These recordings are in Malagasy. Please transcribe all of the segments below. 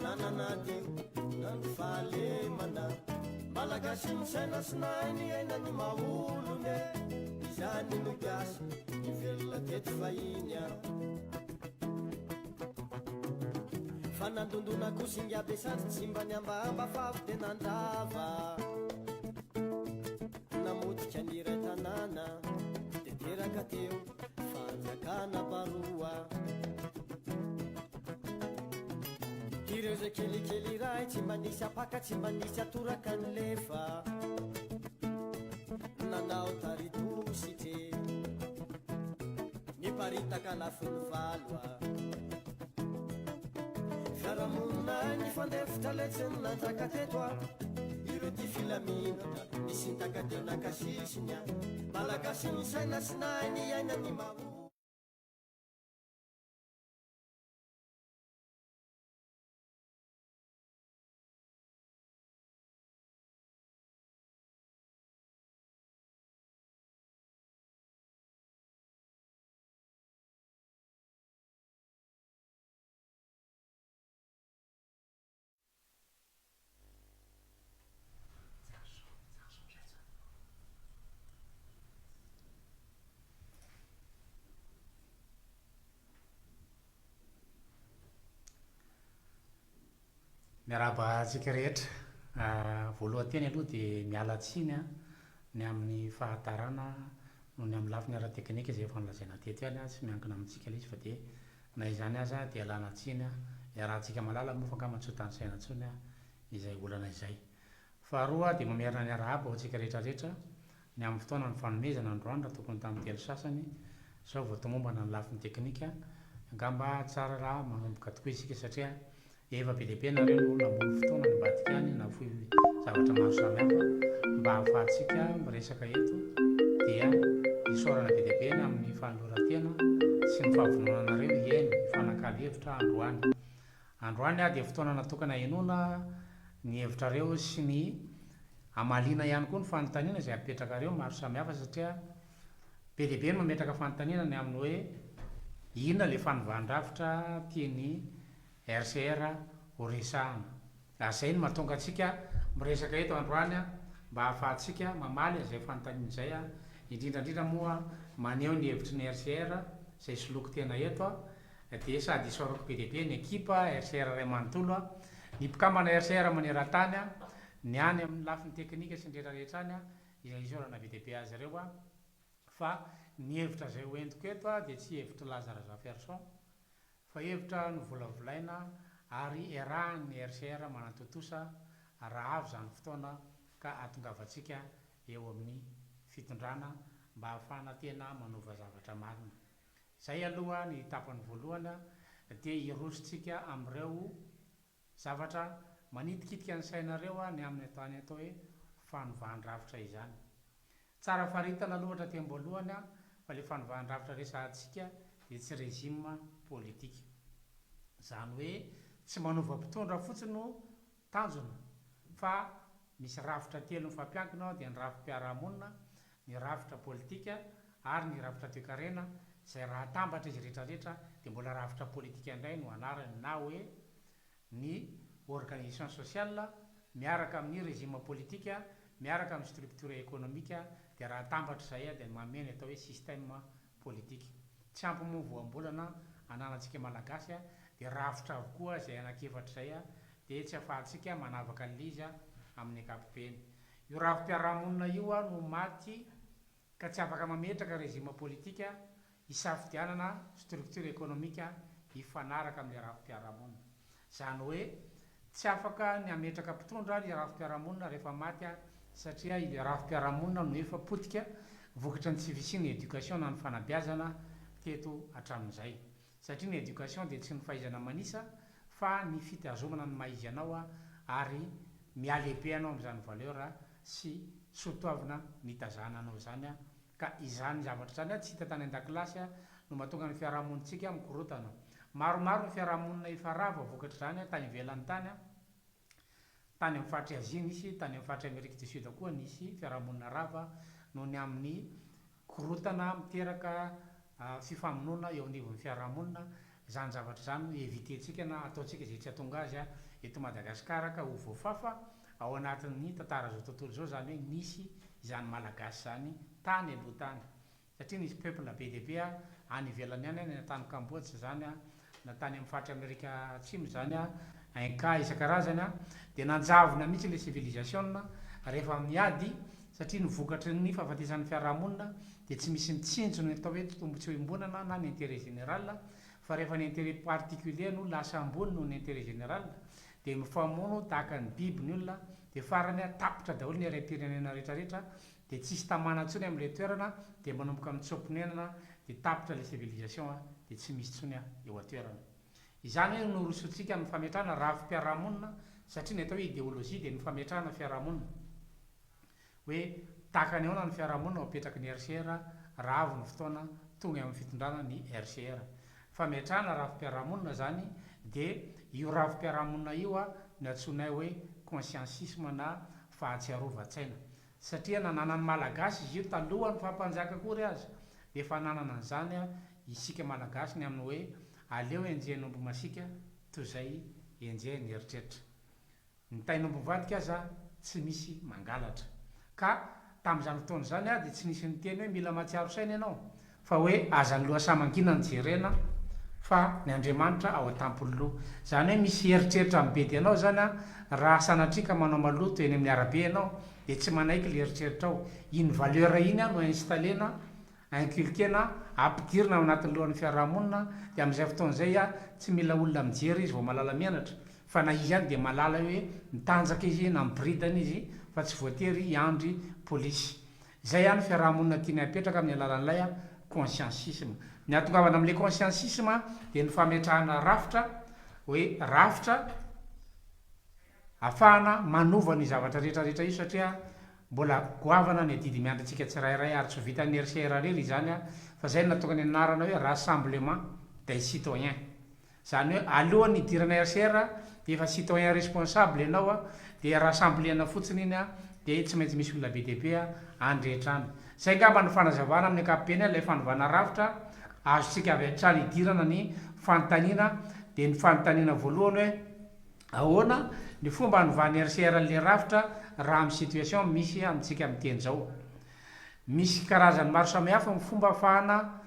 Na nanadio na ny fahalemana. Malagasy misaina sy nahay niaina ny maha olony e. Izany no gasy nivelona teto fahiny a. Fa nandondona koa singa be sandry tsy mba niambahamba fa avy dia nandrava. Namotika ny iray tanàna dia teraka teo fanjakana baroa. Ireo izay kelikely iray tsy mba nisy apaka tsy mba nisy atoraka ny lefa. Nanao tari-dositry niparitaka lafiny valo a. Fiarahamonina nifandefitra lay tsy nanjaka teto a. Ireo tia filaminana nisintaka teo naka sisiny a. Malagasy nisaina sy nahay niaina ny maha. Miarahaba antsika rehetra. Voalohan-teny aloha dia miala tsiny ny amin'ny fahatarana noho ny amin'ny lafiny ara-teknika izay efa nolazaina teto ihany, tsy miankina amintsika ilay izy fa dia na izany aza dia ialana tsiny, iarahantsika mahalala moa fa angamba tsy ho tanisaina intsony izay olana izay. Faharoa dia mamerina ny arahaba ho antsika rehetra rehetra ny amin'ny fotoana nifanomezana androany raha tokony tamin'ny telo sasany izao vao tomombana ny lafiny teknika, angamba tsara raha manomboka tokoa isika satria Efa be dia be nareo no namono fotoana nivadika any nafoy zavatra maro samihafa mba ahafahantsika miresaka eto dia isaorana be dia be ny amin'ny fanoloran-tena sy ny fahavononanareo hihaino hifanakalo hevitra androany. Androany dia fotoana natokana henoana ny hevitrareo sy ny hamaliana ihany koa ny fanontaniana izay apetrakareo maro samihafa satria be dia be ny mametraka fanontaniana ny amin'ny hoe inona ilay fanovan-drafitra tian'ny RCR ho resahana. Ary izay no mahatonga antsika miresaka eto androany mba hahafahantsika mamaly an'izay fanontaniana izay, indrindra indrindra moa maneho ny hevitry ny RCR izay soloiko tena eto, dia sady isaorako be dia be ny ekipa RCR iray manontolo, ny mpikambana RCR maneran-tany, ny any amin'ny lafiny teknika sy ny rehetra rehetra any, izay isaorana be dia be azy ireo, fa ny hevitra izay ho entiko eto dia tsy hevitr'i Laza Razafiarison, Fa hevitra novolavolaina ary iarahan'ny RCR manatontosa raha avy izany fotoana ka hahatongavantsika eo amin'ny fitondrana mba hahafahana tena manova zavatra marina. Izay aloha ny tapany voalohany dia hirosontsika amin'ireo zavatra manitikitika ny sainareo ny amin'ny atany atao hoe fanovan-drafitra izany. Tsara faritana aloha hatraty am-boalohany fa le fanovan-drafitra resahantsika dia tsy régime politique. Izany hoe tsy manova mpitondra fotsiny no tanjona fa misy rafitra telo mifampiankina ao dia ny rafi-piarahamonina, ny rafitra politika ary ny rafitra toekarena izay raha atambatra izy rehetrarehetra dia mbola rafitra politika indray no anarany na hoe ny organisation sociale miaraka amin'ny régime politique miaraka amin'ny structure économique dia raha atambatra izay dia manome ny atao hoe système politique. Tsy ampy moa voambolana ananantsika Malagasy dia rafitra avokoa izay anankiefatra izay dia tsy afahantsika manavaka an'ilay izy amin'ny ankapobeny. Io rafi-piarahamonina io no maty ka tsy afaka mametraka régime politique hisafidianana structure économique hifanaraka amin'ilay rafi-piarahamonina. Izany hoe tsy afaka ny hametraka mpitondra ny rafi-piarahamonina rehefa maty satria ilay rafi-piarahamonina no efa potika vokatry ny tsy fisian'ny éducation na ny fanabeazana teto hatramin'izay. Satria ny éducation dia tsy ny fahaizana manisa fa ny fitazomana ny maha izy anao ary mihalehibe anao amin'izany valeur sy soatoavina nitazana anao izany ka izany zavatra izany tsy hita tany an-dakilasy no mahatonga ny fiarahamonintsika mikorontana. Maromaro ny fiarahamonina efa rava vokatr'izany tany ivelany tany, tany amin'ny faritr'i Asie nisy, tany amin'ny faritr'i Amerique du Sud koa nisy fiarahamonina rava noho ny amin'ny korontana miteraka fifamonoana eo anivon'ny fiarahamonina. Izany zavatra izany no éviter-tsika na ataontsika izay tsy hahatonga azy eto Madagasikara ka ho voafafa ao anatin'ny tantara izao tontolo izao izany hoe nisy izany Malagasy izany tany aloha tany. Satria nisy peuple be dia be any ivelany any, na tany Cambodge izany, na tany amin'ny faritry Amerika Atsimo izany, Inca isan-karazany, dia nanjavona mihitsy ilay civilisation rehefa miady, satria ny vokatry ny fahafatesan'ny fiarahamonina dia tsy misy mitsinjo ny atao hoe tombotsoa iombonana na ny intérêt général, fa rehefa ny intérêt particulier no lasa ambony noho ny intérêt général dia mifamono tahaka ny biby ny olona, dia farany tapitra daholo ny harem-pirenena rehetra rehetra, dia tsisy tamana intsony amin'ilay toerana dia manomboka mitsoa-ponenana dia tapitra ilay civilisation dia tsy misy intsony eo an-toerana. Izany hoe norosoantsika amin'ny fametrahana rafi-piarahamonina satria ny atao hoe idéologie dia ny fametrahana fiarahamonina. Hoe tahaka ny ahoana ny fiarahamonina ho apetraky ny RCR raha avy ny fotoana tonga eo amin'ny fitondrana ny RCR. Fametrahana rafi-piarahamonina izany dia io rafi-piarahamonina io no antsoinay hoe consciencisme na fahatsiarovan-tsaina. Satria nananan'ny Malagasy izy io talohan'ny faha-mpanjaka akory aza dia efa nanana an'izany isika Malagasy ny amin'ny hoe aleo enjehin'omby masiaka toy izay enjehin'ny eritreritra. Ny tain'omby mivadika aza tsy misy mangalatra. Ka tamin'izany fotoana izany dia tsy nisy niteny hoe mila mahatsiaro saina ianao Fa hoe aza ny lohasaha mangina no jerena fa ny Andriamanitra ao an-tampon'ny loha. Izany hoe misy eritreritra mibedy anao izany an, raha sanatria ka manao maloto eny amin'ny arabe ianao dia tsy manaiky ilay eritreritrao. Iny valeur iny an no installer-na, inculquer-na, ampidirina ao anatin'ny lohan'ny fiarahamonina dia amin'izay fotoana izay an tsy mila olona mijery izy vao mahalala mianatra fa na izy ihany dia mahalala hoe mitanjaka izy na miboridana izy fa tsy voatery hiandry polisy. Izay ihany fiaraha-monina tiany hapetraka amin'ny alalan'ilay consciencisme. Ny hahatongavana amin'ilay consciencisme dia ny fametrahana rafitra hoe rafitra ahafahana manova ny zavatra rehetra rehetra io satria mbola goavana ny adidy miandry antsika tsirairay ary tsy ho vitan'ny RCR irery izany fa izay no nahatonga ny anarana hoe rassemblement des citoyens. Izany hoe alohan'ny hidirana RCR dia efa citoyen responsable ianao dia rassembler-na fotsiny iny dia tsy maintsy misy olona be dia be any rehetra any. Izay angamba no fanazavana amin'ny ankapobeny ilay fanovana rafitra azontsika avy hatrany hidirana ny fanontaniana dia ny fanontaniana voalohany hoe ahoana ny fomba hanovan'ny RCR an'ilay rafitra raha amin'ny situation misy amintsika miteny izao. Misy karazany maro samihafa ny fomba ahafahana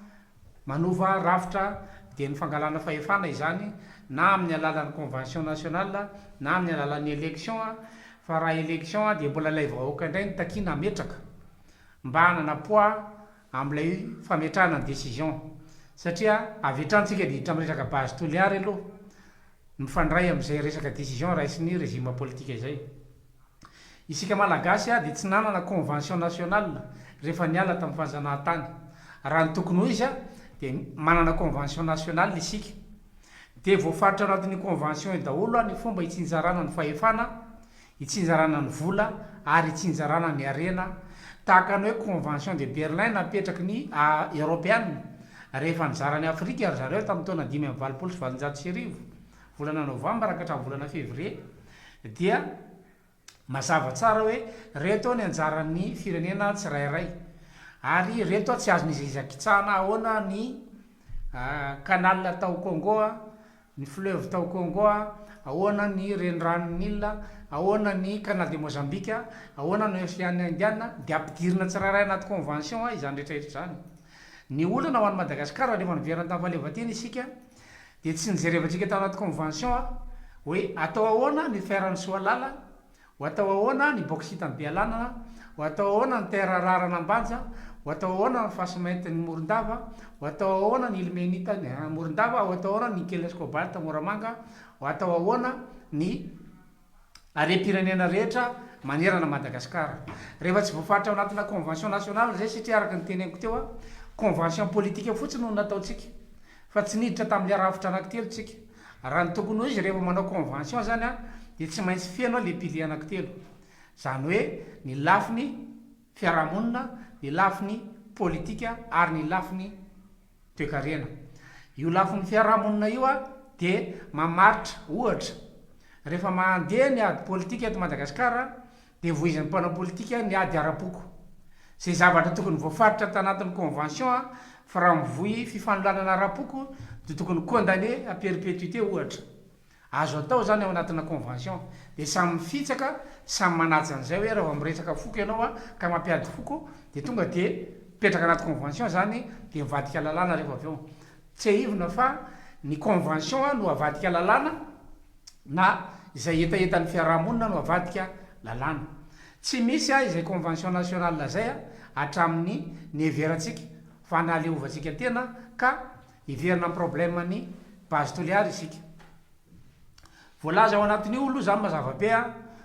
Manova rafitra dia ny fangalana fahefana izany na amin'ny alalan'ny convention nationale na amin'ny alalan'ny election fa raha election dia mbola ilay vahoaka indray no takiana hametraka mba hanana poids amin'ilay fametrahana ny décision satria avy hatrany tsika dia hiditra amin'ny resaka base Toliary aloha mifandray amin'izay resaka décision raisin'ny régime politique izay. Isika Malagasy dia tsy nanana convention nationale rehefa niala tamin'ny fanjanahantany. Raha ny tokony ho izy dia manana convention nationale isika. Dia voafaritra ao anatin'io convention io daholo ny fomba hitsinjarana ny fahefana, hitsinjarana ny vola ary hitsinjarana ny harena. Tahaka ny hoe convention de Berlin napetraky ny Eoropeana rehefa nizara an'i Afrika ry zareo tamin'ny taona 1885, volana novambra ka hatramin'ny volana fevrier dia Mazava tsara hoe reto ny anjaran'ny firenena tsirairay ary reto tsy azon'iza iza kitsahana ahoana ny canal tao Congo, ny fleuve tao Congo, ahoana ny reniranon'i Nil, ahoana ny canal de Mozambique, ahoana ny ocean Indiana, dia ampidirina tsirairay anaty convention izany rehetra rehetra izany. Ny olana ho an'i Madagasikara rehefa niverina tamin'ny fahaleovantena isika Dia tsy nijerevantsika tao anaty convention hoe atao ahoana ny fer an'i Soalala, ho atao ahoana ny bauxite an'i Bealanana, ho atao ahoana ny terre rare an'Ambanja, ho atao ahoana ny fasimaintin'i Morondava, ho atao ahoana ny ilmenite an'i Morondava, ho atao ahoana ny nickel sy cobalt Moramanga, ho atao ahoana ny. harem-pirenena rehetra manerana Madagascar. Rehefa tsy voafaritra ao anatina convention nationale izay satria araka ny teneniko teo convention politique fotsiny no nataontsika fa tsy niditra tamin'ilay rafitra anankitelo tsika. Raha ny tokony ho izy rehefa manao convention zany dia tsy maintsy feno ilay pilier anankitelo. Izany hoe ny lafiny fiarahamonina, ny lafiny politika ary ny lafiny toekarena. Io lafiny fiarahamonina io dia mamaritra, ohatra, rehefa mandeha ny ady politika eto Madagasikara dia voizin'ny mpanao politika ny ady ara-poko. Izay zavatra tokony voafaritra tanatin'ny convention fa raha mivoy fifanolanana ara-poko Dia tokony condamner à perpétuité ohatra. Azo atao izany ao anatina convention. Dia samy mifitsaka, samy manaja an'izay hoe raha vao miresaka foko ianao an, ka mampiady foko, dia tonga dia mipetraka anaty convention izany, dia mivadika lalàna rehefa avy eo. Tsiahivina fa ny convention no avadika lalàna na izay hetahetan'ny fiaraha-monina no avadika lalàna. Tsy misy izay convention nationale izay hatramin'ny niheverantsika fa nahaleovantsika tena ka hiverina amin'ny problème ny base Toliara isika. Voalaza ao anatin'io aloha izany mazava be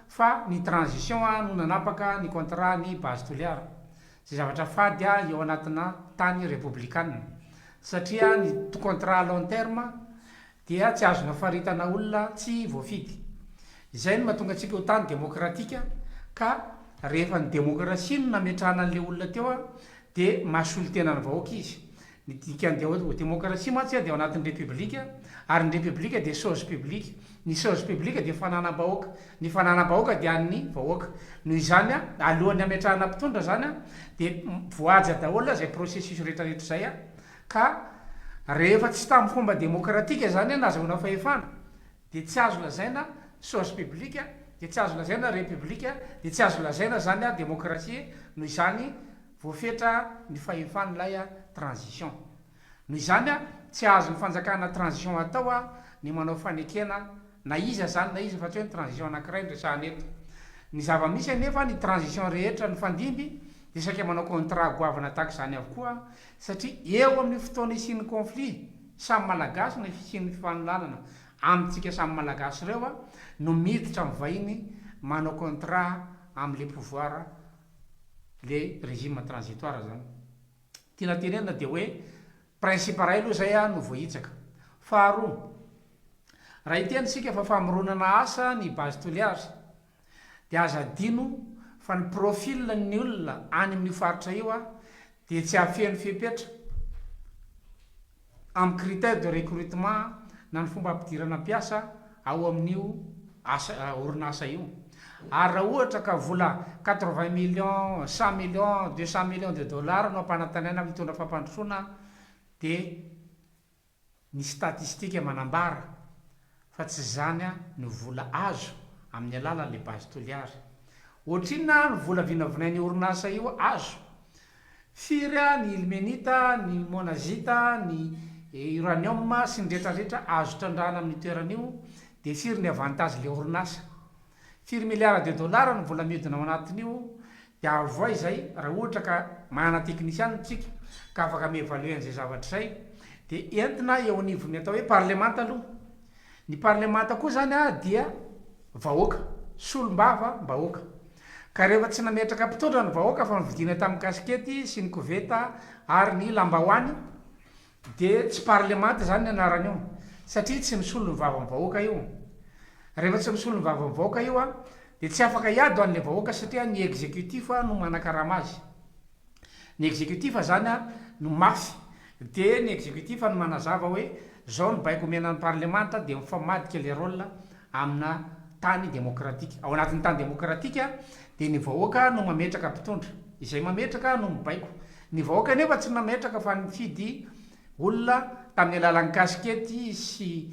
fa ny transition no nanapaka ny contrat ny base Toliara. Izay zavatra fady eo anatina tany repoblikana. Satria ny contrat à long terme dia tsy azona faritana olona tsy voafidy. Izay no mahatonga antsika ho tany demokratika ka rehefa ny demokrasia no nametrahana an'ilay olona teo dia mahasolo tena ny vahoaka izy. Ny dikan'ny demokrasia mantsy dia ao anatin'ny repoblika ary ny repoblika dia chose publique. Ny chose publique dia fananam-bahoaka. Ny fananam-bahoaka dia an'ny vahoaka. Noho izany, alohan'ny hametrahana mpitondra izany dia voahaja daholo izay processus rehetra rehetra izay ka rehefa tsy tamin'ny fomba demokratika izany nahazahoana fahefana dia tsy azo lazaina chose publique, dia tsy azo lazaina république, dia tsy azo lazaina izany démocratie, noho izany voafetra ny fahefan'ilay transition. Noho izany, tsy azon'ny fanjakana transition atao ny manao fanekena na iza izany na iza fa tsy hoe ny transition anankiray no resahana eto. Ny zava-misy anefa, ny transition rehetra nifandimby dia saika manao contrat goavana tahaka izany avokoa satria eo amin'ny fotoana hisian'ny conflit samy Malagasy na fisian'ny fifanolanana amintsika samy Malagasy ireo no miditra amin'ny vahiny manao contrat amin'ilay pouvoir le régime transitoire zany. Tiana tenenina dia hoe principe iray aloha izay no voahitsaka. Faharoa, raha hiteny isika fa famoronana asa ny base Toliary dia aza adino fa ny profil ny olona any amin'io faritra io dia tsy hahafeno fepetra amin'ny critère de recrutement na ny fomba ampidirana mpiasa ao amin'io asa orinasa io. Ary raha ohatra ka vola 80 millions, 100 millions, 200 millions de dollars no ampanantanaina mitondra fampandrosoana dia ny statistique manambara fa tsy izany no vola azo amin'ny alalan'ilay base Toliara. Ohatrinona ny vola vinavinain'io orinasa io azo? Firy ny ilmenita, ny monazita, ny uranium sy ny retraretra azo trandrahana amin'io toerana io dia firy ny avantage le orinasa? Firy milliards de dollars ny vola mihodina ao anatin'io dia avoay izay raha ohatra ka manana teknisianina tsika ka afaka mi-evaluer an'izay zavatra izay dia entina eo anivon'ny atao hoe parlemanta aloha. Ny parlemanta koa izany dia vahoaka, solombava mbahoaka. Ka rehefa tsy nametraka mpitondra ny vahoaka fa novidiana tamin'ny kasikety sy ny koveta ary ny lambahoany Dia tsy parlemanta izany ny anarany io satria tsy misolo ny vavan'ny vahoaka io. Rehefa tsy misolo ny vavan'ny vahoaka io dia tsy afaka hiady ho an'ilay vahoaka satria ny executif no manakarama azy. Ny executif izany no mafy dia ny executif no manazava hoe zao ny baiko omena ny parlemanta dia mifamadika ilay rôle amina tany demokratika. Ao anatin'ny tany demokratika dia ny vahoaka no mametraka mpitondra. Izay mametraka no mibaiko. Ny vahoaka anefa tsy nametraka fa nifidy olona tamin'ny alalan'ny kasikety sy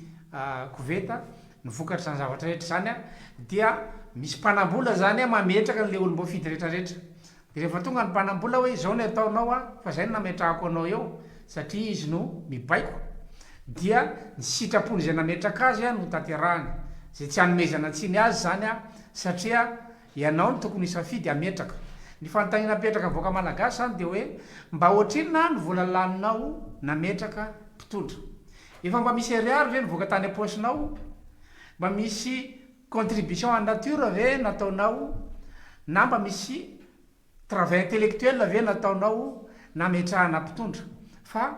koveta. Ny vokatr'izany zavatra rehetra izany dia misy mpanambola izany mametraka an'ilay olom-boafidy rehetrarehetra. Dia rehefa tonga ny mpanambola hoe izao ny ataonao an, fa izay no nametrahako anao eo, satria izy no mibaiko, dia ny sitrapon'izay nametraka azy no tanterahiny. Izay tsy anomezana tsiny azy izany an, satria ianao no tokony hisafidy hametraka. Ny fanontaniana apetraka vahoaka malagasy izany dia hoe mba ohatrinona ny vola laninao nametraka mpitondra? Efa mba misy ariary ve nivoaka tany am-paosinao? Mba misy Contribution en nature ve nataonao na mba misy travail intellectuel ve nataonao nametrahana mpitondra? Fa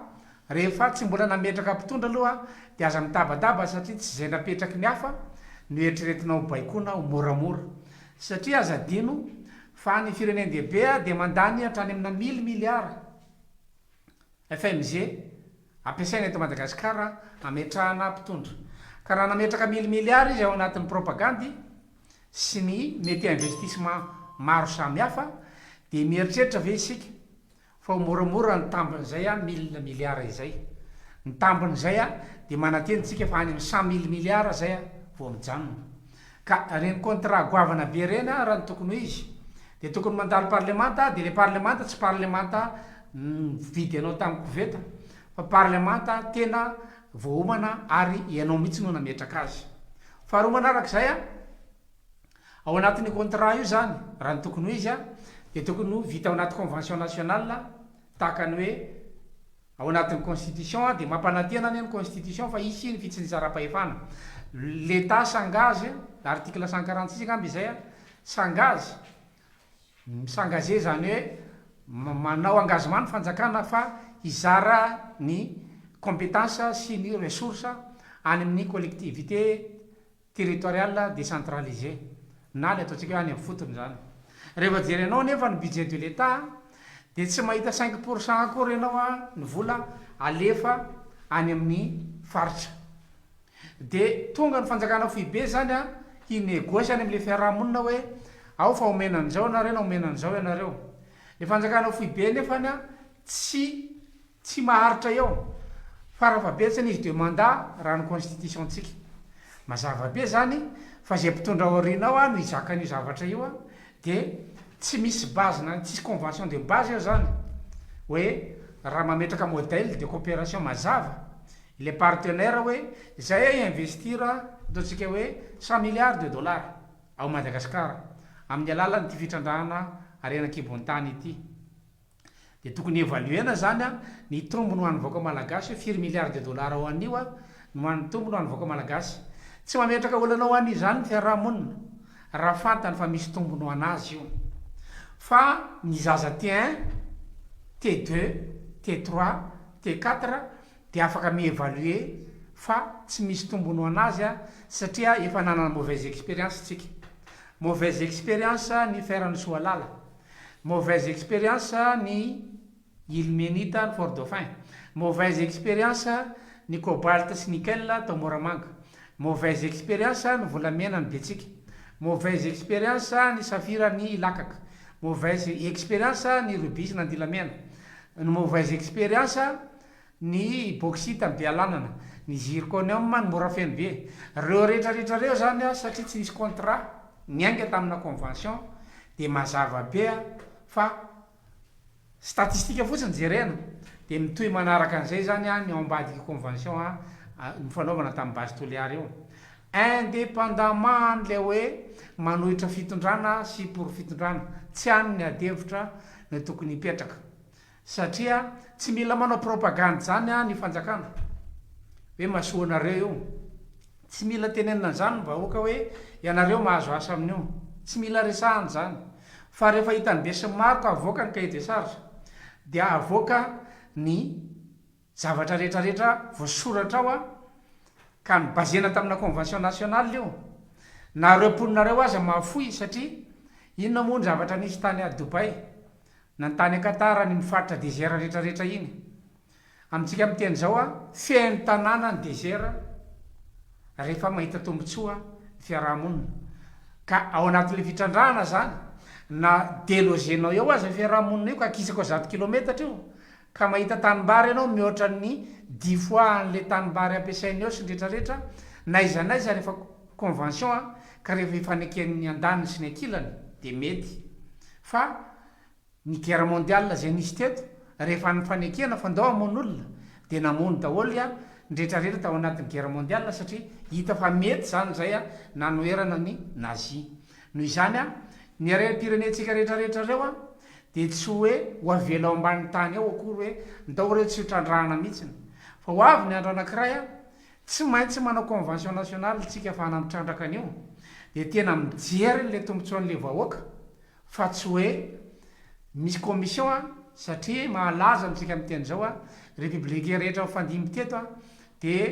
rehefa tsy mbola nametraka mpitondra aloha dia aza mitabataba satria tsy izay napetraky ny hafa no eritreretinao baikoana ho moramora. Satria aza adino fa ny firenen-dehibe dia mandany hatrany amina mille milliards. FMG, ampiasaina eto Madagasikara hametrahana mpitondra. Ka raha nametraka mille milliards izy ao anatin'ny propagandy sy ny mety investissement maro samihafa dia mieritreritra ve isika fa ho moramora ny tambin'izay mille milliards izay? Ny tambin'izay dia manantena isika fa any amin'ny 100 mille milliards izay vao mijanona. Ka ireny contrat goavana be ireny raha ny tokony ho izy dia tokony mandalo parlemanta dia ilay parlemanta tsy parlemanta nividy anao tamin'ny koveta fa parlemanta tena voaomana ary ianao mihitsy no nametraka azy. Faharoa manarak'izay, ao anatin'io contrat io izany raha ny tokony ho izy dia tokony ho vita ao anaty convention nationale tahaka ny hoe Ao anatin'ny constitution dia mampanantena anie ny constitution fa hisy ny fitsinjaram-pahefana. L'Etat s'engage, article 146 angamba izay, s'engage, mi-s'engager izany hoe manao engagement ny fanjakana fa hizara ny compétence sy ny ressources any amin'ny collectivité territoriale décentralisée na le ataontsika hoe any amin'ny fotony izany. Rehefa jerenao anefa ny budget de l'Etat dia tsy mahita 5% akory ianao ny vola alefa any amin'ny faritra. Dia tonga ny fanjakana foibe izany hi-negocier any amin'ilay fiarahamonina hoe ao fa omena an'izao ianareo na omena an'izao ianareo. Ilay fanjakana foibe nefany tsy Tsy maharitra eo. Farafahabetsany izy de mandat raha ny constitution tsika. Mazava be zany fa zay mpitondra aoriana ao no hizaka an'io zavatra io de tsy misy base na tsisy convention de base eo zany hoe raha mametraka modèle de coopération mazava ilay partenaire hoe zay hi-investir ataontsika hoe 100 milliards de dollars ao Madagascar amin'ny alalan'ity fitrandrahana harena an-kibon'ny tany ity. Dia tokony evaluer-na zany ny tombony ho an'ny vahoaka malagasy hoe firy milliards de dollars ho an'io no ho an'ny tombony ho an'ny vahoaka malagasy. Tsy mametraka olana ho an'izany ny fiaraha-monina raha fantany fa misy tombony ho an'azy io. Fa ny zaza T un, T deux, T trois, T quatre dia afaka mi-evaluer fa tsy misy tombony ho an'azy satria efa nanana mauvaise expérience tsika. Mauvaise expérience ny fer ny Soalala. Mauvaise expérience ny ilmenite any Fort Dauphin. Mauvaise expérience ny cobalt sy nickel tao Moramanga. Mauvaise expérience ny volamena any Betsiky. Mauvaise expérience ny safira any Ilakaka. Mauvaise expérience ny rubis n'Andilamena. Ny mauvaise expérience ny bauxite any Bealanana. Ny zirconium any Morafenobe. Reo rehetra rehetra reo zany satria tsy nisy contrat niainga tamina convention dia mazava be fa statistique fotsiny jerena dia mitohy manaraka an'izay zany ny ao ambadik'io convention nifanaovana tamin'ny base Toliara io. Indépendamment an'ilay hoe manohitra fitondrana sy pour fitondrana, tsy any ny adihevitra no tokony hipetraka. Satria tsy mila manao propagandy zany ny fanjakana hoe masoa anareo io. Tsy mila tenenina an'izany ny vahoaka hoe ianareo mahazo asa amin'io. Tsy mila resahana izany. Fa rehefa hitan'ny besinimaro ka avoaka ny cahier de charge dia avoaka ny zavatra rehetra rehetra voasoratra ao ka ni-baser-na tamina convention nationale io. Nareo mponina reo aza mahafoy satria inona moa ny zavatra nisy tany Dubaï na ny tany Qatar any amin'ny faritra désert rehetra rehetra iny. Amintsika miteny izao a, feno tanàna ny désert rehefa mahita tombotsoa ny fiaraha-monina. Ka ao anatin'ilay fitrandrahana izany, na déloger-nao eo aza io fiaraha-monina io ka akisaka ao zato kilometatra io, ka mahita tanimbary ianao mihoatra ny dix fois an'ilay tanimbary ampiasaina eo sy ny rehetra rehetra, n'aiza n'aiza rehefa convention a, ka rehefa ifaneken'ny andaniny sy ny ankilany dia mety. Fa ny guerre mondiale izay nisy teto, rehefa nifanekena fa ndao hamono olona, dia namono daholo ny rehetra rehetra tao anatin'ny guerre mondiale satria hita fa mety izany izay nanoherana ny nazi. Noho izany, ny harem-pirenentsika rehetra rehetra ireo dia tsy hoe ho avela ao ambanin'ny tany ao akory hoe ndao ireo tsy ho trandrahana mihitsiny. Fa ho avy ny andro anankiray tsy maintsy manao convention nationale tsika ahafahana mitrandraka an'io, dia tena mijery an'ilay tombotsoan'ilay vahoaka fa tsy hoe misy commission a, satria mahalaza amintsika miteny izao a, républicain rehetra mifandimby teto a, dia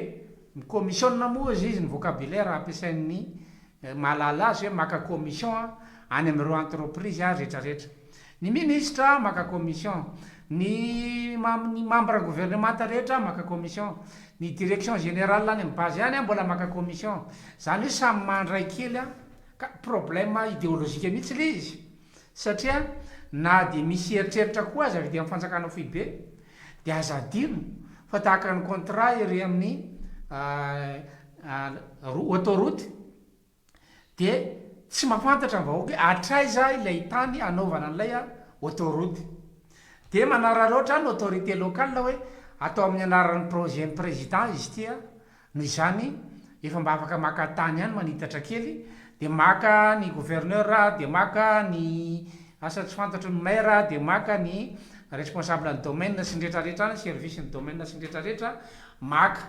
ny commission moa izy ny vocabulaire ampiasain'ny mahalala azy hoe maka commission any amin'ireo entreprise rehetra rehetra. Ny ministra maka commission, ny ny membre gouvernemanta rehetra maka commission, ny direction générale any amin'ny base any mbola maka commission. Izany hoe samy mandray kely Ka problème idéologique mihitsy ilay izy satria na dia misy eritreritra koa aza avy aty amin'ny fanjakana foibe dia aza adino fa tahaka ny contrat ery amin'ny autoroute dia tsy mahafantatra ny vahoaka hoe hatraiza ilay tany hanaovana an'ilay autoroute. Dia manararaotra ny autorité locale hoe atao amin'ny anaran'ny projet ny président izy ity noho izany efa mba afaka maka tany ihany manitatra kely dia maka ny gouverneur dia maka ny asa tsy fantatro ny maire dia maka ny responsable ny domaine sy ny retraretra any service ny domaine sy ny retraretra maka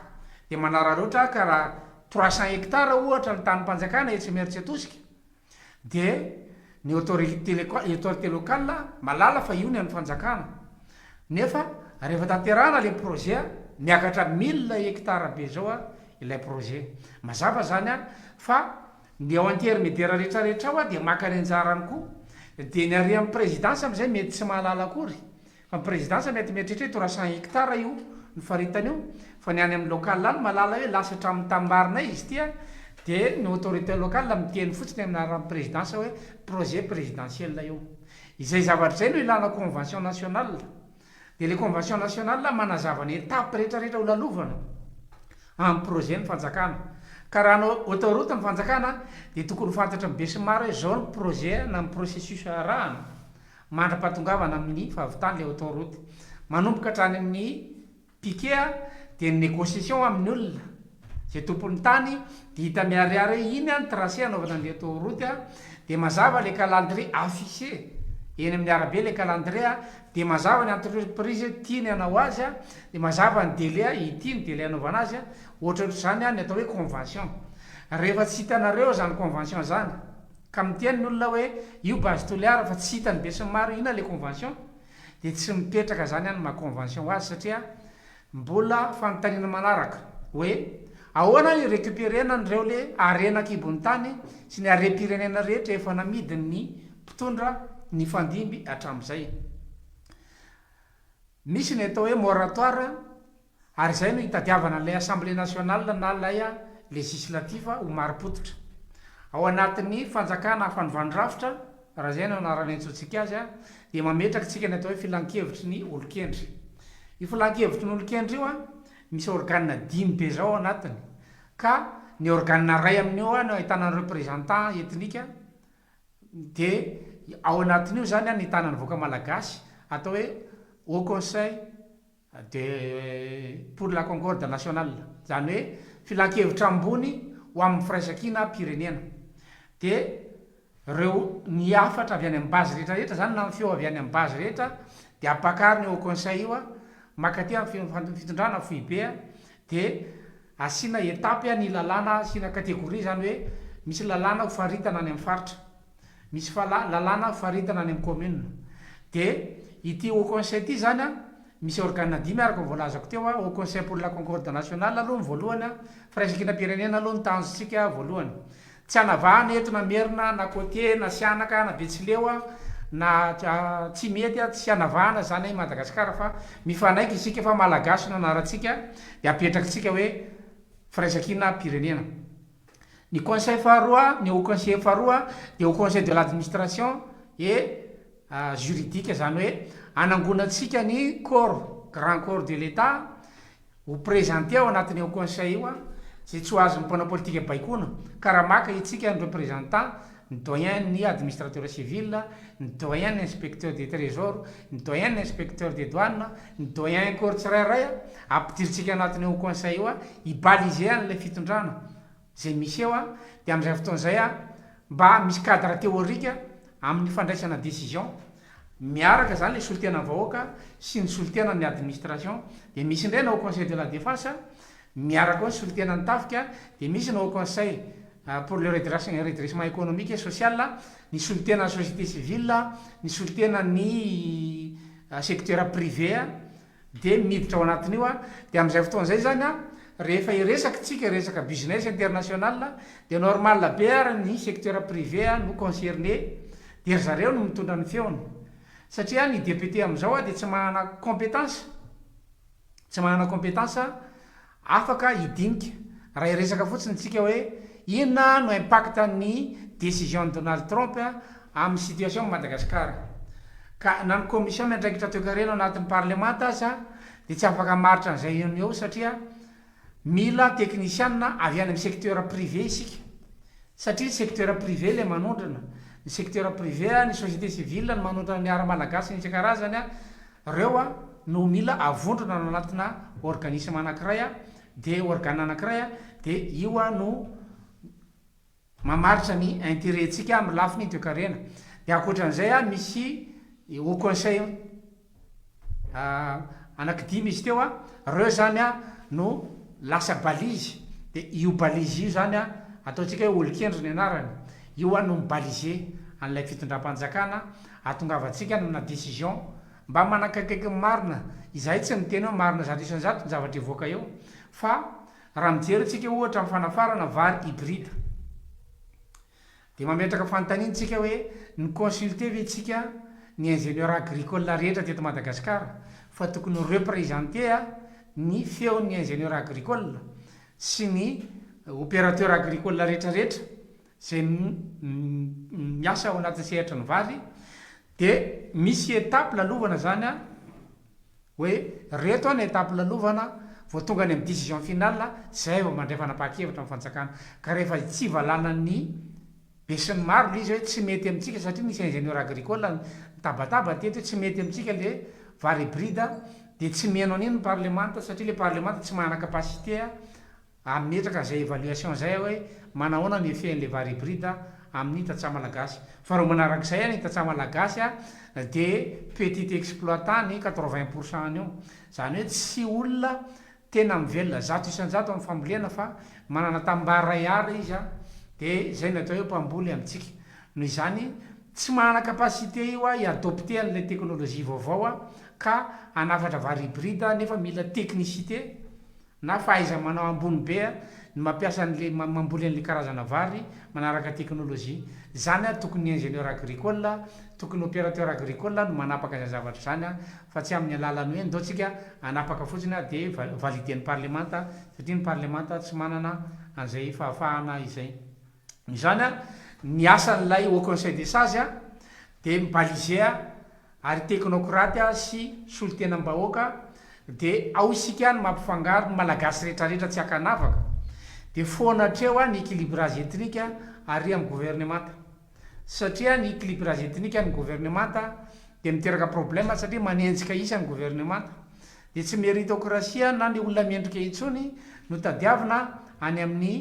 dia manararaotra ka raha 300 hectares ohatra ny tanim-panjakana etsy Imerintsiatosika dia ny autorité autorité locale mahalala fa io ny an'ny fanjakana nefa rehefa tanterahana le projet miakatra mille hectares be zao ilay projet. Mazava zany fa ny ao intermédiaire retraretra ao dia maka ny anjarany koa dia ny ary amin'ny présidence amizay mety tsy mahalala akory Fa ny présidence mety mieritreritra hoe 300 hectares io ny faritany io, fa ny any amin'ny local any mahalala hoe lasa hatramin'ny tanimarinay izy ity an, dia ny autorité locale miteny fotsiny amin'ny anaran'ny présidence hoe projet présidentiel io. Izay zavatra izay no ilana convention nationale. Dia ilay convention nationale manazava ny étape rehetra rehetra ho lalovana amin'ny projet ny fanjakana. Ka raha hanao autoroute ny fanjakana dia tokony ho fantatry ny besinimaro hoe izao ny projet na ny processus arahana. mandra-pahatongavana amin'ny fahavitan'ilay autoroute. Manomboka hatrany amin'ny piquet dia ny négociation amin'ny olona izay tompon'ny tany dia hita miharihary hoe iny ny tracé hanaovana an'ilay autoroute dia mazava ilay calendrier affiché eny amin'ny arabe ilay calendrier dia mazava ny entreprise tiany hanao azy dia mazava ny délai ity ny délai hanaovana azy ohatrohatr'izany ny atao hoe convention. Rehefa tsy hitanareo izany convention izany Ka miteny ny olona hoe io base Toliara fa tsy hitan'ny besinimaro inona le convention dia tsy mipetraka zany any maha convention azy satria mbola fanontaniana manaraka hoe ahoana ny recuperena an'ireo le harena ankibon'ny tany sy ny harem-pirenena rehetra efa namidin'ny mpitondra nifandimby hatramin'izay. Misy ny atao hoe moratoire Ary izay no itadiavana an'ilay Assemblée nationale na ilay législatif ho marim-pototra. Ao anatin'ny fanjakana fanovàn-drafitra, raha izay no anarana iantsoantsika azy, dia mametraka isika ny atao hoe filankevitry ny olon-kendry. Io filankevitry ny olon-kendry io, misy organe dimy be izao ao anatiny, ka ny organe iray amin'io no ahitana ny représentant ethnique, dia ao anatin'io izany ny ahitana ny vahoaka malagasy, atao hoe Haut Conseil de pour la concorde nationale, izany hoe filankevitra ambony ho amin'ny firaisankinam-pirenena. Dia ireo ny hafatra avy any amin'ny base rehetra rehetra izany na ny feo avy any amin'ny base rehetra dia ampakarina io haut conseil io mankaty amin'ny fitondrana foibe dia asiana étape ny lalàna, asiana catégorie izany hoe misy lalàna ho faritana any amin'ny faritra. Misy fala, lalàna faritana any amin'ny commune. Dia ity Haut Conseil ity izany an, misy organe dimy araka ny voalazako teo an, Haut Conseil pour la Concorde Nationale aloha ny voalohany an, firaisankinam-pirenena aloha ny tanjontsika voalohany. Tsy hanavahana eto na Merina na Côtier na Sihanaka na Betsileo an, na Tsimihety an, tsy hanavahana izany i Madagasikara fa mifanaiky isika fa Malagasy no anarantsika dia apetrakitsika hoe firaisankinam-pirenena. Ny conseil faharoa, ny haut conseiller faharoa dia haut conseil de l'administration et juridique, izany hoe hanangonantsika ny corps, grand corps de l'Etat ho présenter ao anatin'ny haut conseil io, izay tsy ho azon'ny mpanao politika baikoana, ka raha maka itsika ny représentant, ny doyen ny administrateur civil, ny doyen ny inspecteur des trésors, ny doyen ny inspecteur des douanes, ny doyen corps tsirairay, ampidirintsika anatin'io haut conseil io, hi-baliser an'ilay fitondrana izay misy eo, dia amin'izay fotoana izay mba misy cadre théorique amin'ny fandraisana décision, miaraka izany ilay solontenan'ny vahoaka sy ny solontenan'ny administration, dia misy indray ny haut conseil de la défense, Miaraka ao ny solontenan'ny tafika, dia misy ny Haut Conseil pour le redressement économique et social, ny solontenan'ny société civile, ny solontenan'ny secteur privé dia miditra ao anatin'io. Dia amin'izay fotoana izay izany, rehefa hiresaka isika resaka business international dia normal be ary ny secteur privé no concerné, dia ry zareo no mitondra ny feony. Satria ny député amin'izao dia tsy manana compétence. Tsy manana compétence afaka hidinika. Raha hiresaka fotsiny tsika hoe inona no impact ny décision Donald Trump amin'ny situation Madagascar. Ka na ny commission miandraikitra toekarena ao anatin'ny parlemanta aza dia tsy afaka hamaritra an'izay eo no eo satria mila teknisianina avy any amin'ny secteur privé isika satria ny secteur privé ilay manondrana, ny secteur privé, ny société civile no manondrana ny ara-malagasy sy ny isan-karazany, ireo no mila avondrona ao anatina organisme anankiray dia organe anankiray dia io no mamaritra ny intérêt-ntsika amin'ny lafiny toekarena. Dia ankoatran'izay misy haut conseil anaky dimy izy teo, ireo zany no lasa balise, dia io balise io zany ataontsika hoe olon-kendry ny anarany, io no mi-baliser an'ilay fitondram-panjakana ahatongavantsika amina décision mba manakaikaiky ny marina, izahay tsy miteny hoe marina 100% ny zavatra hivoaka eo fa Raha mijery tsika ohatra ny fanafarana vary hybride dia mametraka fanontaniana tsika hoe ni-consulter ve tsika ny ingénieur agricole rehetra teto Madagascar fa tokony representer ny feon'ny ingénieur agricole sy ny opérateur agricole rehetra rehetra izay miasa ao anatin'ny sehatry ny vary dia misy étape lalovana zany an Hoe reto an étape lalovana vao tonga any amin'ny décision finale zay vao mandray fanapahan-kevitra ny fanjakana. Ka rehefa tsy valanan'ny be sy ny maro le izy hoe tsy mety amintsika satria nisy ingénieur agricole nitabataba teto hoe tsy mety amintsika le vary hybride dia tsy mihaino an'iny ny parlemanta satria le parlemanta tsy manana capacité Hametraka izay évaluation izay aho hoe manahoana ny effet an'ilay vary hybride amin'ny tantsaha malagasy. Faharoa manarak'izay ny tantsaha malagasy dia petit exploitant ny 80 pour cent an'io. Izany hoe tsy olona tena mivelona 100% amin'ny fambolena fa manana tanimbary iray ara izy dia izay no atao hoe mpamboly amintsika. Noho izany tsy manana capacité io hi-adopter an'ilay technologie vaovao ka hanafatra vary hybride nefa mila technicité na fahaiza-manao ambony be ny mampiasa an'le mamboly an'le karazana vary manaraka technologie. Izany tokony ny ingénieur agricole, tokony opérateur agricole no manapaka izany zavatra izany fa tsy amin'ny alalan'ny hoe ndao tsika hanapaka fotsiny dia valider-n'ny parlemanta satria ny parlemanta tsy manana an'izay fahafahana izay. Noho izany ny asan'ilay haut conseil des sages dia mi-baliser ary teknokraty sy solontenam-bahoaka dia ao isika ny mampifangaro ny malagasy retraretra tsy ankanavaka dia foana hatreo ny equilibrage ethnique ary amin'ny gouvernemanta satria ny equilibrage ethnique ny gouvernemanta dia miteraka problème satria manenjika isa ny gouvernemanta dia tsy meritocratie na ny olona mendrika intsony no tadiavina any amin'ny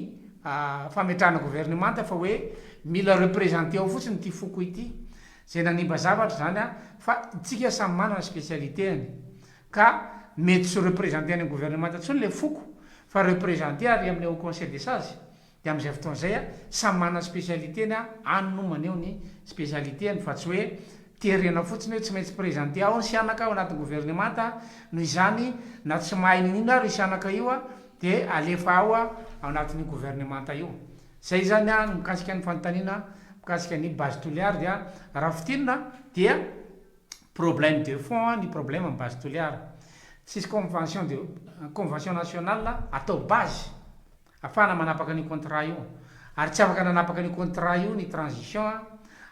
fametrahana gouvernemanta fa hoe mila representer ao fotsiny ity foko ity Zay nanimba zavatra zany a, fa tsika samy manana spécialité-ny, ka mety tsy representer any am gouvernemanta tsony le foko fa representer ary amle haut conseil des sages, de amzay fotoana zay a samy manana spécialité-ny a, any no maneho ny spécialité-ny fa tsy hoe terena fotsiny hoe tsy maintsy presenter ao ny sianaka ao anatin'ny gouvernemanta, noho izany na tsy mahay n'inon'inona ary io sianaka io a de alefa ao ao anatin'io gouvernemanta io. Zay zany an mikasika ny fanontaniana mikasika ny base Toliara dia raha fintinina dia problème de fond ny problème amin'ny base Toliara. Tsisy convention de convention nationale atao base afahana manapaka an'io contrat io ary tsy afaka nanapaka an'io contrat io ny transition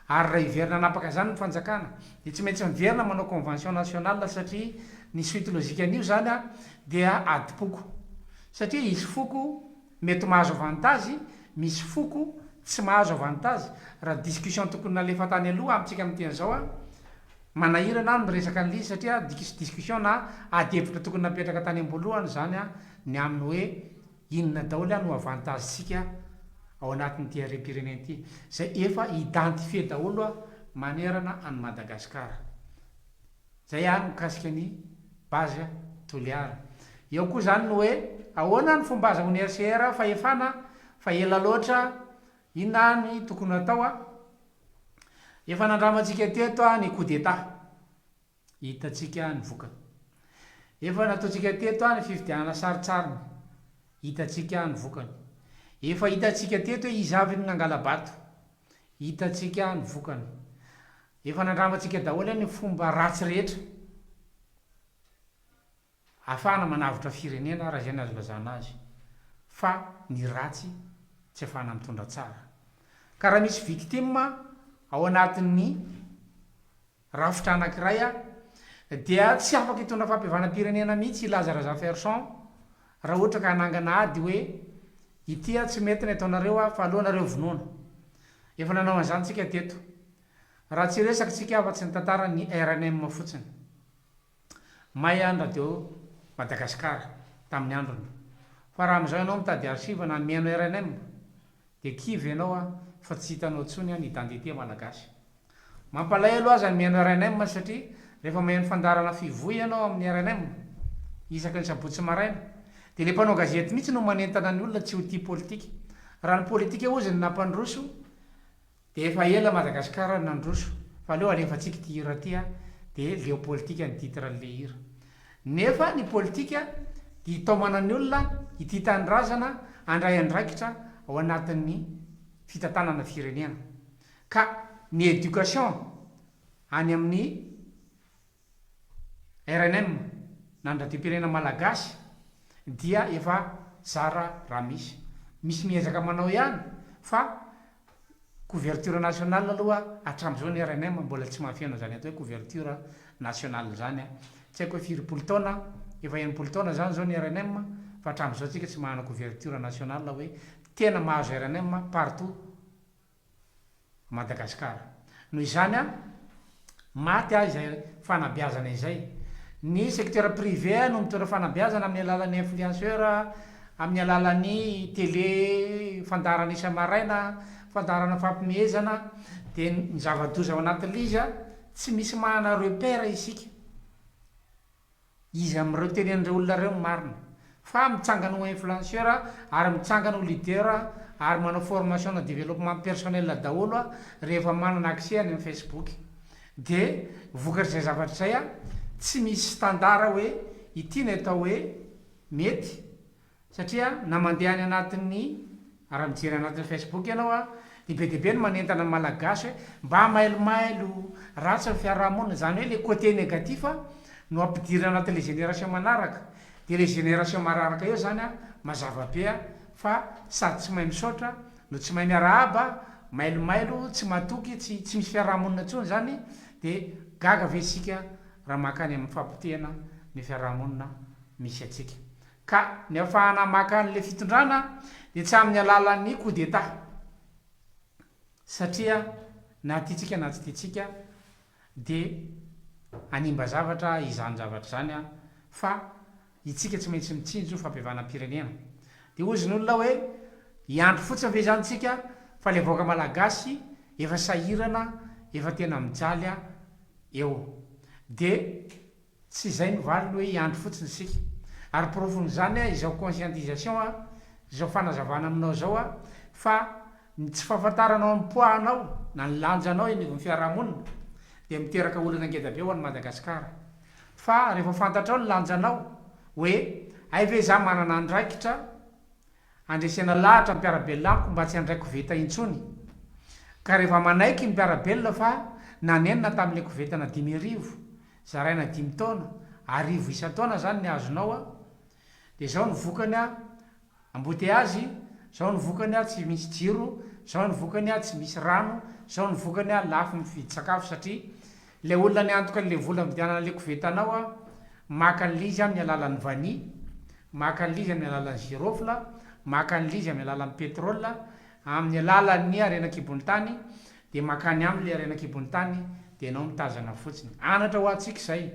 ary raha hiverina hanapaka izany ny fanjakana dia tsy maintsy miverina manao convention nationale satria ny suite logique an'io zany dia adim-poko satria hisy foko Mety mahazo avantage, misy foko tsy mahazo avantage. Raha discussion tokony nalefa tany aloha amintsika miteny zao an, manahirana aho ny miresaka an'ilay izy satria discussion na ady hevitra tokony napetraka tany am-boalohany izany an, ny amin'ny hoe inona daholo an no avantage-tsika ao anatin'ity harem-pirenena ity, izay efa identifier daholo an manerana an'i Madagasikara. Zay ary mikasika ny base Toliara. Eo koa zany ny hoe ahoana ny fomba azahoan'ny RCR fahefana fa ela loatra, inona ny tokony hatao a? Efa nandramantsika teto ny coup d'Etat, hitantsika ny vokany. Efa nataontsika teto ny fifidianana sarintsariny, hitantsika ny vokany. Efa hitantsika teto hoe iza avy no nangala-bato, hitantsika ny vokany. Efa nandramantsika daholo ny fomba ratsy rehetra ahafahana manavotra firenena raha izay no azo ilazana azy fa ny ratsy tsy ahafahana mitondra tsara. Ka raha misy victime ao anatin'ny rafitra anankiray. Dia tsy afaka hitondra fampihavanam-pirenena mihitsy i Laza Razafiarison raha ohatra ka hanangana ady hoe ity tsy mety ny ataonareo fa aleo nareo vonoina. Efa nanao an'izany tsika teto. Raha tsy hiresaka tsika afa-tsy ny tantaran'ny rnm fotsiny. May ny radio Madagascar tamin'ny androny. Fa raha amin'izao ianao mitady archive na mihaino rnm dia kivy ianao fa tsy hitanao intsony ny identité malagasy. Mampalahelo aza ny mihaino rnm satria rehefa maheno fandaharana fivoy ianao amin'ny rnm isaky ny sabotsy maraina dia ilay mpanao gazety mihitsy no manentana ny olona tsy ho tia politika. Raha ny politika hozy no nampandroso dia efa ela Madagascar no nandroso fa aleo alefantsika ity hira ity a dia leo politika ny titre an'ilay hira. Nefa ny politika dia hitaomana ny olona hitia tanindrazana handray andraikitra ao anatin'ny fitantanana firenena. Ka ny éducation any amin'ny rnm na ny radiom-pirenena malagasy dia efa zara raha misy. Misy miezaka manao ihany fa couverture nationale aloha hatramin'izao ny rnm mbola tsy mahafeno an'izany atao hoe couverture nationale izany. Tsy haiko hoe firipolo taona, efa 60 taona izany izao ny rnm fa hatramin'izao tsika tsy manana couverture nationale hoe tena mahazo rnm partout Madagascar. Noho izany an, maty aho izay fanabeazana izay. Ny secteur privé no mitondra fanabeazana amin'ny alalan'ny influenceur, amin'ny alalan'ny télé, fandaharana isa-maraina, fandaharana fampimehezana, dia ny zava-doza ao anatin'ilay izy an, tsy misy manana repère isika. Iza amin'ireo tenenin'ireo olona ireo no marina? Fa mitsangana ho influenceur ary mitsangana ho leader ary manao formation na développement personnel daholo rehefa manana accès any amin'ny facebook. Dia vokatr'izay zavatra izay tsy misy standard hoe ity no atao hoe mety Satria na mandeha any anatin'ny, raha mijery anatin'ny Facebook ianao an, dia be dia be ny manentana ny Malagasy hoe mba mailomailo, ratsy ny fiarahamonina, izany hoe le côté négatif no ampidirina anatin'ilay génération manaraka, dia ilay génération mararaka eo izany an, mazava be an, fa sady tsy mahay misaotra, no tsy mahay miarahaba, mailomailo, tsy matoky, tsy tsy misy fiarahamonina intsony izany, dia gaga ve isika raha mankany amin'ny fahapotehana ny fiarahamonina misy antsika. Ka ny afahana maka an'ilay fitondrana dia tsy amin'ny alalan'ny coup d'Etat. Satria na tiantsika na tsy tiantsika dia hanimba zavatra izany zavatra izany fa itsika tsy maintsy mitsinjo fampihavanam-pirenena. Dia hozy ny olona hoe hiandry fotsiny ve izany tsika fa ilay vahoaka malagasy efa sahirana, efa tena mijaly eo. Dia. Tsy izay no valiny hoe hiandry fotsiny isika. Ary porofon'izany izao conscientisation izao fanazavana aminao izao fa ny tsy fahafantaranao ny poids anao na ny lanjanao eo anivon'ny fiarahamonina dia miteraka olana ngeda be ho an'i Madagasikara. Fa rehefa fantatrao ny lanjanao hoe hay ve za manana andraikitra Andresena lahatra ny mpiara-belona amiko mba tsy handray koveta intsony. Ka rehefa manaiky ny mpiara-belona fa nanenina tamin'ilay kovetana 5000, zaraina dimy taona, 1000 isan-taona izany ny azonao a, dia izao ny vokany a, embouteillage, izao ny vokany a, tsy misy jiro, izao ny vokany a, tsy misy rano, izao ny vokany a, lafo mividy sakafo satria Ilay olona niantoka an'ilay vola nividianana an'ilay kovetanao a, maka an'ilay izy amin'ny alalan'ny vanille, maka an'ilay izy amin'ny alalan'ny girofle, maka an'ilay izy amin'ny alalan'ny pétrole, amin'ny alalan'ny harena an-kibon'ny tany, dia mankany aminy ilay harena an-kibon'ny tany, dia ianao mitazana fotsiny. Anatra ho antsika izay.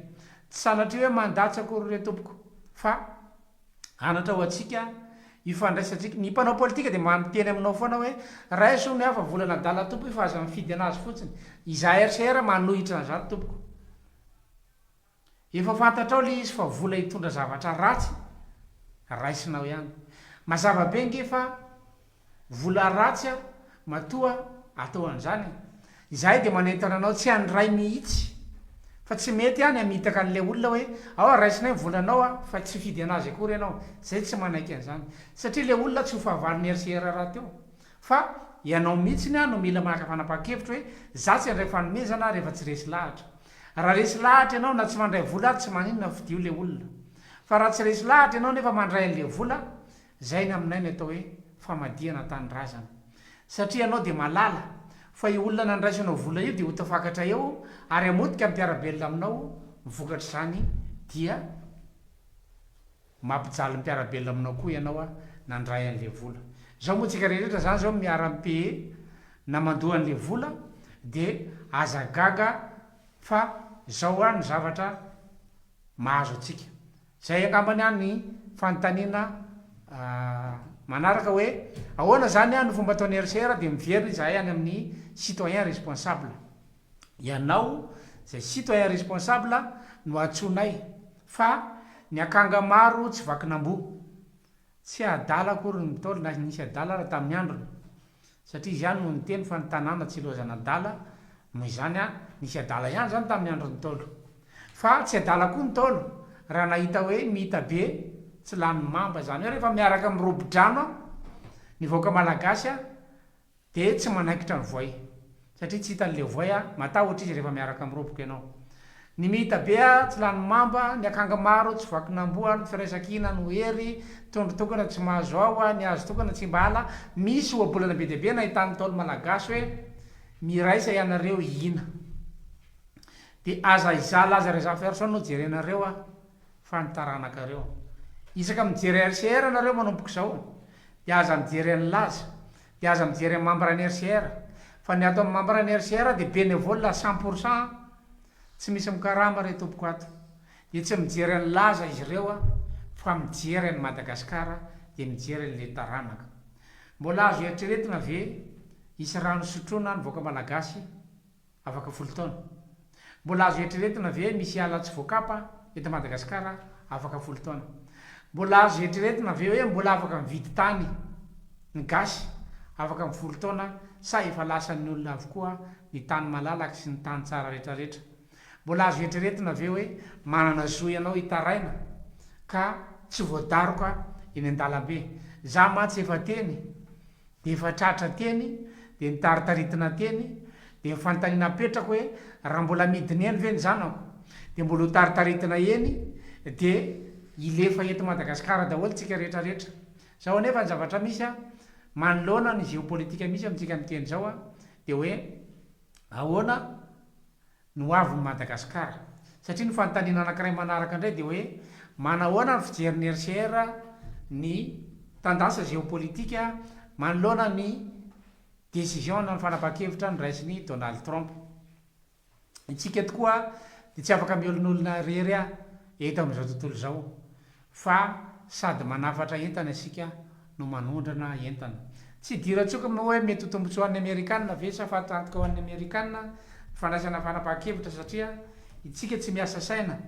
Tsy sanatria hoe mandatsa akory re tompoko, fa. Anatra ho antsika ifandraisantsika. Ny mpanao politika dia mba miteny aminao foana hoe raiso hono aho fa volana adala tompo io fa aza mifidy anazy fotsiny. Izahay RCR manohitra an'izany tompoko. Efa fantatrao le izy fa vola hitondra zavatra ratsy, raisinao ihany. Mazava be nge fa Vola ratsy a, matoa atao an'izany e. Izahay dia manentana anao tsy handray mihitsy fa tsy mety ny hamitaka an'ilay olona hoe ao a raisinay ny volanao a fa tsy hifidy an'azy akory ianao. Izay tsy manaiky an'izany satria ilay olona tsy ho fahavalon'ny RCR rahateo fa ianao mihitsiny a no mila maka fanapahan-kevitra hoe za tsy handray fanomezana rehefa tsy resy lahatra. Raha resy lahatra ianao na tsy mandray vola ary tsy maninona fidio ilay olona. Fa raha tsy resy lahatra ianao nefa mandray an'ilay vola Zay ny aminay ny atao hoe famadihana tanindrazana. Satria ianao dia malala fa io olona nandraisanao vola io dia ho tafakatra eo ary hamotika ny mpiara-belona aminao Ny vokatr'izany dia mampijaly ny mpiara-belona aminao koa ianao nandray an'le vola. Zao moa tsika rehetra zany zao miara mi-payer na mandoa an'le vola de aza gaga fa zao ny zavatra mahazo antsika. Zay angambany an ny fanontaniana manaraka hoe ahoana zany an ny fomba ataon'ny RCR dia miverina izahay any amin'ny citoyen responsable. Ianao izay citoyen responsable no antsoinay fa ny akanga maro tsy vakin'amboa. Tsy adala akory ny Ntaolo na nisy adala ara tamin'ny androny. Satria izy ihany no niteny fa ny tanàna tsy ilaozana adala, noho izany an, nisy adala ihany izany tamin'ny andron'ny Ntaolo. Fa tsy adala koa ny Ntaolo raha nahita hoe mita be tsy lany mamba, izany hoe rehefa miaraka mirobo-drano ny vahoaka malagasy an, Dia tsy manaikitra ny voay. Satria tsy hitan'ilay voay a, matahotra izy rehefa miaraka miroboka ianao. Ny mihita be a, tsy lany mamba, ny akanga maro tsy vakin'amboa, ny firaisankina no hery, tondro tokana tsy mahazo ao a, ny hazo tokana tsy mba ala. Misy ohabolana be dia be nahitan'ny Ntaolo malagasy hoe, miraisa ianareo hihina. Dia aza izaho Laza Razafiarison no jerenareo a, fa ny taranakareo. Isaka mijery RCR nareo manomboka izao dia aza mijery an'i Laza, dia aza mijery an'i membre ny RCR, fa ny ato amin'ny membre ny RCR dia bénévole à 100% an, tsy misy mikarama re tompoko ato, dia tsy mijery an'i Laza izy ireo an, fa mijery an'i Madagascar dia mijery an'ilay taranaka. Mbola azo eritreretina ve hisy rano sotroina ny vahoaka malagasy? Afaka folo taona. Mbola azo eritreretina ve misy ala tsy voakapa eto Madagasikara afaka folo taona? Mbola azo eritreretina ve hoe mbola afaka mividy tany ny gasy afaka amin'ny folo taona sa efa lasan'ny olona avokoa ny tany malalaka sy ny tany tsara retraretra? Mbola azo eritreretina ve hoe manana zo ianao hitaraina ka tsy voadaroka eny an-dalambe? Za mantsy efa teny Dia efa tratra teny, dia nitaritaritina teny, dia ny fanontaniana apetrako hoe raha mbola amidiny eny ve ny zanako, dia mbola ho taritaritina eny, dia hilefa eto Madagasikara daholo tsika rehetra rehetra. Zao anefa ny zavatra misy an, manoloana ny geopolitika misy amintsika miteny izao an, dia hoe ahoana ny ho avin'i Madagasikara. Satria ny fanontaniana anankiray manaraka indray dia hoe manahoana ny fijerin'ny RCR ny tendance géopolitique manoloana ny décision na ny fanapahan-kevitra noraisin'i Donald Trump. Isika tokoa dia tsy afaka miolonolona irery eto amin'izao tontolo izao fa sady manafatra entana isika no manondrana entana. Tsy idiran-tsoka moa hoe mety ho tombontsoa an'ny Amerikana ve sa fatiantoka ho an'ny Amerikana ny fandraisana fanapahan-kevitra satria itsika tsy miasa saina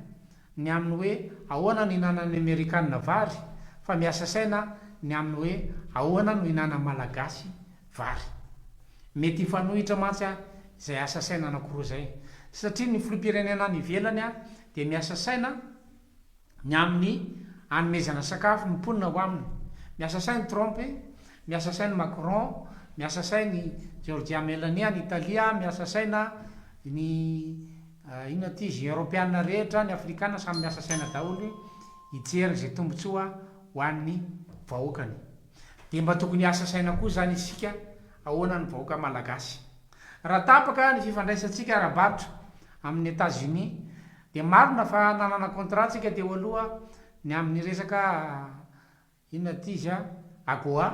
ny amin'ny hoe ahoana no hinanan'ny Amerikana vary fa miasa saina ny amin'ny hoe ahoana no hinanan'ny Malagasy vary. Mety hifanohitra mantsy izay asa saina anankiroa izay satria ny filoham-pirenena any ivelany dia miasa saina ny amin'ny hanomezana sakafo ny mponina ao aminy. Miasa sainy Trump, miasa sainy Macron, miasa sainy Giorgia Meloni any Italia, miasa saina ny inona ity izy, Eoropeana rehetra, ny Afrikana samy miasa saina daholo hijery izay tombontsoa ho an'ny vahoakany. Dia mba tokony hiasa saina koa izany isika ahoana ny vahoaka malagasy. Raha tapaka ny fifandraisantsika ara-barotra amin'i Etats-Unis Dia marina fa nanana contrat tsika teo aloha ny amin'ny resaka inona ity izy a, AGOA,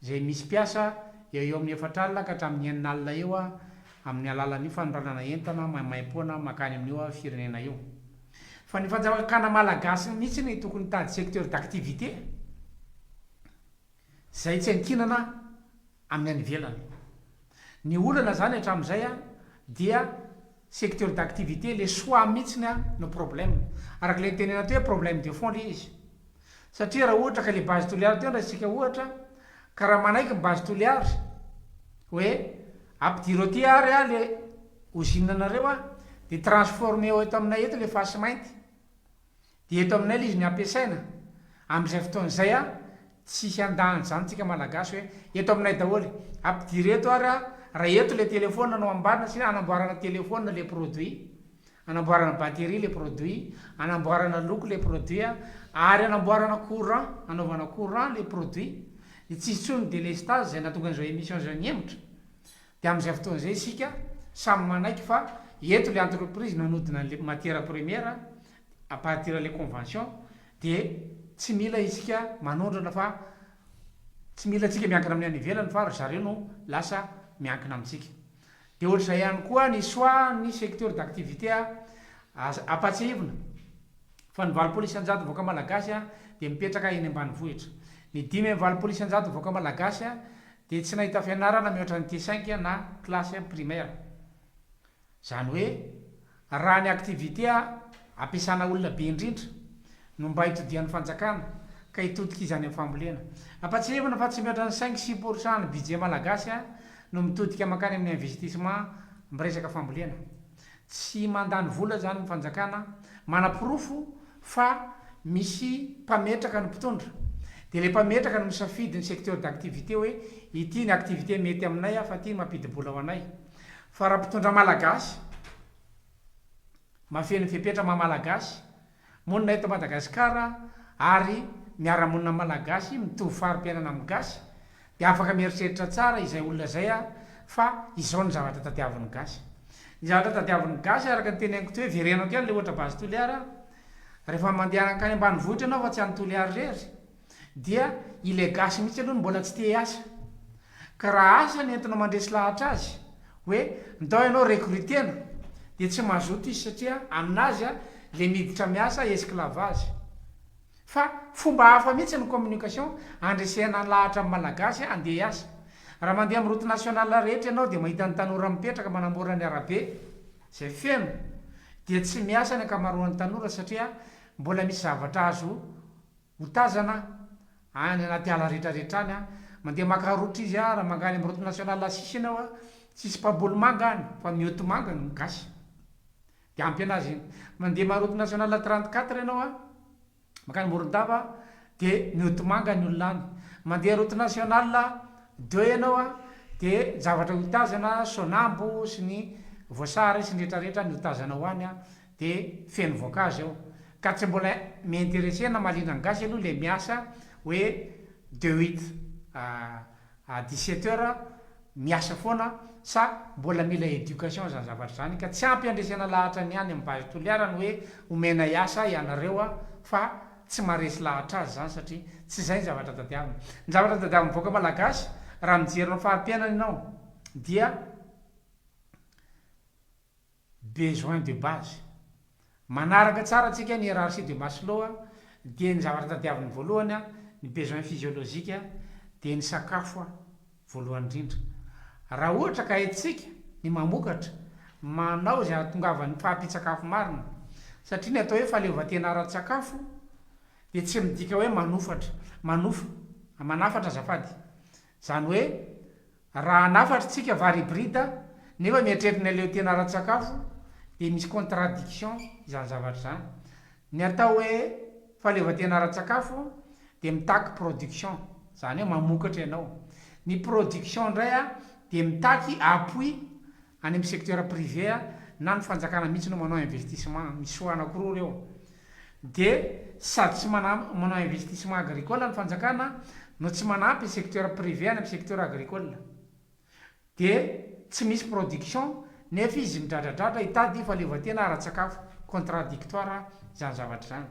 izay misy mpiasa eo eo amin'ny efatr'alina ka hatramin'ny enina alina eo amin'ny alalan'io fanondranana entana maimaimpoana mankany amin'io firenena io. Fa ny fanjakana malagasy mihitsy no tokony hitady secteur d'activité izay tsy ankinana amin'ny any ivelany. Ny olana zany hatramin'izay dia secteur d'activité le choix mihitsiny no problème. Araka ilay nitenenana teo hoe problème de fond le izy. Satria raha ohatra ka le base Toliara teo no raisintsika ohatra, ka raha manaiky ny base Toliara hoe ampidiro aty ary le usine nareo dia transformer-o eto aminay eto le fasy mainty. Dia eto aminay ilay izy ny ampiasaina, amin'izay fotoana izay a, tsisy handà an'izany tsika malagasy hoe eto aminay daholo, ampidiro eto ary a, raha eto ilay telephone no ambarina satria anamboarana telephone ilay produit, anamboarana batterie ilay produit, anamboarana loko ilay produit a, ary anamboarana courant, anaovana courant ilay produit, dia tsisy intsony ny delestage izay nahatonga an'izao émission izao nihemotra. Dia amin'izay fotoana izay isika samy manaiky fa eto le entreprise nanodina an'le matière première à partir le convention dia tsy mila isika manondrana fa tsy mila antsika miankina amin'ny any ivelany fa ry zareo no lasa miankina amintsika. Dia ohatr'izay ihany koa ny choix ny secteur d'activité ampatsiahivina fa ny 80% vahoaka malagasy dia mipetraka eny ambanivohitra. Ny 85% vahoaka malagasy dia tsy nahita fianarana mihoatra ny T5 na classe primaire. Izany hoe raha ny activité ampiasana olona be indrindra no mba itodihan'ny fanjakana ka hitodika izy any amin'ny fambolena. Ampatsiahivina fa tsy mihoatra ny cinq six pour cent ny budget malagasy no mitodika mankany amin'ny investissement miresaka fambolena. Tsy mandany vola izany ny fanjakana, manaporofo fa misy mpametraka ny mpitondra. Dia ilay mpametraka no misafidy ny secteur d'activité hoe ity ny activité mety aminay fa ity mampidi-bola ho anay. Fa raha mpitondra malagasy, mahafeno ny fepetra maha malagasy, monina eto Madagasikara ary miara-monina amin'ny malagasy, mitovy fari-piainana amin'ny gasy, dia afaka mieritreritra tsara izay olona izay fa izao ny zavatra tadiavin'ny gasy. Ny zavatra tadiavin'ny gasy araka ny teneniko teo hoe verenako ihany ilay ohatra base Toliara, rehefa mandeha hankany ambanivohitra ianao fa tsy any Toliara irery, dia ilay gasy mihitsy aloha no mbola tsy te hiasa. Ka raha asa no entinao mandresy lahatra azy hoe ndao ianao recruter-na dia tsy mazoto izy satria aminazy le miditra miasa esclavage. Fa fomba hafa mihitsy ny communication andresena lahatra ny malagasy andeha hiasa. Raha mandeha amin'ny route nationale rehetra ianao dia mahita ny tanora mipetraka manamorona ny arabe izay feno dia tsy miasa ny ankamaroan'ny tanora satria mbola misy zavatra azo Ho tazana any anaty ala retraretra any an, mandeha maka route izy an, raha mankany amin'ny route nationale six ianao an, tsisy mpamboly manga any fa mioty manga ny gasy, dia ampy anazy iny. Mandeha ma route nationale 34 ianao an, mankany Morondava dia mioty manga ny olona any. Mandeha route nationale deux ianao an, dia zavatra otazana, soanambo sy ny voasary sy ny retraretra ny otazanao any an, de feno voankazo eo ka tsy mbola mi-interesser na mahaliana ny gasy aloha le miasa hoe de huit à 17 heures miasa foana sa mbola mila education zany zavatra zany ka tsy ampy handresena lahatra ny any amin'ny base Toliara ny hoe omenay asa ianareo fa tsy maharesy lahatra azy zany satria tsy zay ny zavatra tadiaviny. Ny zavatra tadiavin'ny vahoaka malagasy raha mijery ny fari-piainana ianao dia Besoin de base. Manaraka tsara antsika ny hiérarchie de Maslow dia ny zavatra tadiaviny voalohany ny besoin physiologique dia ny sakafo voalohany indrindra. Raha ohatra ka haintsika ny mamokatra, manao izay hahatongavan'ny fahampian-tsakafo marina, satria ny atao hoe fahaleovantena ara-tsakafo dia tsy midika hoe manofatra, manofa, manafatra azafady. Izany hoe Raha hanafatra tsika vary hybride nefa mieritreritra ny aleo tena ara-tsakafo dia misy contradiction izany zavatra izany. Ny atao hoe fahaleovantena ara-tsakafo dia mitaky production, izany hoe mamokatra ianao. Ny production indray dia mitaky appui any amin'ny secteur privé na ny fanjakana mihitsy no manao investissement, misy choix anakiroa ireo. Dia sady tsy manao investissement agricole ny fanjakana no tsy manampy ny secteur privé any amin'ny secteur agricole. Dia tsy misy production nefa izy midradradradra hitady fahaleovantena ara-tsakafo. Contradictoire izany zavatra izany.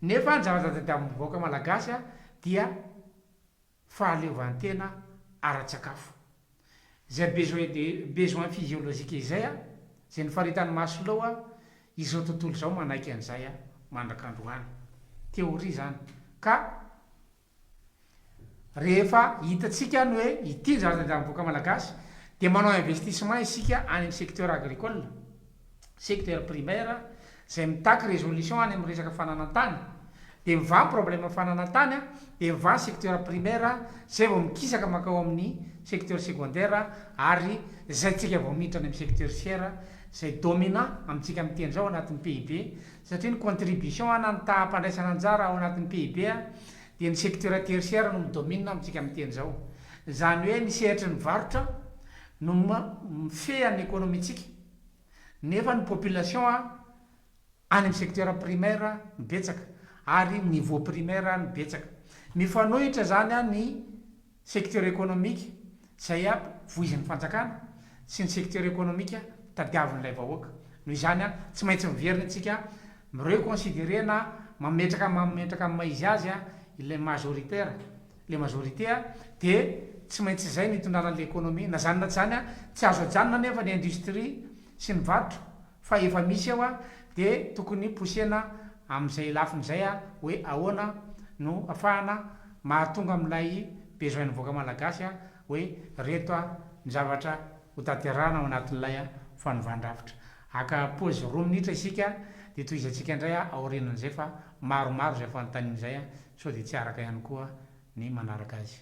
Nefa ny zavatra tadiavin'ny vahoaka malagasy dia fahaleovantena ara-tsakafo. Izay besoin de besoin physiologique izay a, izay nofaritan'i Maslow a, izao tontolo izao manaiky an'izay a, mandrak'androany. Théorie izany. Ka rehefa hitantsika ny hoe ity ny zavatra tadiavin'ny vahoaka malagasy dia manao investissement isika any amin'ny secteur agricole. secteur primaire izay mitaky résolution any amin'ny resaka fananan-tany, dia mivaha ny problème fananan-tany dia mivaha ny secteur primaire zay vao mikisaka mankao amin'ny secteur secondaire ary zay tsika vao miditra any amin'ny secteur tertiaire izay dominant amintsika miteny izao anatin'ny PIB satria ny contribution na ny taham-pandraisana anjara ao anatin'ny PIB dia ny secteur tertiaire no mi-domine amintsika miteny izao. Izany hoe ny sehatry ny varotra no mifehy ny économie-tsika. Nefa ny population any amin'ny secteur primaire no betsaka ary niveau primaire no betsaka. Mifanohitra izany ny secteur économique izay voizin'ny fanjakana sy ny secteur économique tadiavin'ilay vahoaka. Noho izany, tsy maintsy miverina isika mi-reconsiderer na mametraka mametraka amin'ny maha izy azy ilay majoritaire, ilay majorité dia tsy maintsy izay no hitondrana an'ilay économie. Na izany na tsy izany, tsy azo ajanona anefa ny industrie sy ny varotra fa efa misy eo dia tokony pousser-na amin'izay lafiny izay hoe ahoana no afahana mahatonga amin'ilay besoin-n'ny vahoaka malagasy hoe reto ny zavatra ho tanterahana ao anatin'ilay fanovan-drafitra. Haka pause roa minitra isika dia tohizantsika indray aorianan'izay fa maromaro izay fanontaniana izay sao dia tsy araka ihany koa ny manaraka azy.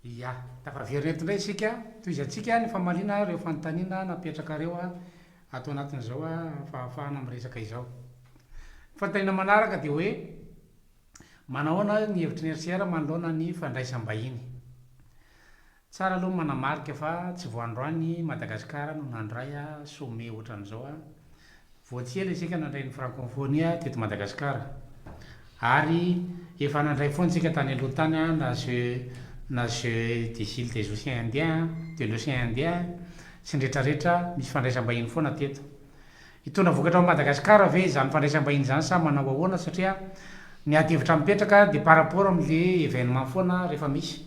Ia. Tafaverina eto indray isika. Tohizantsika ny famaliana ireo fanontaniana napetrakareo ato anatin'izao fahafahana miresaka izao. Ny fanontaniana manaraka dia hoe, Manahoana ny hevitry ny RCR manoloana ny fandraisam-bahiny? Tsara aloha ny manamarika fa tsy vao androany i Madagasikara no nandray sommet ohatran'izao. Vao tsy ela isika nandray ny Francophonie teto Madagasikara. Ary efa nandray foana isika tany aloha tany na jeux na jeux des îles des océans Indiens, de l'océan Indien. sy ny retraretra, misy fandraisam-bahiny foana teto. Hitondra vokatra ao Madagasikara ve izany fandraisam-bahiny izany sa manao ahoana satria ny ady hevitra mipetraka dia par rapport amin'le événement foana rehefa misy.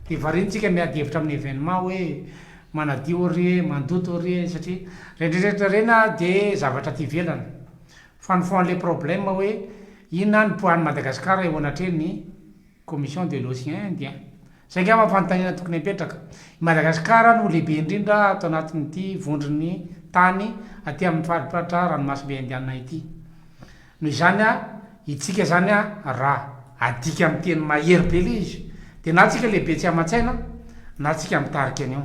Dia variana tsika miady hevitra amin'ny événement hoe manadio ry e, mandoto ry e satria ireny retraretra ireny dia zavatra aty ivelany. Fa ny fond an'le problème hoe inona ny poids an'i Madagasikara eo anatrehan'ny Commission de l'Océan Indien. Izay angamba ny fanontaniana tokony hapetraka. I Madagasikara no lehibe indrindra ato anatin'ity vondron'ny tany aty amin'ny fariparitra ranomasimbe Indiana ity. Noho izany, itsika izany raha adika amin'ny teny mahery be ilay izy, dia na tsika lehibe tsy aman-tsaina, na tsika mitarika an'io.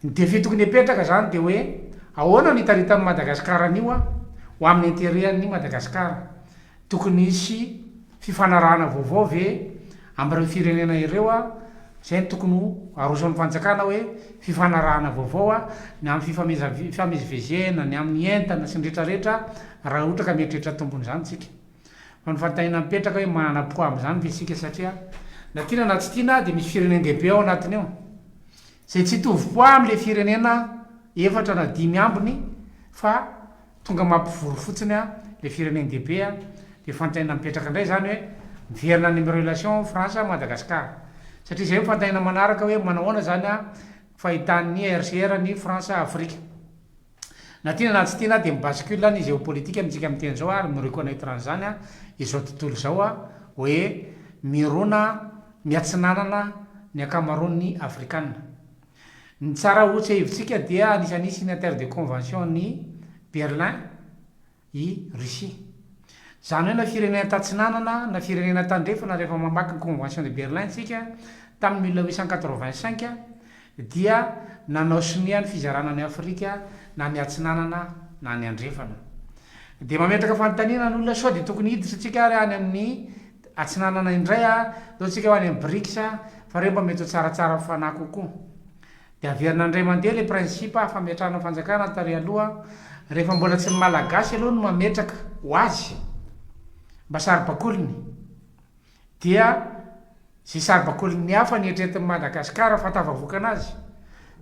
Ny défi tokony hapetraka izany dia hoe ahoana no hitaritan'i Madagasikara an'io ho amin'ny intérêt-n'i Madagasikara. Tokony hisy fifanarahana vaovao ve amin'ireo firenena ireo? Izay no tokony ho aroson'ny fanjakana hoe fifanarahana vaovao ny amin'ny fifamezivezena, ny amin'ny entana sy ny retraretra raha ohatra ka mieritreritra tombony izany isika. Fa ny fanontaniana mipetraka hoe manana poids amin'izany ve isika satria na tiana na tsy tiana dia misy firenen-dehibe ao anatiny ao izay tsy hitovy poids amin'ilay firenena efatra na dimy ambiny fa Tonga mampivory fotsiny a le firenen-dehibe a, de fantaina mipetraka indray zany hoe miverina any amin'ny relation France Madagascar. Satria zay no fantaina manaraka hoe manahoana zany a fahitan'ny RCR ny France Afrika. Na tiana na tsy tiana dia mi-bascule ny géopolitique amintsika miteny zao ary mi-reconnaitre an'izany a izao tontolo izao a hoe mirona miatsinanana ny ankamaroan'ny Afrikana. Ny tsara ho tsiahivintsika dia anisan'ny signataire de convention ny Berlin i Russie. Izany hoe na firenena tatsinanana na firenena tandrefana rehefa mamaky ny convention de Berlin tsika tamin'ny 1885 dia nanao sonia ny fizarana an'i Afrika na ny atsinanana na ny andrefana. Dia mametraka fanontaniana ny olona sao dia tokony hiditra tsika ary any amin'ny Atsinanana indray a, ndao tsika ho any amin'ny Brics fa reo mba mety ho tsaratsara fanahy kokoa. Dia averina indray mandeha le principe fametrahana fanjakana tary aloha, rehefa mbola tsy ny Malagasy aloha no mametraka ho azy mba saribakoliny dia ze saribakolin'ny hafa ny eritreretin'i Madagascar fa tafavoakana azy.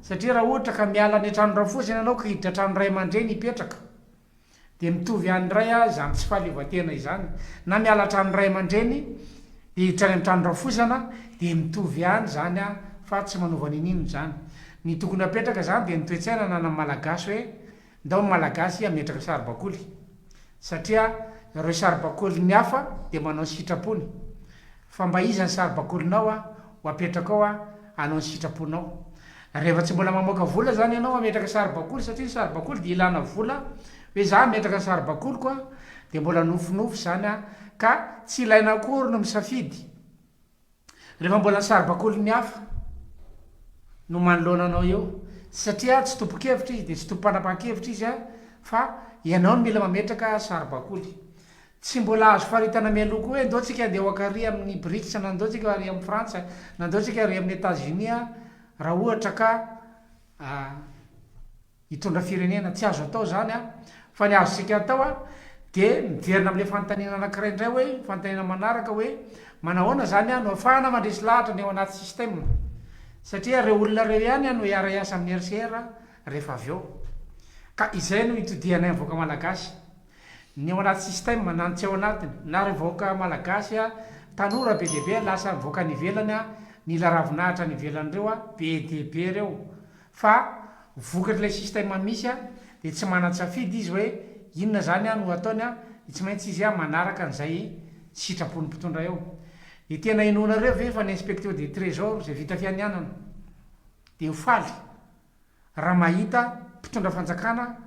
Satria raha ohatra ka miala any an-trano rafozana ianao ka hiditra trano ray aman-dreny hipetraka. Dia mitovy ihany indray ah izany tsy fahaleovantena izany. Na miala trano ray aman-dreny dia hiditra any amin'ny trano rafozana dia mitovy ihany izany ah fa tsy manova n'inon'inona izany. Ny tokony hapetraka izany dia ny toe-tsaina ananan'ny Malagasy hoe ndao ny Malagasy hametraka saribakoly. Satria ireo saribakolin'ny hafa dia manao ny sitrapony. Fa mba iza ny saribakolinao a, ho apetrakao a, hanao ny sitraponao. Rehefa tsy mbola mamoaka vola zany ianao hametraka saribakoly satria ny saribakoly dia ilana vola hoe za hametraka ny saribakoliko a, dia mbola nofinofy zany a, ka tsy ilaina akory ny misafidy rehefa mbola ny saribakolin'ny hafa no manoloana anao eo satria tsy tompon-kevitra izy dia tsy tompom-panapahan-kevitra izy a, fa ianao no mila mametraka saribakoly. Tsy mbola azo faritana mialoha koa hoe ndao tsika andeha ho akary amin'ny Brics na ndao tsika ary amin'i Frantsa na ndao tsika ary amin'i Etats-Unis raha ohatra ka hitondra firenena. Tsy azo atao izany fa ny azontsika atao dia miverina amin'ilay fanontaniana anankiray indray hoe, fanontaniana manaraka hoe manahoana izany no ahafahana mandresy lahatra ny ao anaty système satria ireo olona ireo ihany no hiara-hiasa amin'ny RCR rehefa avy eo. Ka izay no itodihanay amin'ny vahoaka malagasy. Ny ao anaty système na ny tsy ao anatiny, na ireo vahoaka malagasy tanora be dia be lasa mivoaka any ivelany nila ravinahitra any ivelany ireo be dia be ireo fa vokatr'ilay système misy dia tsy manan-tsafidy izy hoe inona izany no ataony dia tsy maintsy izy manaraka an'izay sitrapon'ny mpitondra eo. Dia tena inoanareo ve fa ny inspecteur des trésors izay vita fianianana dia ho faly Raha mahita mpitondra fanjakana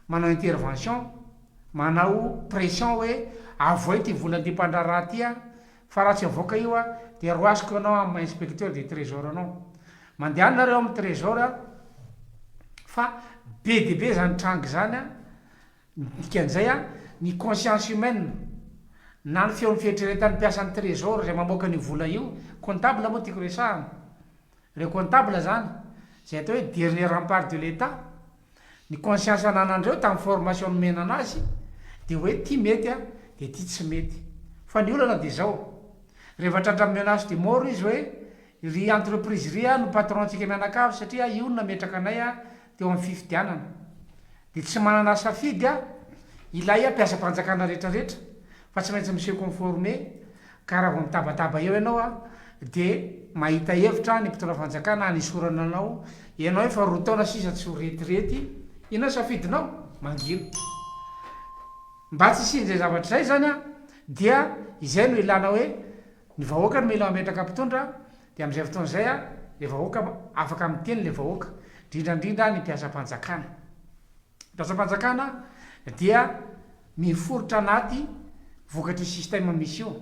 manao intervention, manao pression hoe avoay ity volan'ity mpandraharaha ity an, fa raha tsy avoaka io an, dia roasiko ianao amin'ny maha inspecteur des trésors anao. Mandehana nareo amin'ny trésor an, fa be dia be izany tranga izany an, ny dikan'izay an, ny conscience humaine na ny feon'ny fieritreretan'ny mpiasan'ny trésor izay mamoaka an'io vola io, comptable moa tiako resahana, Ireo comptable zany, izay atao hoe dernier rempart de l'Etat, ny conscience ananandreo tamin'ny formation nomena anazy dia hoe ty mety a, dia ty tsy mety. Fa ny olana dia izao, rehefa tratran'ny menace de mort izy hoe ry entreprise ry a no patron-tsika mianakavy satria io no nametraka anay a teo amin'ny fifidianana. Dia tsy manana safidy ilay mpiasam-panjakana rehetrarehetra fa tsy maintsy mi-se conformer ka raha vao mitabataba eo ianao dia mahita hevitra ny mpitondra fanjakana hanesorana anao, ianao efa roa taona sisa tsy ho retirety, inona ny safidinao? Mangina. Mba tsy hisian'izay zavatra izay izany dia izay no ilana hoe ny vahoaka no mila mametraka mpitondra dia amin'izay fotoana izay ilay vahoaka afaka miteny ilay vahoaka, indrindra indrindra ny mpiasam-panjakana. Ny mpiasam-panjakana dia miforitra anaty vokatr'io système misy io.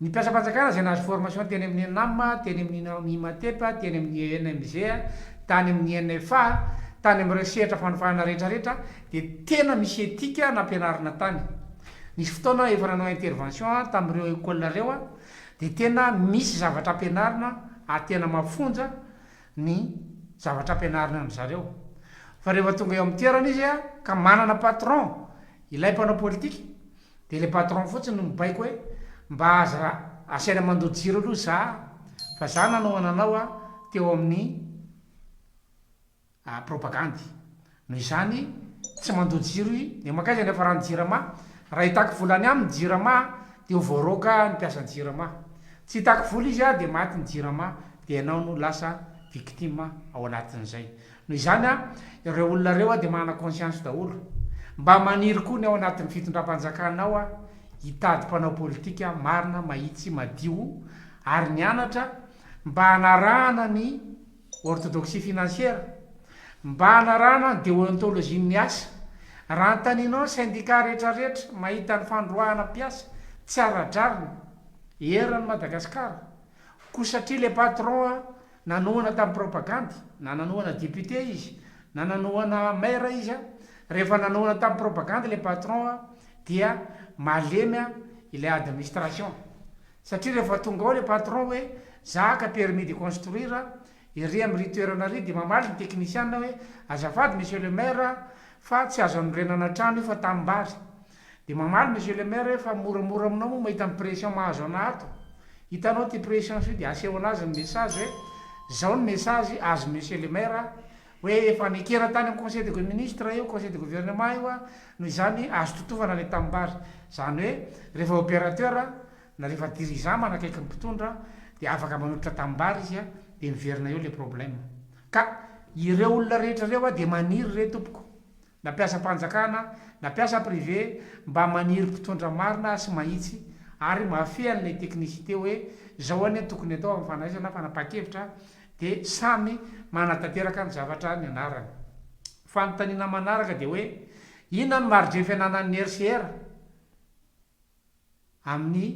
Ny mpiasam-panjakana izay nahazo formation teny amin'ny ENAM, teny amin'ny IMATEP, teny amin'ny ENMG, tany amin'ny INFA, tany amin'ireo sehatra fanofanana rehetrarehetra dia tena misy éthique nampianarina tany. Nisy fotoana aho efa nanao intervention tamin'ireo école ireo aho dia tena misy zavatra ampianarina ary tena mafonja ny zavatra ampianarina an-dry zareo. Fa rehefa tonga eo amin'ny toerana izy ka manana patron ilay mpanao politika dia ilay patron fotsiny no mibaiko hoe mba aza asaina mandoa jiro aloha za fa za nanohana anao teo amin'ny propagandy. Noho izany tsy mandoa jiro i, dia mankaiza ny hafaran'ny jirama? Raha hitaky vola any aminy jirama dia ho voaroaka ny mpiasan'ny jirama. Tsy hitaky vola izy dia maty ny jirama dia ianao no lasa victime ao anatin'izay. Noho izany ireo olona ireo dia manana conscience daholo. Mba maniry koa ny ao anatin'ny fitondram-panjakana ao hitady mpanao politika marina, mahitsy, madio ary nianatra mba hanarahana ny orthodoxie financière, mba hanarahana ny déontologie-n'ny asa. Raha antaninao ny syndicat rehetrarehetra mahita ny fandroahana mpiasa tsy ara-drariny eran'i Madagasikara, koa satria le patron nanohana tamin'ny propagandy, na nanohana député izy, na nanohana maire izy, rehefa nanohana tamin'ny propagandy le patron dia malemy ilay administration. Satria rehefa tonga ao le patron hoe za haka permis de construire ery amin'ry toerana ry dia mamaly ny teknisiana hoe azafady monsieur le maire fa tsy azo anorenana trano io fa tanimbary. Dia mamaly monsieur le maire hoe fa moramora aminao moa mahita ny pression mahazo anah ato. Hitanao ity pression io dia aseho anazy ny message hoe zao ny message azon'i monsieur le maire hoe efa nekena tany amin'ny conseil de ministre io, conseil de gouvernement io noho izany azo totofana ilay tanimbary. Izany hoe rehefa opérateur na rehefa dirigeant manakaiky ny mpitondra dia afaka manolotra tanimbary izy dia miverina eo ilay problème. Ka ireo olona rehetra ireo dia maniry re tompoko na mpiasam-panjakana na mpiasa privé mba maniry mpitondra marina sy mahitsy ary mahafehy an'ilay technicité hoe zao anie tokony atao amin'ny fandraisana fanapahan-kevitra dia samy manatanteraka ny zavatra nianarany. Fanontaniana manaraka dia hoe inona no mari-drefy ananan'ny RCR amin'ny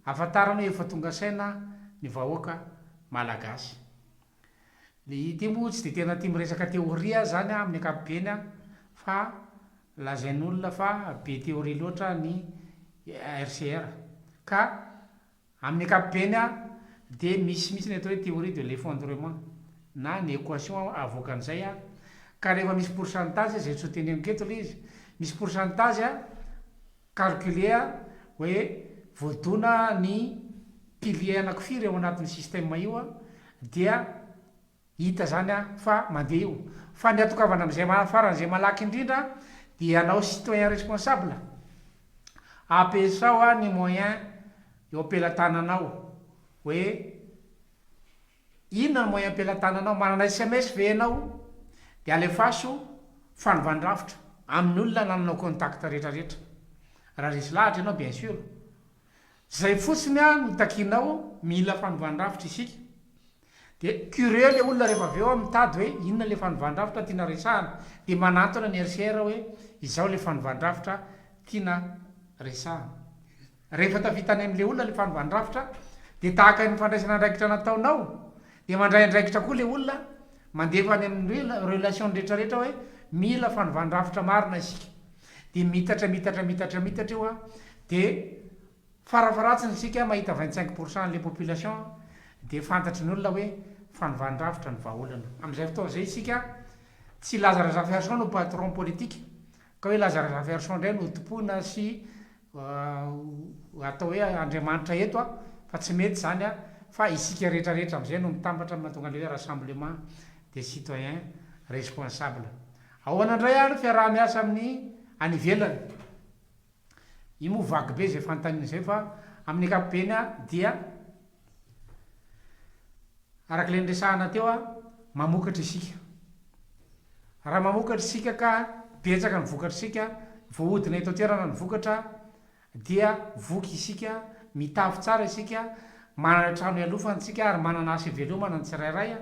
ahafantarana hoe efa tonga saina ny vahoaka malagasy. Ity moa tsy dia tena tia miresaka théorie aho izany amin'ny ankapobeny fa lazain'olona fa be théorie loatra ny RCR. Ka amin'ny ankapobeny dia misy mihitsy ny atao hoe théorie de l'effondrement na ny équation avoakan'izay ka rehefa misy pourcentage izay tsy ho teneniko eto ilay izy, misy pourcentage calculer hoe voadona ny pilier anakifiry ao anatin'ny système io dia hita zany fa mandeha io. Fa ny hatokavana amin'izay faran'izay malaky indrindra dia ianao citoyen responsable, ampiasao ny moyen eo am-pelatananao hoe Inona no moyen am-pelatananao? Manana sms ve ianao? Dia alefaso fanovan-drafitra amin'ny olona anananao contact rehetra rehetra. Raha resy lahatra ianao bien sur. Zay fotsiny no takianao, mila fanovan-drafitra isika. Dia curieux le olona rehefa avy eo mitady hoe inona le fanovan-drafitra tiana resahana. Dia manantona ny RCR hoe izao le fanovan-drafitra tiana resahana. Rehefa tafita any amin'ilay olona ilay fanovan-drafitra dia tahaka ny fandraisana andraikitra nataonao dia mandray andraikitra koa ilay olona mandefa any amin'ny relation rehetra rehetra hoe mila fanovan-drafitra marina isika. Dia mitatra mitatra mitatra mitatra io an, dia farafaharatsiny isika mahita 25 pourcent an'ilay population dia fantatry ny olona hoe fanovan-drafitra no vahaolana. Amin'izay fotoana izay isika tsy Laza Razafiarison no patron politique ka hoe Laza Razafiarison indray no tompoina sy atao hoe Andriamanitra eto a, fa tsy mety izany a, fa isika rehetra rehetra amin'izay no mitambatra mahatonga an'ilay hoe rassemblement des citoyens. Responsable. Ahoana indray ary ny fiaraha-miasa amin'ny any ivelany? Io moa vague be izay fanontaniana izay fa amin'ny ankapobeny dia araka ilay niresahana teo, mamokatra isika. Raha mamokatra isika ka betsaka ny vokatr'isika, voahodina eto an-toerana ny vokatra dia voky isika, mitafy tsara isika, manana trano ialofana isika ary manana asa ivelomana ny tsirairay,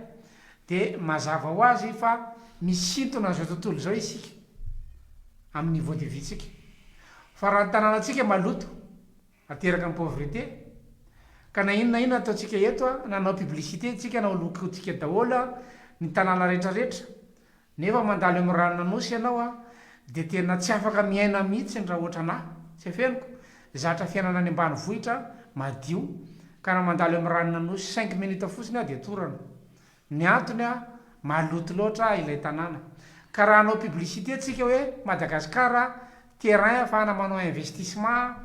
dia mazava ho azy fa misintona an'izao tontolo izao isika amin'ny niveau de vie-tsika. Fa raha ny tanànantsika maloto, ateraka ny pauvreté, ka na inona na inona ataontsika eto, na hanao publicité tsika na ho lokotsika daholo ny tanàna retraretra, Nefa mandalo eo amin'ny ranon'Anosy ianao a, dia tena tsy afaka miaina mihitsy raha ohatran'ahy, tsy afeniko, zatra fiainana any ambanivohitra, madio, ka raha mandalo eo amin'ny ranon'Anosy cinq minutes fotsiny aho dia torana. Ny antony a, maloto loatra ilay tanàna. Ka raha hanao publicité tsika hoe Madagascar terrain afahana manao investissement,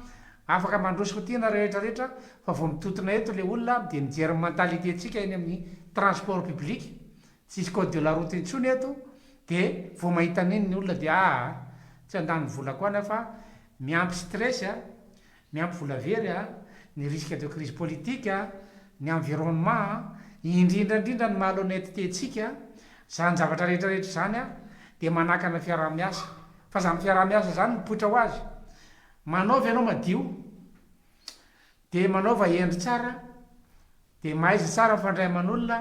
afaka mandroso aty nareo rehetra rehetra, fa vao mitotona eto le olona dia mijery ny mentalité tsika eny amin'ny transport public, Tsisy code de la route intsony eto de vao mahita an'iny ny olona de aa tsy handany vola koa any aho fa miampy stress a, miampy vola very a, ny risque de crise politique a, ny environnement a, indrindra indrindra ny malhonnêteté tsika, zany zavatra rehetra rehetra zany a de manakana fiaraha-miasa, fa zany fiaraha-miasa zany mipoitra ho azy, manaova ianao madio de manaova hendry tsara, Dia mahaiza tsara mifandray aman'olona,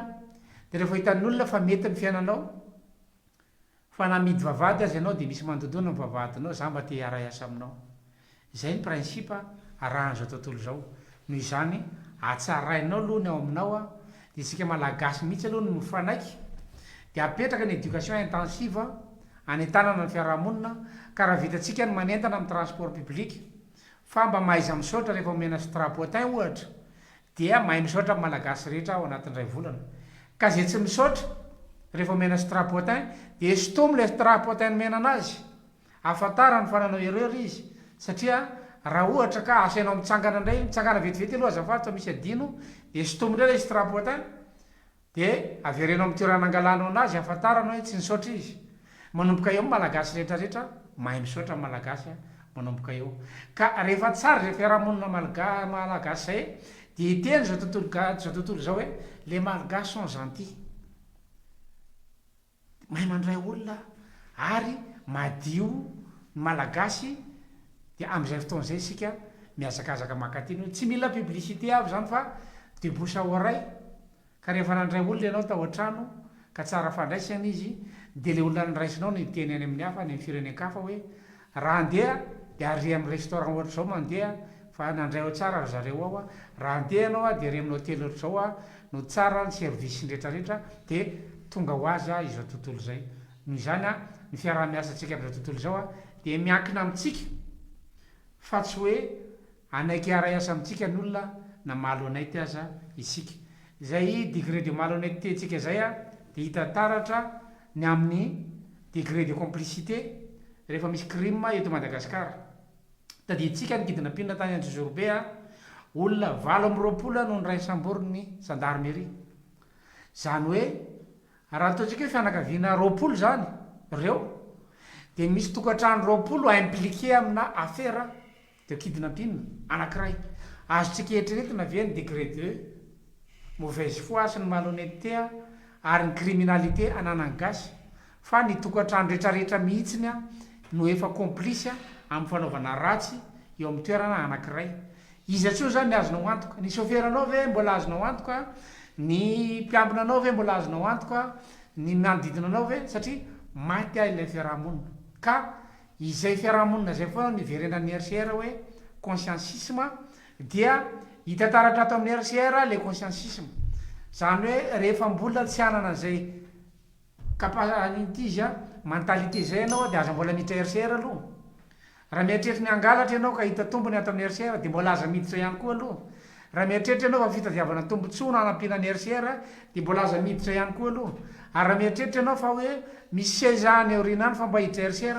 dia rehefa hitan'ny olona fa mety ny fiainanao, fa na mihidy vavahady aza ianao dia misy mandondona ny vavahadinao, za mba te hiara-hiasa aminao. Izay ny principe arahan'izao tontolo izao. Noho izany, hatsarainao aloha ny ao aminao, dia isika Malagasy mihitsy aloha no mifanaiky, dia apetraka ny éducation intensive hanentanana ny fiarahamonina, ka raha vitantsika ny manentana amin'ny transport public, fa mba mahaiza misaotra rehefa omena strapotin ohatra, Dia mahay misaotra ny Malagasy rehetra ao anatin'ny iray volana. Ka izay tsy misaotra, rehefa omena strapotin, dia sintomy ilay strapotin nomena anazy. Ahafantarany fa nanao erreur izy. Satria raha ohatra ka asainao mitsangana indray, mitsangana vetivety aloha azafady fa misy adino, dia sintomy indray ilay strapotin, Dia avereno amin'ny toerana nangalanao anazy ahafantarana hoe tsy nisaotra izy. Manomboka eo ny Malagasy rehetra rehetra mahay misaotra ny Malagasy manomboka eo. Ka rehefa tsara izay fiarahamonina malga malagasy izay dia hiteny izao tontolo ga izao tontolo izao hoe les malgaches sont gentils. Mahay mandray olona ary madio ny Malagasy dia amin'izay fotoana izay isika mihazakazaka mankaty ny hoe tsy mila publicité avy izany fa de bouche à oreille ka rehefa nandray olona ianao tao an-trano ka tsara fandraisana izy dia ilay olona noraisinao no hiteny any amin'ny hafa any amin'ny firenen-kafa hoe Raha handeha dia ary amin'ny restaurant ohatr'izao mandeha fa nandray ao tsara ry zareo ao a, raha handeha ianao a dia ary amin'ny hotely ohatr'izao a no tsara ny service sy ny retraretra dia tonga ho azy a izao tontolo izay. Noho izany a ny fiaraha-miasantsika amin'izao tontolo izao a dia miankina amintsika fa tsy hoe hanaiky hiara-hiasa amintsika ny olona na malhonnête aza isika. Izay degré de malhonnêteté-ntsika izay a dia hita taratra ny amin'ny degré de complicité rehefa misy crime eto Madagascar. Tadidintsika ny kidnapping tany Anjozorobe a, olona 28 no niray samborin'ny gendarmerie. Izany hoe raha ataontsika hoe fianakaviana 20 izany ireo dia misy tokantrano 20 impliqué amina afera de kidnapping anakiray. Azontsika eritreretina ve ny degré de mauvaise foi sy ny malhonnêteté ary ny criminalité ananan'ny gasy fa ny tokantrano retraretra mihitsiny no efa complice amin'ny fanaovana ratsy eo amin'ny toerana anakiray. Iza intsony zany ny azonao antoka? Ny chauffeur-nao ve mbola azonao antoka? Ny mpiambina anao ve mbola azonao antoka? Ny manodidina anao ve? Satria maty ilay fiarahamonina. Ka Izay fiarahamonina izay foana no iverenan'ny RCR hoe consciencisme dia hita taratra ato amin'ny RCR ilay consciencisme. Izany hoe rehefa mbola tsy hanana an'izay capa- ity izy an, mentalité izay ianao dia aza mbola miditra RCR aloha. Raha mieritreritra ny hangalatra ianao ka hita tombony ato amin'ny RCR dia mbola aza miditra ihany koa aloha. Raha mieritreritra ianao fa fitadiavana tombontsoa no hanampiana ny RCR dia mbola aza miditra ihany koa aloha. Ary raha mieritreritra ianao fa hoe misy seza any aoriana any fa mba hiditra RCR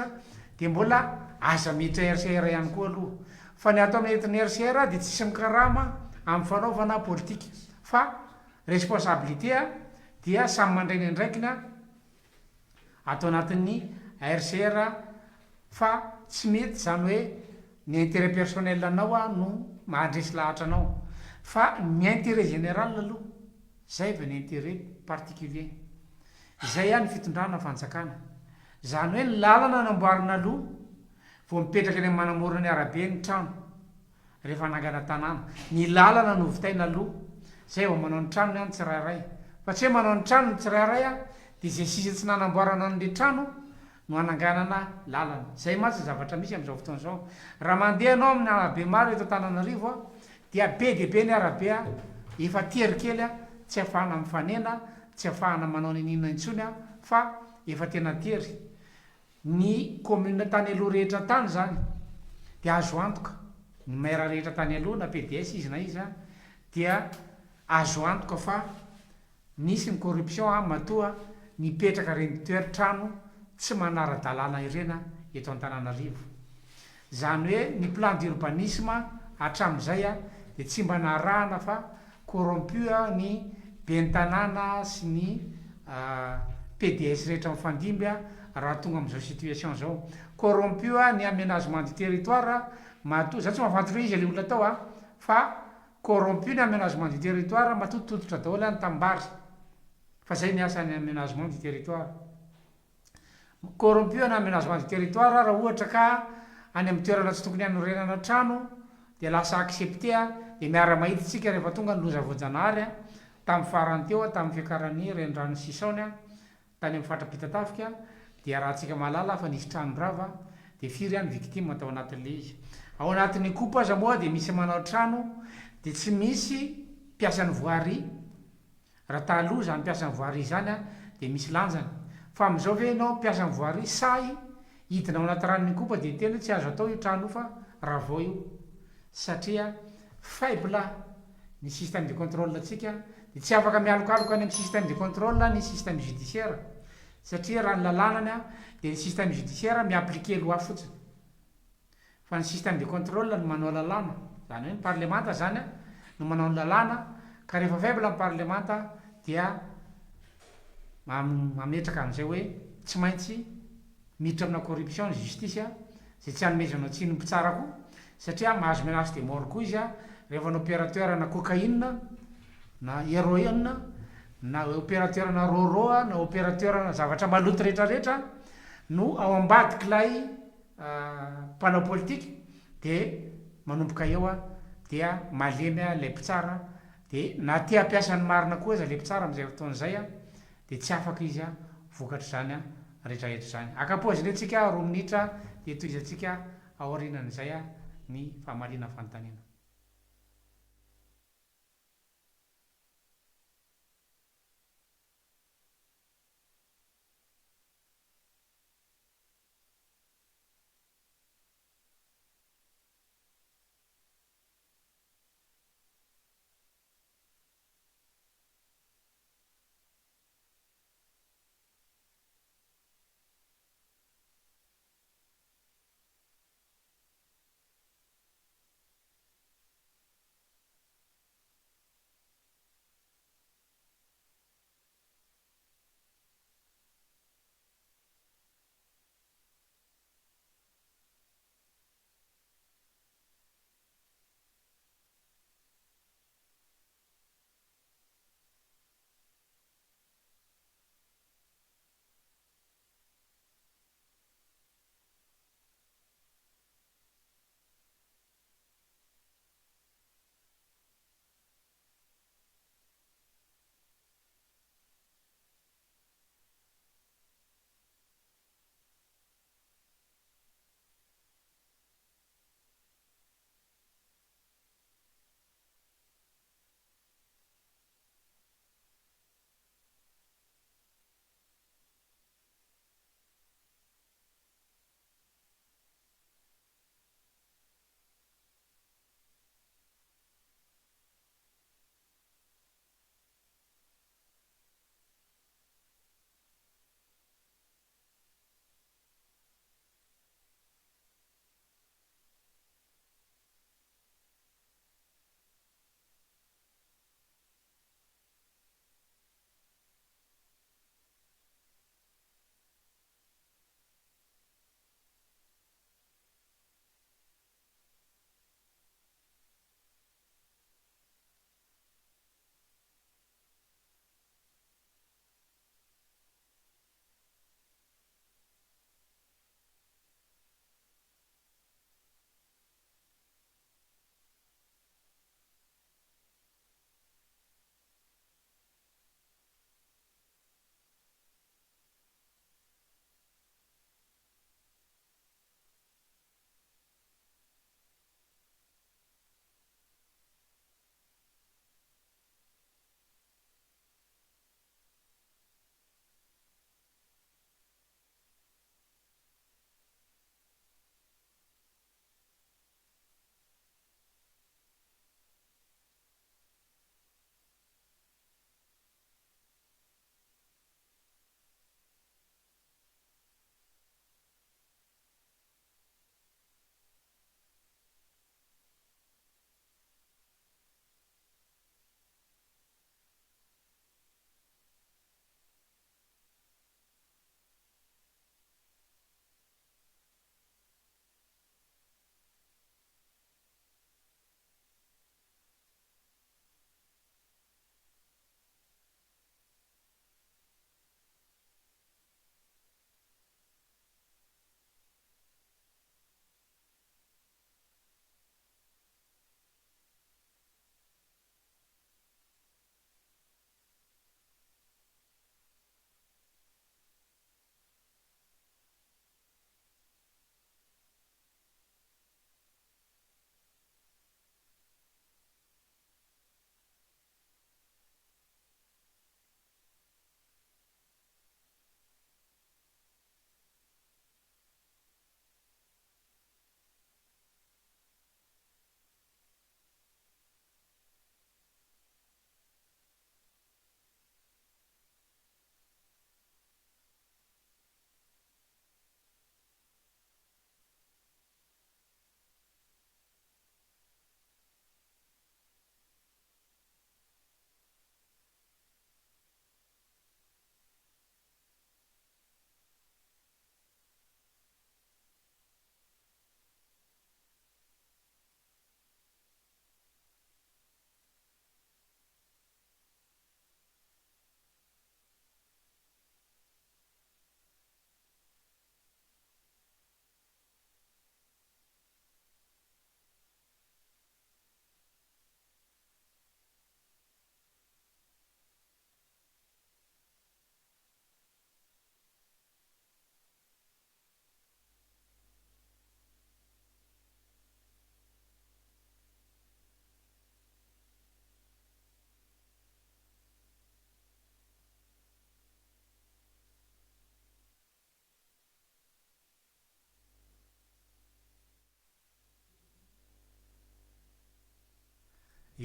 dia mbola aza miditra RCR ihany koa aloha. Fa ny ato amin'ny entin'ny RCR dia tsisy mikarama amin'ny fanaovana politika fa responsabilité dia samy mandray ny andraikiny. ato anatin'ny RCR fa tsy mety izany hoe ny intérêt personnel anao no mahandresy lahatra anao fa ny intérêt général aloha zay vao ny intérêt particulier. Izay ihany ny fitondrana fanjakana. Izany hoe ny lalana namboarina aloha vao mipetraka eny amin'ny manamorona ny arabe ny trano. Rehefa hanangana tanàna. Ny lalana no vitaina aloha, zay vao manao ny tranony an ny tsirairay. Fa tsy hoe manao ny tranony ny tsirairay an, dia izay sisa tsy nanamboarana an'ilay trano no hananganana lalana. Zay mantsy ny zavatra misy amin'izao fotoana izao. Raha mandeha ianao amin'ny arabe maro eto Antananarivo an, dia be dia be ny arabe an, efa tery kely an, tsy ahafahana mifanena, tsy ahafahana manao n'inon'inona intsony an, fa efa tena tery. Ny commune tany aloha rehetra tany zany dia azo antoka, ny maire rehetra tany aloha na pds izy na iza dia azo antoka fa nisy ny corruption a matoa nipetraka reny toer trano tsy manara dalàna irena eto Antananarivo. Zany hoe ny plan d'urbanisme hatramizay dia tsy mba narahana fa corrompu ny ben'ny tanàna sy ny pds rehetra mifandimby raha tonga amin'izao situation zao. Corrompu ny aménagement du territoire matoa, za tsy mahafantatra hoe iza le olona tao fa corrompu ny aménagement du territoire matoa tototra daholo ny tanimbary fa zay ny asan'ny aménagement du territoire. Corrompu en aménagement du territoire raha ohatra ka any amin'ny toerana tsy tokony hanorenana trano dia lasa accepté dia miara-mahita isika rehefa tonga ny loza voajanahary tamin'ny farany teo tamin'ny fiakaran'ny renirano Sisaony tany amin'ny faritra Ampitatafika dia raha-tsika mahalala fa nisy trano rava dia firy ny victime tao anatin'ilay izy. Ao anatin'ny Ikopa aza moa dia misy manao trano dia tsy misy mpiasan'ny voirie Raha taloha izany mpiasan'ny voirie izany dia misy lanjany. Fa amin'izao ve ianao mpiasan'ny voirie sahy hidina ao anaty ranon'Ikopa dia hiteny hoe tsy azo atao io trano io fa ravao io. Satria faible ny système de contrôle ntsika dia tsy afaka mialokaloka any amin'ny système de contrôle ny système judiciaire satria raha ny lalànany dia ny système judiciaire mi-appliquer loi fotsiny. Fa ny système de contrôle no manao lalàna, izany hoe ny parlemanta izany no manao ny lalàna, ka rehefa faible ny parlemanta dia mametraka an'izay hoe tsy maintsy miditra amina corruption ny justice, izay tsy anomezana tsiny ny mpitsara koa, satria mahazo menace de mort koa izy rehefa ny opérateur na cocaïne na héroïne na opérateur na roro na opérateur na zavatra maloto rehetrarehetra no ao ambadik'ilay mpanao politika dia manomboka eo dia malemy ilay mpitsara dia na te hampiasa ny marina koa aza ilay mpitsara amin'izay fotoana izay dia tsy afaka izy vokatr'izany rehetrarehetra izany. Haka paozy indray tsika roa minitra dia tohizantsika aorianan'izay ny famaliana fanontaniana.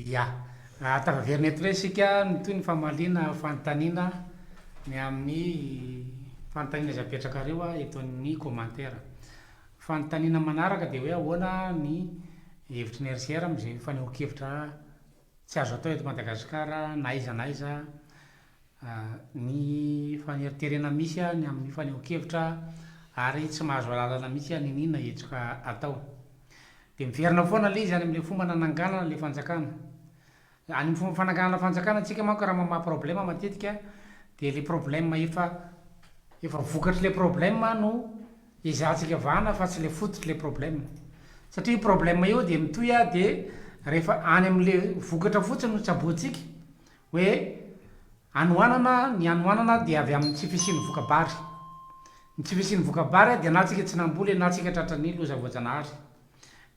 Ya. Tafaverina eto indray isika, mitohy ny famaliana fanontaniana ny amin'ny fanontaniana izay apetrakareo eto amin'ny commentaire. Fanontaniana manaraka dia hoe ahoana ny hevitry ny RCR amin'izay fanehoan-kevitra tsy azo atao eto Madagasikara na aiza na aiza ny faneriterena misy ny amin'ny fanehoan-kevitra ary tsy mahazo alalana mihitsy n'inon'inona hetsika atao. Dia miverina foana ilay izy any amin'ilay fomba nananganana ilay fanjakana. Any amin'ny fomba fananganana fanjakana antsika manko raha mamaha problème matetika dia ilay problème efa efa vokatr'ilay problème no ezahantsika vahana fa tsy ilay fototr'ilay problème. Satria io problème io dia mitohy dia rehefa any amin'ilay vokatra fotsiny no tsabointsika Hoe hanoanana, ny hanoanana dia avy amin'ny tsy fisian'ny voka-bary. Ny tsy fisian'ny voka-bary dia na tsika tsy namboly na tsika tratran'ny loza voajanahary.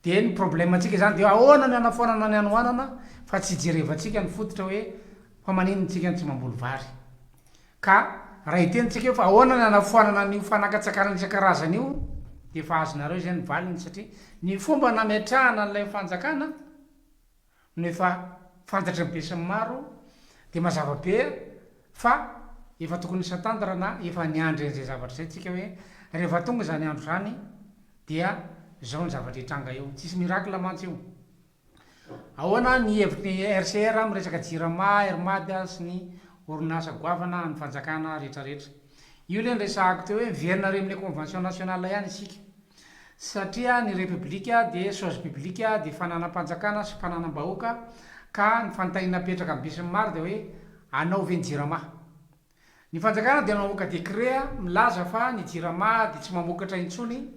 Dia ny problème-ntsika izany dia ahoana ny hanafoanana ny hanoanana fa tsy hijerevantsika ny fototra hoe fa maninona tsika no tsy mamboly vary. Ka raha hiteny tsika hoe fa ahoana ny hanafoanana an'io fanakatsakanana isan-karazany io dia efa azonareo izay ny valiny satria ny fomba nametrahana an'ilay fanjakana no efa fantatry ny besinimaro dia mazava be fa efa tokony s'attendre na efa niandry an'izay zavatra izay tsika hoe rehefa tonga izany andro izany dia izao ny zavatra hitranga eo. Tsisy miracle mantsy io. Ahoana ny hevitry ny RCR amin'ny resaka jirama, Air Mad sy ny orinasa goavana an'ny fanjakana retraretra. Io ilay niresahako teo hoe miverina ary amin'ilay convention nationale ihany isika. Satria ny Repoblika dia chose publique dia fananam-panjakana sy fananam-bahoaka ka ny fanontaniana apetraka amin'ny besinimaro dia hoe anao ve ny jirama? Ny fanjakana dia namoaka décret milaza fa ny jirama dia tsy mamokatra intsony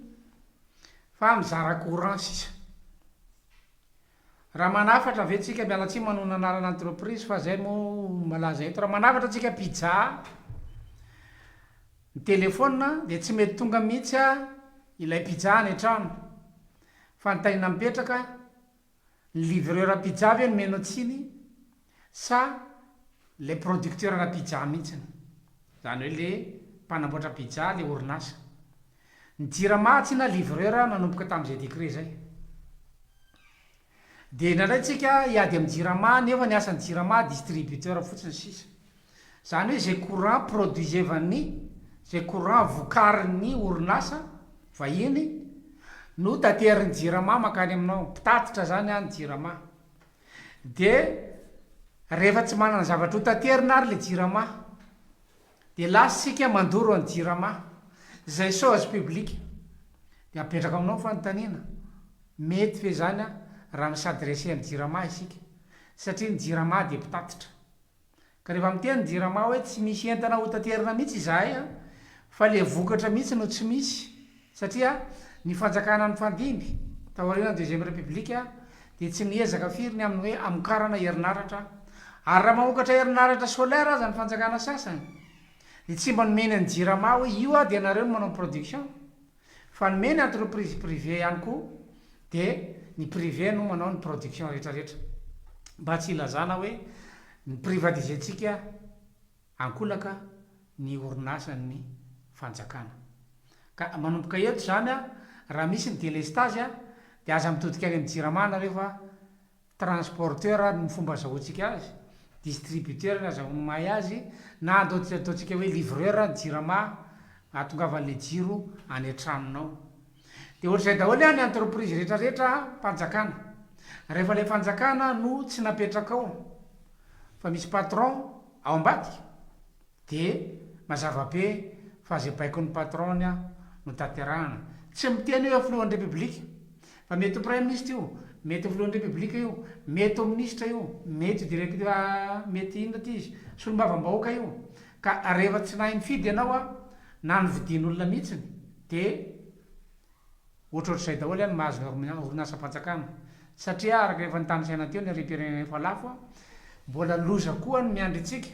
fa mizara courant sisa. Raha manafatra ve tsika, miala tsiny manonona anarana entreprise fa zay moa malaza eto, raha manafatra tsika pizza ny telephone dia tsy mety tonga mihitsy ilay pizza any an-trano fa ny tahiana mipetraka, ny livreur pizza ve no meno tsiny sa le producteur ana pizza mihitsiny, zany hoe le mpanamboatra pizza le orinasa. Ny jirama tsy na livreur nanomboka tamin'izay décret zay. Dia indraindray tsika hiady amin'ny jirama nefa ny asan'ny jirama distributeur fotsiny sisa. Zany hoe zay courant produisevan'ny, zay courant vokarin'ny orinasa vahiny no taterin'ny jirama mankany aminao. Mpitatitra zany an ny jirama. Dia rehefa tsy manana zavatra ho taterina ary le jirama dia lasa isika mandoro an'i jirama izay chose publique. Dia apetrako aminao ny fanontaniana, mety ve izany raha mi-s'adresser amin'ny jirama isika? Satria ny jirama dia mpitatitra. Ka rehefa miteny ny jirama hoe tsy misy entana ho taterina mihitsy izahay an, fa le vokatra mihitsy no tsy misy, satria ny fanjakana nifandimby taorian'ny deuxième république dia tsy niezaka firy ny amin'ny hoe hamokarana herinaratra, ary raha mamokatra herinaratra solaire aza ny fanjakana sasany dia tsy mba nomeny an'ny jirama hoe io dia nareo no manao production, Fa nomeny entreprise privé ihany koa dia ny privé no manao ny production rehetra rehetra. Mba tsy hilazana hoe ny privatiser-tsika ankolaka ny orinasan'ny fanjakana. Ka manomboka eto izany raha misy ny delestazy dia aza mitodika any amin'ny jirama nareo fa Transporteur ny fomba azahoantsika azy, distributeur ny azahoan'ny mahay azy, na andao ataontsika hoe livreur ny jirama ahatongavan'ilay jiro any an-tranonao. Dia ohatr'izay daholo ny entreprise rehetra rehetra mpanjakana. Rehefa ilay fanjakana no tsy napetrakao fa misy patron ao ambadika, Dia mazava be fa izay baikon'ny patron-ny no tanterahana. Tsy miteny hoe filohan'ny Repoblika, fa mety ho praiminisitra io, mety ho filohan'ny Repoblika io, mety ho minisitra io, mety ho directeur, mety inona ity izy, solombavambahoaka io. Ka rehefa tsy nahay nifidy ianao na novidian'olona mihitsiny dia. Ohatrohatr'izay daholo ny mahazo ny orinasam-panjakana satria araka efa notanisaina teo ny harem-pirenena efa lafo, mbola loza koa ny miandry antsika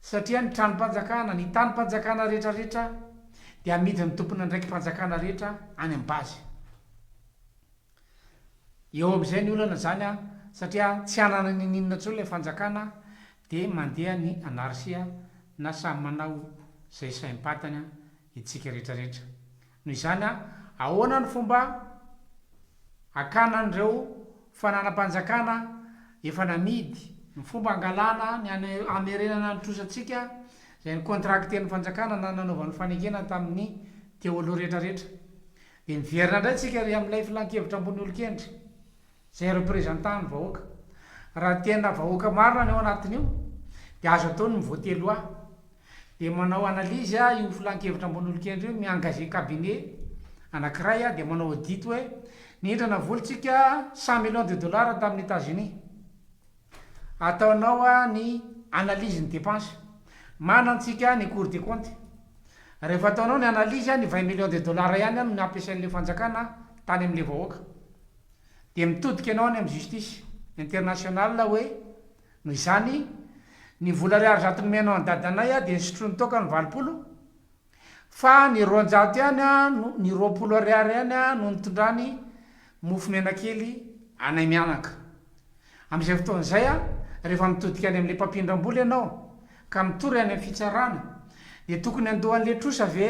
satria ny tranom-panjakana, ny tanim-panjakana rehetrarehetra dia amidin'ny tompon'andraiki-panjakana rehetra any amin'ny base. Eo amin'izay ny olana izany satria tsy hanana n'inon'inona intsony ilay fanjakana dia mandeha ny anarsia na samy manao izay saim-patany itsika rehetrarehetra. Noho izany, ahoana ny fomba hakana an'ireo fananam-panjakana efa namidy, ny fomba angalana ny hamerenana ny trosantsika izay ni-contracter-n'ny fanjakana na nanaovany fanekena tamin'ny teo aloha rehetra rehetra. Dia miverina indray tsika ry amin'ilay filankevitra ambony olon-kendry izay representant ny vahoaka. Raha tena vahoaka marina ny ao anatin'io dia azo atao ny mi-voter loi. Dia manao analyse io filankevitra ambony olon-kendry io, mi-engager cabinet anakiray dia manao audit hoe nindrana vola tsika 100 millions de dollars tamin'ny Etats-Unis. Ataonao ny analyse ny dépense. Manantsika ny cour des comptes. Rehefa ataonao ny analyse, ny 20 millions de dollars ihany no nampiasain'ilay fanjakana tany amin'ilay vahoaka. Dia mitodika ianao any amin'ny justice internationale hoe noho izany, ny vola ariary zato nomenao an'i dadanay dia nisotroiny toaka ny 80, Fa ny 200 ihany no, ny 20 ariary ihany no nitondrany mofo menakely anay mianaka. Amin'izay fotoana izay, rehefa mitodika any amin'ilay mpampindram-bola ianao, ka mitory any amin'ny fitsarana, dia tokony handoa an'ilay trosa ve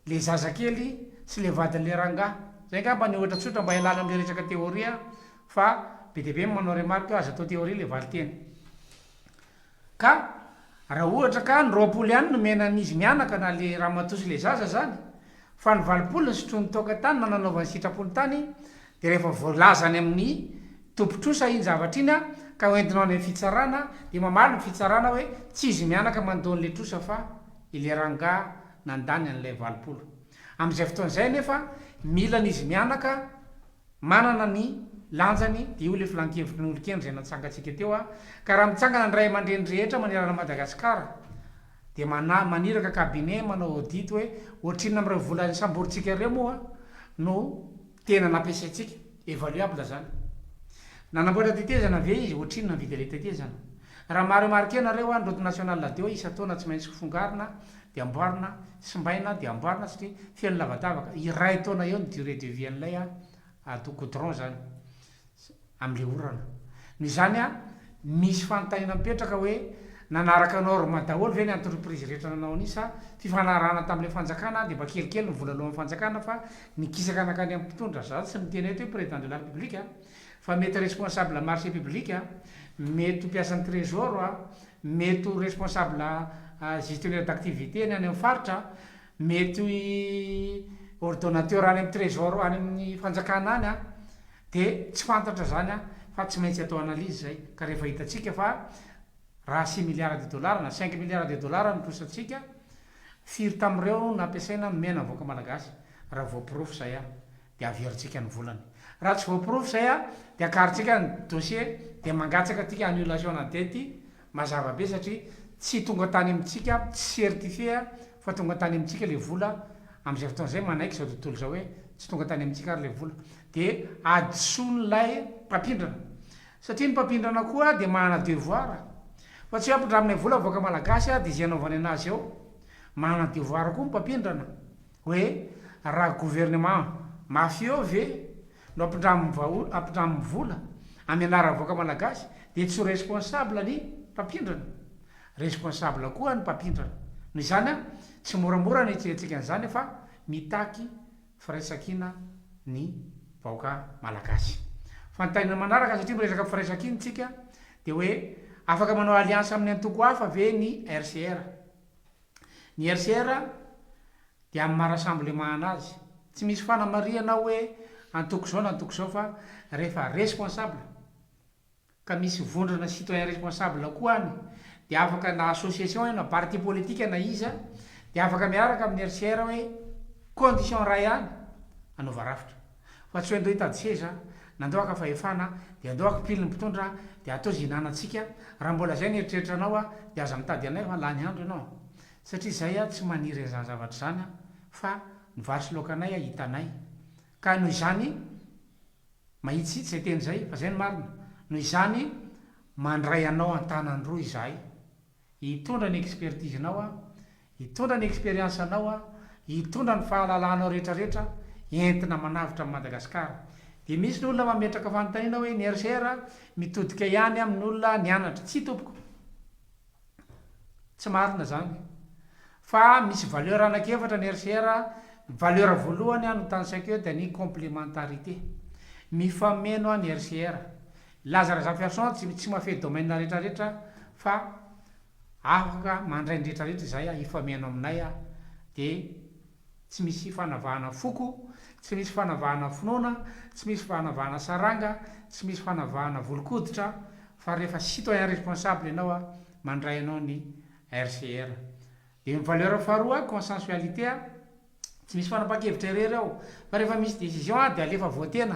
ilay zazakely sy ilay vadin'ilay rangahy? Izay angamba ny ohatra tsotra mba hialana amin'ilay resaka théorie, fa be dia be ny manao remarque hoe aza atao théorie ilay valinteny. Ka raha ohatra ka ny 20 ihany nomena an'izy mianaka na le ramatoa sy le zaza zany fa ny 80 nisotroiny toaka tany na nanaovany sitrapony tany de rehefa voalaza any amin'ny tompon-trosa iny zavatra iny ka hoentinao any amin'ny fitsarana de mamaly ny fitsarana hoe tsy izy mianaka mandoa an'le trosa fa ile rangahy nandany an'ilay 80. Amin'izay fotoana izay anefa mila an'izy mianaka Manana ny lanjany dia io ilay filankevitry ny olon-kendry izay natsangantsika teo a! Ka raha mitsangana ny ray aman-dreny rehetra manerana an'i Madagasikara dia mana maniraka cabinet manao audit hoe ohatrinona amin'ireo vola nisamborintsika ireo moa no tena nampiasaintsika? Evaluable zany. Nanamboatra tetezana ve izy? Ohatrinona ny vidin'ilay tetezana? Raha ma-remarquer nareo a, ny route nationale deux isan-taona tsy maintsy fongarina dia amboarina, simbaina dia amboarina satria feno lavadavaka, iray taona eo ny durée de vie an'ilay atao goudron zany amin'ilay orana. Noho izany misy fanontaniana mipetraka hoe nanaraka norme daholo ve ny entreprise rehetra nanao an'io sa fifanarahana tamin'ilay fanjakana dia mba kelikely ny vola aloan'ny fanjakana fa nikisaka nankany amin'ny mpitondra, za tsy miteny eto hoe président de la république fa mety responsable marché public, mety ho mpiasan'ny trésor, Mety ho responsable gestionnaire d'activité ny any amin'ny faritra, mety ordonnateur any amin'ny trésor any amin'ny fanjakana any dia tsy fantatra izany fa tsy maintsy atao analyse izay ka rehefa hitantsika fa raha six milliards de dollars na cinq milliards de dollars no trosantsika, firy tamin'ireo no nampiasaina nomena ny vahoaka malagasy raha voaporofo izay dia averintsika ny volany. Raha tsy voaporofo izay dia akarintsika ny dossier dia mangatsaka aty annulation na dette mazava be satria tsy tonga tany amintsika, tsy certifié fa tonga tany amintsika ilay vola, amin'izay fotoana izay manaiky izao tontolo izao hoe tsy tonga tany amintsika ary ilay vola dia hadisoan'ilay mpampindrana satria ny mpampindrana koa dia manana devoir fa tsy hoe ampindraminay vola vahoaka malagasy dia izay anaovany anazy eo, manana devoir koa ny mpampindrana. Hoe raha gouvernement mafieux ve no ampindraminy vaho ampindraminy vola amin'ny anaran'ny vahoaka malagasy dia tsy ho responsable ny mpampindrana? Responsable koa ny mpampindrana. Noho izany an, tsy moramora ny hitrehantsika an'izany fa mitaky firaisankina ny vahoaka malagasy. Fanontaniana manaraka satria miresaka firaisankina tsika dia hoe afaka manao alliance amin'ny antoko hafa ve ny RCR? Ny RCR dia amin'ny maha rassemblement anazy, tsy misy fanamarihana ao hoe antoko izao na antoko izao fa rehefa responsable ka misy vondrona citoyen responsable koa any dia afaka na association io na parti politique na iza dia afaka miaraka amin'ny RCR hoe condition iray ihany anaova rafitra fa tsy hoe ndao hitady seza na ndao haka fahefana dia ndao hakipily ny mpitondra dia atao izay hinanantsika, raha mbola izay ny eritreritranao dia aza mitady anay fa lany andro ianao satria izay tsy maniry an'izany zavatra izany fa ny vary sy laokanay hitanay ka noho izany mahitsihitsy izay teny izay fa izay no marina, noho izany mandray anao an-tanan-droa izahay. Hitondra ny expertise-nao aho, hitondra ny experience-nao aho, hitondra ny fahalalanao rehetrarehetra entina manavotra an'i Madagasikara. Dia misy ny olona mametraka fanontaniana hoe ny RCR mitodika ihany amin'ny olona nianatra. Tsia tompoko. Tsy marina izany. Fa misy valeur anankiefatra ny RCR, valeur voalohany notanisaiko eo dia ny complémentarité. Mifameno ny RCR. Laza Razafiarison tsy tsy mahafehy domaine retraretra fa afaka mandray ny retraretra izahay a, hifameno aminay a, de tsy misy fanavahana foko, tsy misy fanavahana finoana, tsy misy fanavahana saranga, tsy misy fanavahana volon-koditra fa rehefa citoyen responsable ianao a, mandray anao ny RCR. De ny valeur faharoa consensualité a, tsy misy fanapahan-kevitra irery ao fa rehefa misy décision a de alefa voatena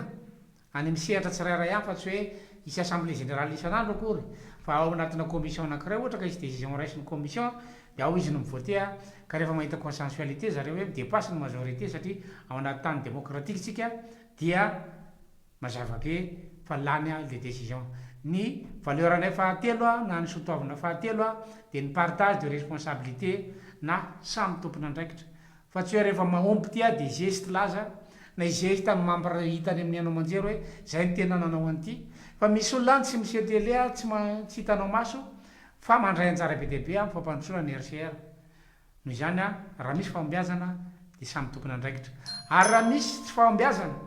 any amin'ny sehatra tsirairay any fa tsy hoe hisy assemblée générale isan'andro akory fa ao anatina commission anankiray ohatra ka hisy décision raisin'ny commission dia ao izy no mi-voter ka rehefa mahita consensualité zareo hoe mi-depasse ny majorité satria ao anaty tany démocratique tsika dia mazava be fa lany le décision. Ny valeur anay fahatelo na ny soatoavina fahatelo dia ny partage de responsabilité na samy tompon'andraikitra Fa tsy hoe rehefa mahomby ty aho dia geste laza na hizesta amin'ny membre hita any amin'ny haino aman-jery hoe zay no tena nanao an'ity. Fa misy olona any tsy miseho télé ah, tsy tsy hitanao maso fa mandray anjara be dia be amin'ny fampandrosoana ny RCR. Noho izany ah, raha misy fahombiazana dia samy tompon'andraikitra. Ary raha misy tsy fahombiazana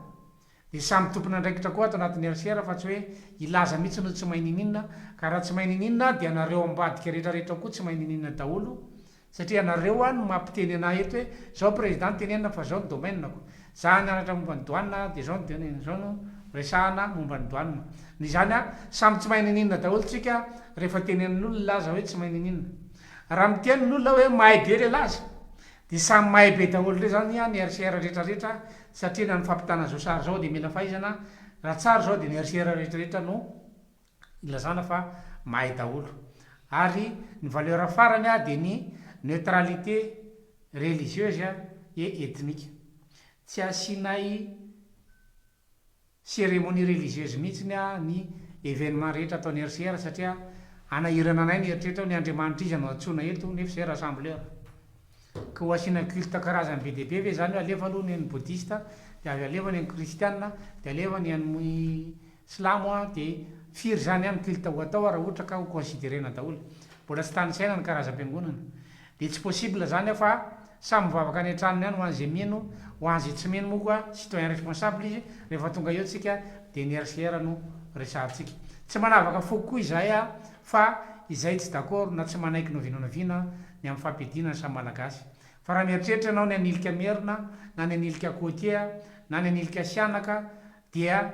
dia samy tompon'andraikitra koa ato anatin'ny RCR fa tsy hoe hilaza mihitsy no tsy mahay niniana ka raha tsy mahay niniana dia nareo ambadika rehetra rehetra ao koa tsy mahay niniana daholo satria ianareo no mampiteny anah eto hoe zao président tenenina fa zao ny domaine-ko, za nianatra momba ny douane dia zao ny zao no resahana momba ny douane. Noho izany samy tsy mahay niniana daholo tsika rehefa tenenin'olona laza hoe tsy mahay niniana. Raha miteny ny olona hoe mahay be le laza Dia samy mahay be daholo indray zany ny RCR rehetra rehetra satria na ny fampitana zao sary zao dia mila fahaizana, raha tsara zao dia ny RCR rehetra rehetra no ilazana fa mahay daholo. Ary ny valeur farany dia ny neutralité religieuse et ethnique. Tsy asianay Cérémonie religieuse mihitsiny ny événement rehetra ataon'ny RCR satria hanahirana anay ny eritreritra hoe ny Andriamanitra iza no antsoina eto nefa izay rassembleur. Ka ho asiana culte karazany be dia be ve izany hoe alefa aloha ny an'ny bouddhiste dia avy alefa ny an'ny kristiana dia alefa ny an'ny silamo dia firy izany ny culte ho atao raha ohatra ka ho considerena daholo. Mbola tsy tanisaina ny karazam-piangonana. Dia tsy possible zany fa samy mivavaka any an-tranony any ho an'izay mino, ho an'izay tsy mino moa koa citoyen responsable izy, rehefa tonga eo tsika dia ny RCR no resahantsika. Tsy manavaka foko koa izahay fa izay tsy d'accord na tsy manaiky n'oviana n'oviana ny amin'ny fampiadiana ny samy Malagasy. Fa raha mieritreritra ianao ny hanilika Merina na ny hanilika Côtier na ny hanilika Sihanaka dia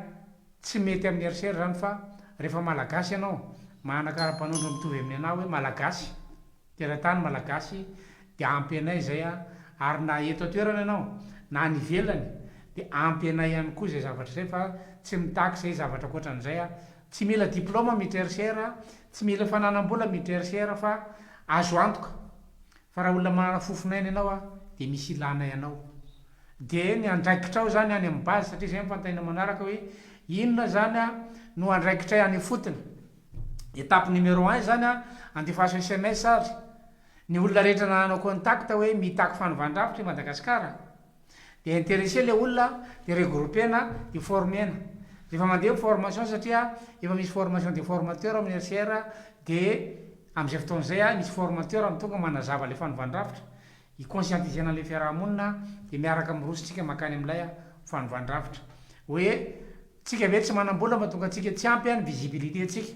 tsy mety amin'ny RCR izany fa rehefa Malagasy ianao manana kara-panondro mitovy amin'ny anah hoe Malagasy, Teratany Malagasy dia ampy anay izay a, ary na eto an-toerana ianao na any ivelany dia ampy anay ihany koa izay zavatra izay fa tsy mitaky izay zavatra ankoatran'izay a, tsy mila diploma miditra RCR, tsy mila fananam-bola miditra RCR fa azo antoka fa raha olona manana fofon'aina ianao a dia misy ilanay anao. Dia ny andraikitrao izany any amin'ny base satria izay no fanontaniana manaraka hoe inona izany no andraikitray any ifotony. Étape numéro un zany an, andefaso sms ary ny olona rehetra nananao contact hoe mitaky fanovan-drafitra i Madagasikara, dia intéressé le olona dia regrouper-na dia former-na. Rehefa mandeha ny formation satria efa misy formation des formateurs amin'ny RCR dia amin'izay fotoana izay misy formateur no tonga manazava ilay fanovan-drafitra, hi-conscientiser-na ilay fiaraha-monina dia miaraka miroso tsika mankany amin'ilay fanovan-drafitra. Hoe Tsika ve tsy manambola mahatonga antsika tsy ampy ny visibilité tsika?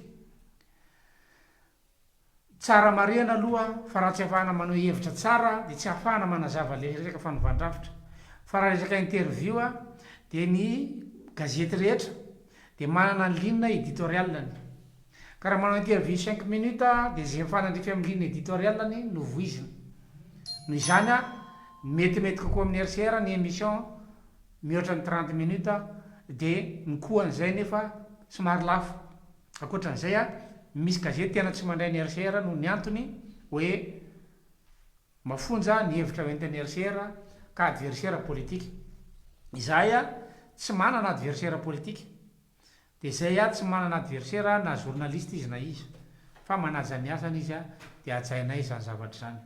Tsara marihana aloha fa raha tsy afahana maneho hevitra tsara dia tsy ahafahana manazava le resaka fanovan-drafitra. Fa raha resaka interview dia ny gazety rehetra dia manana ny ligne editorial-ny. Ka raha manao interview cinq minutes dia izay mifanandrify amin'ny ligne editorial-ny no voizina. Noho izany metimety kokoa amin'ny RCR ny émission mihoatra ny trente minutes dia ny coût an'izay nefa somary lafo. Ankoatran'izay misy gazety tena tsy mandray ny RCR noho ny antony hoe mafonja ny hevitra hoentin'ny RCR ka adversaire politique. Izahay tsy manana adversaire politique dia izay tsy manana adversaire na journaliste izy na iza fa manaja ny asany izy dia hajainay izany zavatra izany.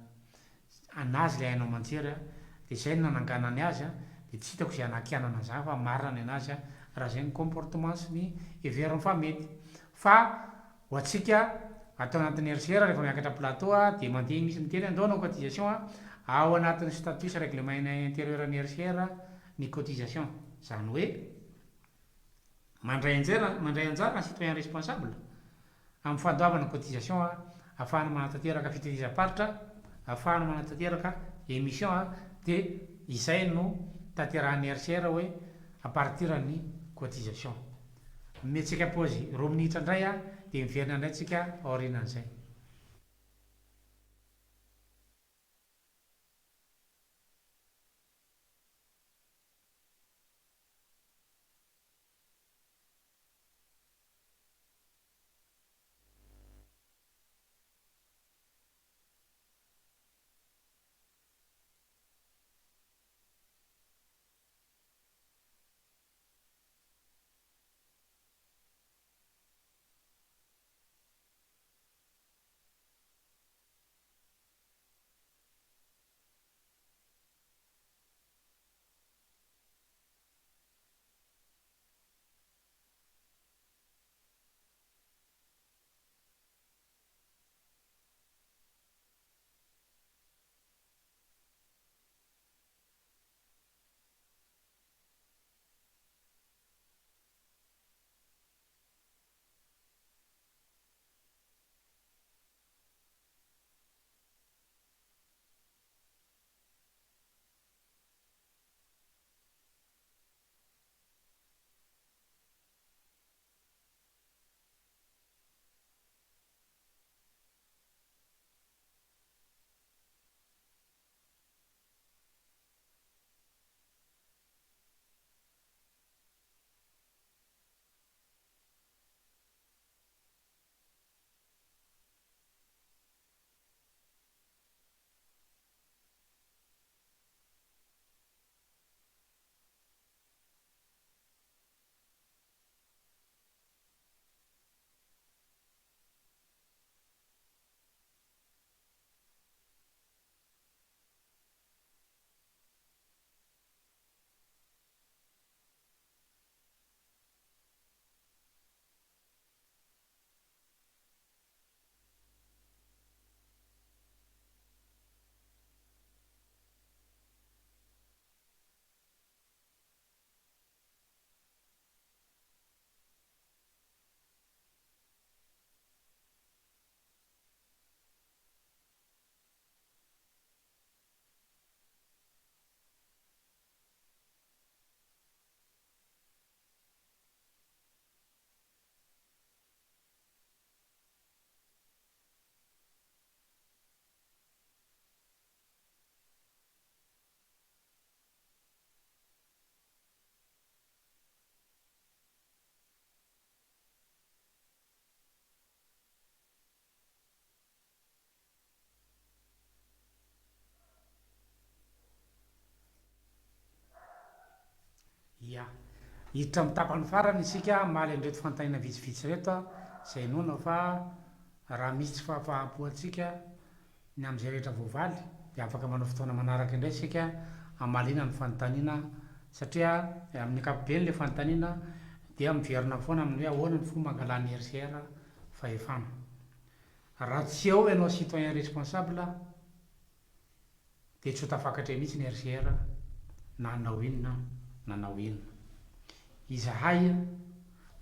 Anazy ilay haino aman-jery a, dia izay no nananganany azy a, dia tsy hitako izay hanakianana an'izany fa marina ny anazy a, raha izay ny comportement sy ny heveriny fa mety. Fa ho antsika ato anatin'ny RCR rehefa miakatra plateau a, dia mandeha misy miteny andao hanao cotisation a, ao anatin'ny statut sy règlement intérieur ny RCR ny cotisation, izany hoe. Mandray anjara mandray anjara ny citoyen responsable amin'ny fandoavana cotisation ahafahana manatanteraka fitetezam-paritra, ahafahana manatanteraka émission dia izay no tanterahan'ny RCR hoe à partir ny cotisation. Omentsika paozy roa minitra indray dia miverina indray tsika aorianan'izay. Ia. Hiditra amin'ny tapany farany isika hamaly an'ireto fanontaniana vitsivitsy ireto izay inoana fa raha misy tsy fahafaham-po antsika ny amin'izay rehetra voavaly dia afaka manao fotoana manaraka indray isika hamaliana ny fanontaniana satria amin'ny ankapobeny ilay fanontaniana dia miverina foana amin'ny hoe ahoana ny fomba angalan'ny RCR fahefana. Raha tsy eo ianao citoyen responsable dia tsy ho tafakatra eo mihitsy ny RCR na hanao inona na hanao inona. Izahay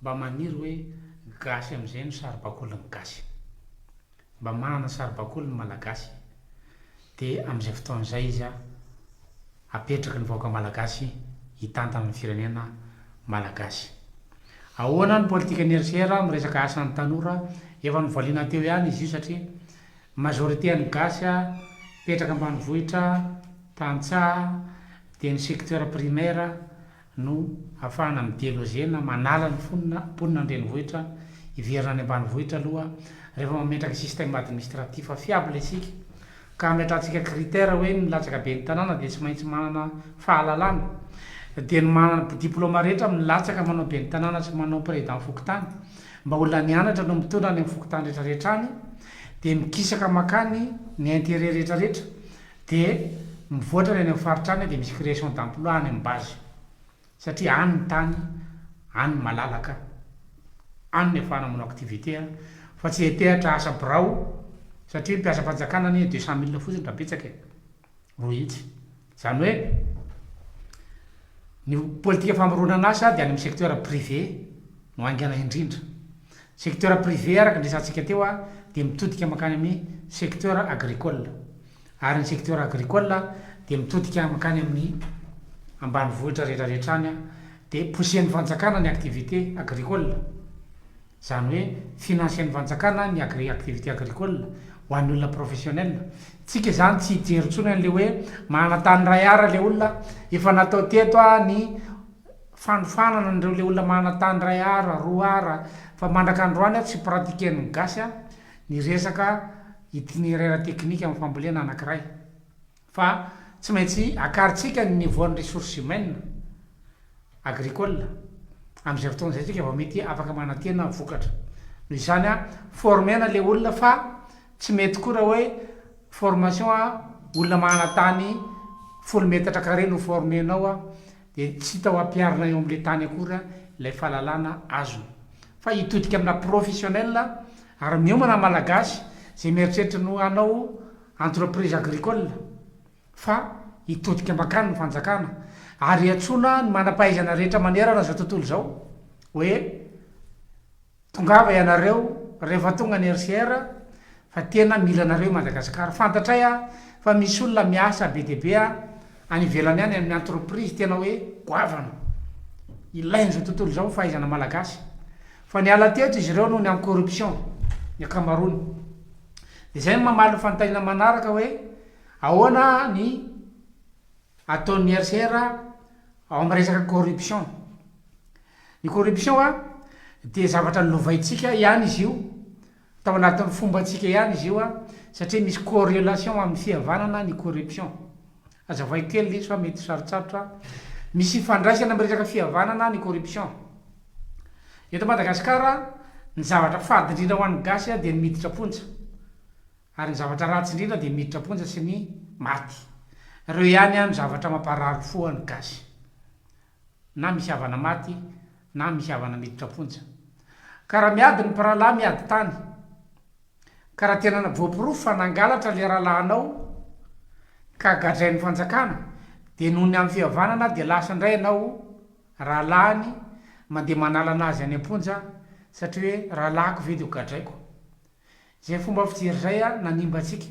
mba maniry hoe gasy amin'izay no saribakolin'ny gasy. Mba manana saribakoly ny Malagasy dia amin'izay fotoana izay izy apetraky ny vahoaka Malagasy hitantana ny firenena Malagasy. Ahoana ny politikan'ny RCR amin'ny resaka asan'ny tanora? Efa novaliana teo ihany izy io satria majorité an'ny gasy mipetraka ambanivohitra, tantsaha, dia ny secteur primaire no ahafahana mi-deloger na manala ny fonina mponina an-drenivohitra hiverina any ambanivohitra aloha rehefa mametraka système administratif fiable isika ka hametrahantsika critère hoe ny milatsaka ben'ny tanàna dia tsy maintsy manana fahalalana dia ny manana diplôme rehetra milatsaka manao ben'ny tanàna sy manao président fokontany mba olona nianatra no mitondra any amin'ny fokontany rehetra rehetra any dia mikisaka makany ny intérêt rehetra rehetra Dia mivoatra ny any amin'ny faritra any dia misy création d'emploi any amin'ny base satria any ny tany, any ny malalaka, any ny ahafahana manao activité fa tsy hetehatra asa birao satria ny mpiasam-panjakana anie 200 mille fotsiny raha betsaka e, 200. Izany hoe ny politika famoronana asa dia any amin'ny secteur privé. no haingana indrindra. Secteur privé araka ny resahantsika teo dia mitodika mankany amin'ny secteur agricole. Ary ny secteur agricole dia mitodika mankany amin'ny ambanivohitra rehetra rehetra any dia pousser-n'ny fanjakana ny activité agricole. Izany hoe financer-n'ny fanjakana ny agri activité agricole ho an'ny olona professionnel. Tsika izany tsy hijery intsony an'ilay hoe manana tany iray ara ilay olona, efa natao teto ny fanofanana an'ireo ilay olona manana tany iray ara, roa ara, fa mandraka androany tsy pratiquer-n'ny gasy ny resaka itinéraire technique amin'ny fambolena anankiray. Fa tsy maintsy akarintsika ny niveau-n'ny ressources humaines agricoles. Amin'izay fotoana izay tsika vao mety afaka manantena vokatra. Noho izany an, former-na ilay olona fa tsy mety koa raha hoe formation an, olona manana tany folo metatra carré no former-nao an, dia tsy hita ho ampiharina eo amin'ilay tany akory ilay fahalalana azony. Fa hitodika amina professionnel ary miomana ny Malagasy izay mieritreritra ny hanao entreprise agricole fa hitodika mankany ny fanjakana ary hiantsoana ny manam-pahaizana rehetra manerana izao tontolo izao hoe tongava ianareo rehefa tonga ny RCR fa tena mila anareo i Madagasikara. Fantatray fa misy olona miasa be dia be any ivelany any amin'ny entreprise tena hoe goavana. Ilain'izao tontolo izao ny fahaizana malagasy. Fa niala teto izy ireo noho ny amin'ny corruption, ny ankamaroany. Dia izay no mamaly ny fanontaniana manaraka hoe ahoana ny ataon'ny RCR ao amin'ny resaka corruption. Ny corruption dia zavatra nolovaintsika ihany izy io, tao anatin'ny fombantsika ihany izy io satria misy correlation amin'ny fihavanana ny corruption. Hazavaiko kely ilay izy fa mety ho sarotsarotra. Misy ifandraisana amin'ny resaka fihavanana ny corruption. Eto Madagasikara, ny zavatra fady indrindra ho an'ny gasy dia ny miditra am-ponja. Ary ny zavatra ratsy indrindra dia miditra am-ponja sy ny maty. Ireo ihany no zavatra mamparary fo an'ny gasy. Na misy havana maty na misy havana miditra am-ponja. Ka raha miady ny mpirahalahy miady tany, ka raha tena voaporofo fa nangalatra ilay rahalahinao ka gadrain'ny fanjakana dia noho ny amin'ny fihavanana dia lasa indray ianao rahalahiny mandeha manala anazy any am-ponja satria hoe rahalahiko ve dia ho gadraiko. Izay fomba fijery izay nanimba antsika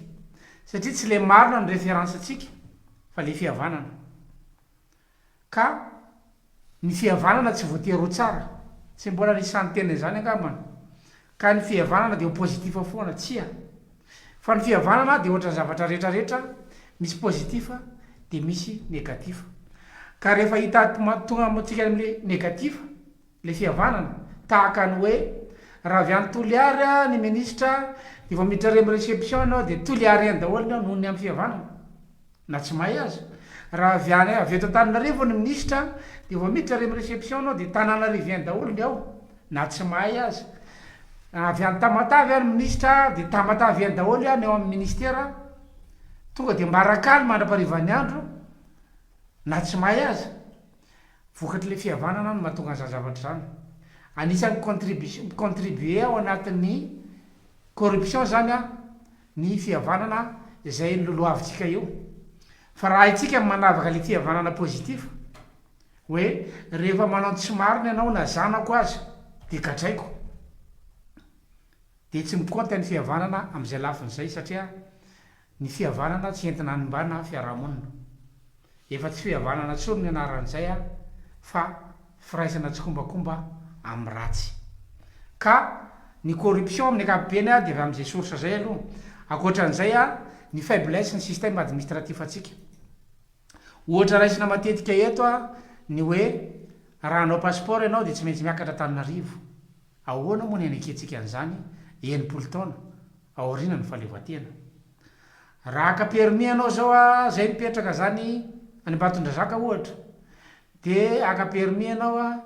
satria tsy ilay marina no référence antsika fa ilay fihavanana. Ka ny fihavanana tsy voatery ho tsara, tsy mbola nisy sahy niteny an'izany angambany, ka ny fihavanana dia ho positif foana, tsia. Fa ny fihavanana dia ohatran'ny zavatra rehetra rehetra, misy positif dia misy negatif. Ka rehefa hita tonga amintsika amin'ilay negatif ilay fihavanana, tahaka ny hoe raha avy any Toliary ny ministra dia vao miditra ary amin'ny réception ianao dia Toliarien daholo ny ao noho ny amin'ny fihavanana. Na tsy mahay aza. Raha avy any avy eto Antananarivo ny minisitra dia vao miditra ary amin'ny réception anao dia Tananarivien daholo ny ao na tsy mahay aza. Avy any Tamatave ary ny minisitra dia Tamatavien daholo ny ao amin'ny ministera. Tonga dia mbarakaly mandra-paharivan'ny andro na tsy mahay aza. Vokatr'ilay fihavanana no mahatonga an'izany zavatra izany. Anisan'ny contribution, mi-contribuer ao anatin'ny corruption izany an, ny fihavanana izay noloavintsika io. Fa raha haintsika ny manavaka ilay fihavanana positif, hoe rehefa manao ny tsy marina ianao na zanako aza dia gadraiko, dia tsy mi-compte ny fihavanana amin'izay lafiny izay satria ny fihavanana tsy entina hanimbana fiarahamonina. Efa tsy fihavanana intsony ny anaran'izay a fa firaisana tsikombakomba amin'ny ratsy. Ka ny corruption amin'ny ankapobeny a dia avy amin'izay source izay aloha. Ankoatran'izay a, ny faiblesse ny système administratif antsika. Ohatra raisina matetika eto a ny hoe raha hanao passeport ianao dia tsy maintsy miakatra Antananarivo. Ahoana moa ny hanekentsika an'izany 60 taona aoriana ny fahaleovantena? Raha haka permis ianao zao a, zay mipetraka zany any Ambatondrazaka ohatra, de haka permis ianao a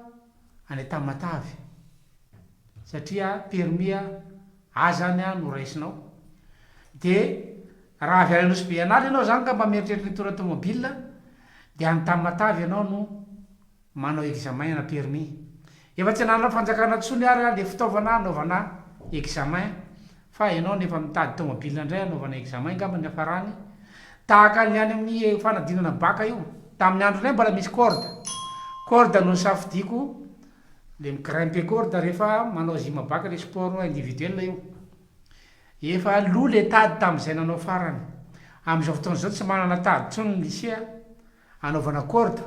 any Tamatave, satria permis A zany a no raisinao. De raha avy any Anosibe An'ala ianao zany ka mba mieritreritra hitondra tomobile, de any Tamatave ianao no manao examen na permis. Efa tsy ananana fanjakana intsony ary le fitaovana anaovana examen fa ianao no efa mitady tomobile indray anaovana examen angamba ny hafarany. Tahaka ny any amin'ny fanadinana bac io. Tamin'ny andronay mbola misy corde. Corde no nisafidiako. Le mi-grimper corde rehefa manao gym bac le sport individuel io. Efa lo le tady tamin'izay nanao farany. Amin'izao fotoana izao tsy manana tady intsony ny lycée anaovana corde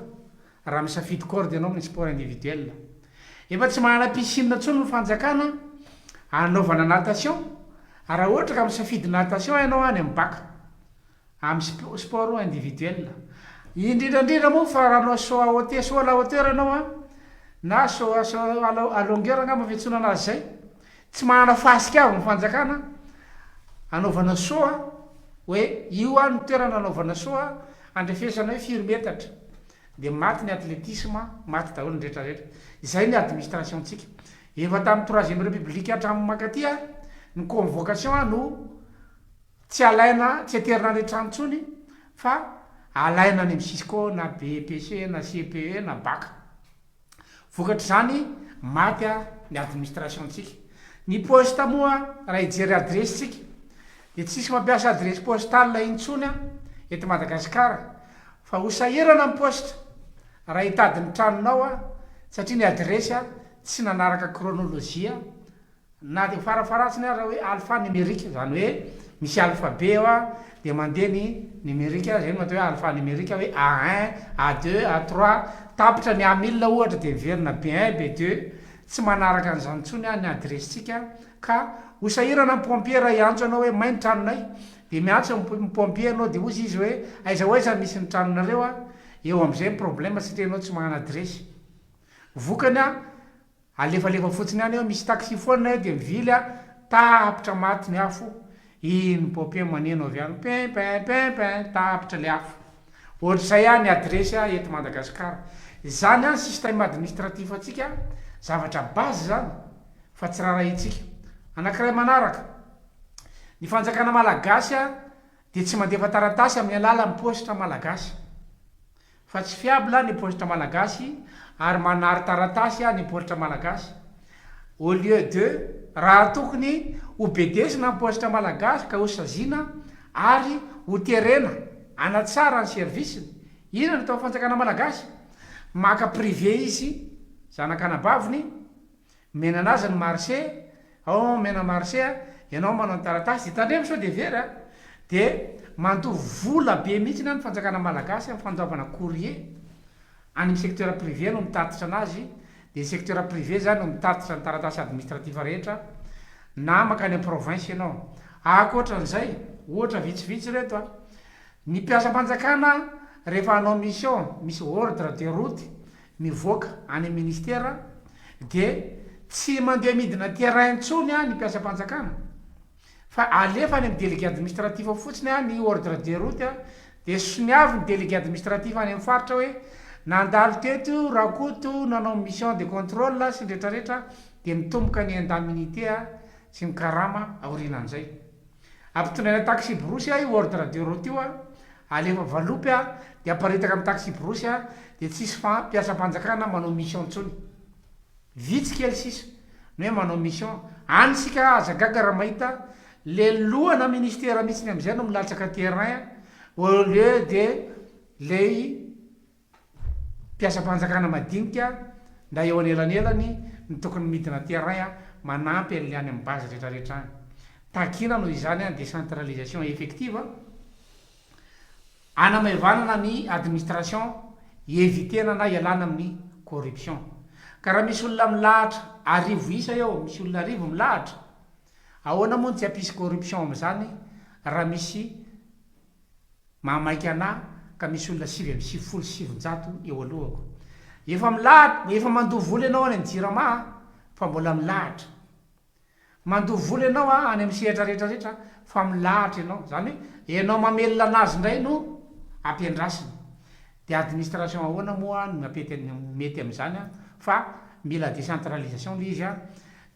raha misafidy corde ianao amin'ny sport individuel. Efa tsy manana piscine intsony ny fanjakana anaovana natation raha ohatra ka misafidy natation ianao any amin'ny bac. Amin'ny sport individuel. Indrindra indrindra moa fa raha hanao saut à hauteur, saut à la hauteur ianao an, na saut à saut à longueur angamba fiantsoana anazy izay, tsy manana fasika avy ny fanjakana anaovana saut an, hoe io an ny toerana anaovana saut an, andrefesana hoe firy metatra. Dia maty ny athlétisme, maty daholo ny rehetra rehetra. Izay ny administration-tsika. Efa tamin'ny troisième république hatramin'ny mankaty an, ny convocation an no Tsy alaina, tsy aterina any an-trano intsony fa alaina any amin'ny Cisco na BEPC na CPE na Bac. Vokatr'izany, maty ny administration-tsika. Ny poste moa, raha hijery adiresy tsika, dia tsisy mampiasa adiresy postale intsony eto Madagasikara fa ho sahirana ny poste raha hitady ny tranonao satria ny adiresy tsy nanaraka chronologie Na dia farafaharatsiny aza hoe alpha numérique, izany hoe misy alphabet eo dia mandeha ny numérique, izay no atao hoe alpha numérique hoe A un, A deux, A trois, tapitra ny A mille ohatra dia miverina B un, B deux, tsy manaraka an'izany intsony ny adiresintsika ka ho sahirana ny pompier raha hiantso anao hoe may ny tranonay dia miantso ny pompier ianao dia hozy izy hoe aiza ho aiza misy ny tranonareo a, eo amin'izay ny problème satria ianao tsy manana adiresy. Vokany a, Alefalefa fotsiny any eo, misy taxi foana eo dia mivily a, tapitra maty ny afo, iny pompier maneno avy any pin pin pin pin, tapitra le afo. Ohatr'izay a ny adiresy a eto Madagascar. Izany an système administratif antsika, zavatra base izany fa tsy rarahintsika. Anakiray manaraka, ny fanjakana malagasy a dia tsy mandefa taratasy amin'ny alalan'ny paositra malagasy. Fa tsy fiable ny paositra malagasy ary manary taratasy ny paositra malagasy. Au lieu de raha tokony ho bedesina ny paositra malagasy ka ho saziana ary ho terena hanatsara ny service-ny, inona no atao fanjakana malagasy? Maka privé izy zanak'anabaviny, Omena anazy ny marché, ao omena marché a, ianao manao ny taratasy, dia tandremo sao dia very a, dia mandoa vola be mihitsy ny fanjakana malagasy amin'ny fandoavana courrier, any amin'ny secteur privé no mitatitra anazy, dia ny secteur privé zany no mitatitra ny taratasy administratif rehetra, na mankany amin'ny province ianao. Ankoatran'izay, ohatra vitsivitsy ireto a, ny mpiasam-panjakana rehefa hanao mission, misy ordre de route mivoaka any amin'ny ministera dia tsy mandeha midina terrain intsony ny mpiasam-panjakana fa alefa any amin'ny délégué administratif fotsiny ny ordre de route dia soniavin'ny délégué administratif any amin'ny faritra hoe nandalo teto Rakoto nanao mission de contrôle sy ny retraretra dia mitomboka ny indemnité sy ny karama aorianan'izay. Ampitondraina taxi-brousse io ordre de route io, alefa valopy dia aparitaka amin'ny taxi-brousse dia tsisy fa mpiasam-panjakana manao mission intsony. Vitsy kely sisa ny hoe manao mission. Any isika aza gaga raha mahita le lohana ministera mihitsiny amin'izay no milatsaka terrain au lieu de lay Mpiasam-panjakana madinika na eo anelanelany no tokony midina terrain manampy an'le any amin'ny base retraretra any. Takiana noho izany ny décentralisation effective hanamaivanana ny administration hievitena na hialana amin'ny corruption. Ka raha misy olona milahatra arivo isa eo, misy olona arivo milahatra, ahoana moa no tsy hampisy corruption amin'izany raha misy Mahamaika anah ka misy olona 999 eo alohako. Efa milahatra, efa mandoa vola ianao any amin'ny jirama a, fa mbola milahatra. Mandoa vola ianao a, any amin'ny sehatra rehetra rehetra fa milahatra ianao. Izany hoe ianao mamelona anazy indray no ampiandrasiny. Dia administration ahoana moa no mety mety amin'izany a, fa mila décentralisation ilay izy a.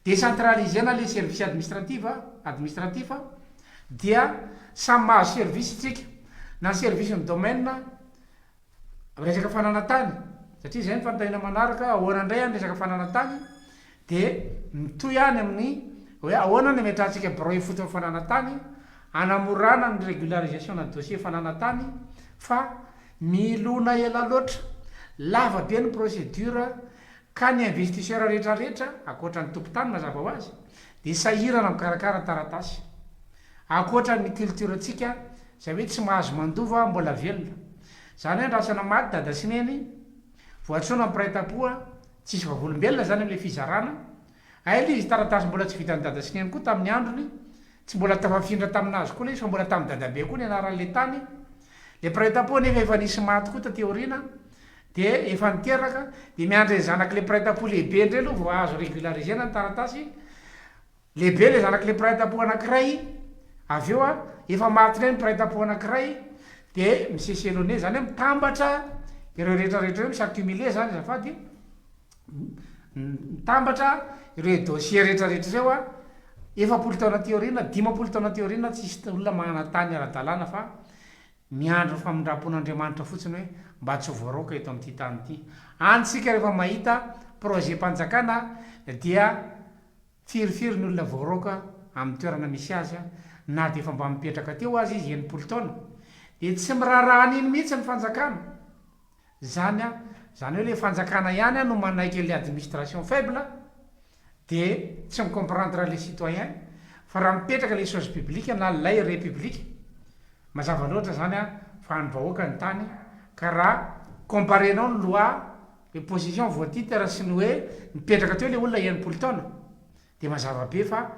Décentraliser-na ilay service administrative, administratif, dia samy mahazo service isika, na ny service ny domaine resaka fananan-tany, satria izay ny fanontaniana manaraka, ahoana indray ny resaka fananan-tany, dia mitohy any amin'ny hoe ahoana ny ametrahantsika birao ifotony fananan-tany, hanamorana ny régularisation-na dossier fananan-tany, fa milona ela loatra, lava be ny procédure. Ka ny investisseur rehetra rehetra, ankoatra ny tompon-tany mazava ho azy, dia sahirana mikarakara taratasy. Ankoatra ny culture-ntsika izay hoe tsy mahazo mandova mbola velona. Izany hoe andrasana maty dada sy neny, voantsoina ny mpiray tampo, tsisy vavolombelona izany amin'ilay fizarana. Hay ilay izy taratasy mbola tsy vitan'i dada sy neny koa tamin'ny androny, tsy mbola tafafindra tamin'azy koa ilay izy fa mbola tamin'i dadabe koa ny anaran'ilay tany. Ilay mpiray tampo anefa efa nisy maty koa taty aoriana dia efa niteraka, dia miandry ny zanak'ilay mpiray tampo lehibe indray aloha vao azo régulariser-na ny taratasy. Lehibe ilay zanak'ilay mpiray tampo anankiray, avy eo efa maty indray ny mpiray tampo anankiray, dia mi-s'echelonner, izany hoe mitambatra ireo rehetra rehetra ireo, mi-s'accumuler izany azafady, mitambatra ireo dossier rehetra rehetra ireo an, 40 taona aty aoriana, 50 taona aty aoriana tsisy olona manana tany ara-dalàna fa miandry ny famindram-pon'Andriamanitra fotsiny hoe mba tsy ho voaroaka eto amin'ity tany ity. Any isika rehefa mahita projet-mpanjakana dia Firifiry ny olona voaroaka amin'ny toerana misy azy na dia efa mba mipetraka teo aza izy 60 taona dia tsy miraharaha an'iny mihitsy ny fanjakana. Izany an, izany hoe ilay fanjakana ihany an no manaiky an'ilay administration faible dia tsy mi-comprendre ilay citoyen fa raha mipetraka ilay chose publique na ilay république mazava loatra izany an fa an'ny vahoaka ny tany ka raha comparer-nao ny loi Le position voatitre sy ny hoe mipetraka teo le olona 60 taona dia mazava be fa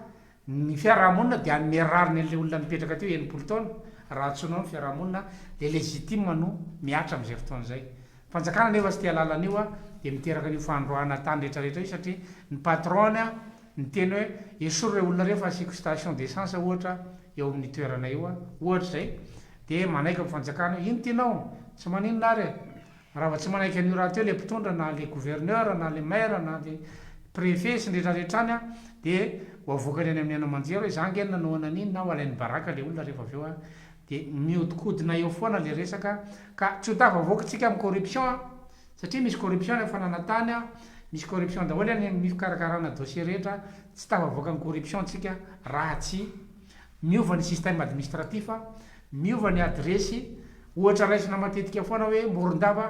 ny fiarahamonina dia hanome rariny an'le olona mipetraka teo 60 taona raha antsoinao ny fiarahamonina dia legitime no mihatra amin'izay fotoana izay. Fanjakana nefa tsy te halala an'io dia miteraka an'io fandroahana tany rehetra rehetra io satria ny patron-ny niteny hoe esory ireo olona ireo fa asiako station d'essence ohatra eo amin'ny toerana io ohatra izay dia manaiky ny fanjakana hoe ino tianao tsy maninona ary e! Raha vao tsy manaiky an'io rahateo ilay mpitondra na ilay gouverneur na ilay maire na ilay préfet sy ny rehetra rehetra any dia ho avoakany any amin'ny haino aman-jery hoe za ange no nanohana an'iny na ho alainy baraka ilay olona rehefa avy eo dia mihodinkodina eo foana ilay resaka ka tsy ho tafavoaka tsika amin'ny corruption an! Satria misy corruption any amin'ny fananantany an, misy corruption daholo any amin'ny fikarakarana dossier rehetra, tsy tafavoaka amin'ny corruption tsika raha tsy miova ny système administratif, miova ny adiresy, ohatra raisina matetika foana hoe Morondava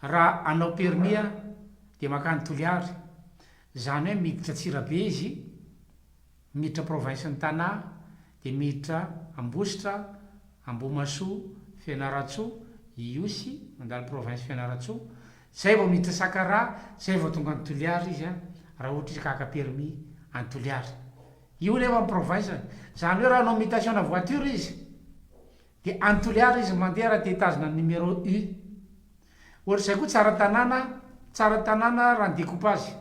raha hanao permis dia mankany Toliary, izany hoe miditra Antsirabe izy, miditra province-n'i Tana, dia miditra Ambositra, Ambohimasoa, Fianarantsoa, Ihosy, mandalo province Fianarantsoa, zay vao miditra Sakaraha, zay vao tonga any Toliara izy raha ohatra izy ka haka permis any Toliara. Io nefa ny province-ny. Izany hoe raha hanao mutation-na voiture izy dia any Toliara izy mandeha raha te hitazona ny numéro U. Ohatr'izay koa Tsaratanàna, Tsaratanàna raha ny découpage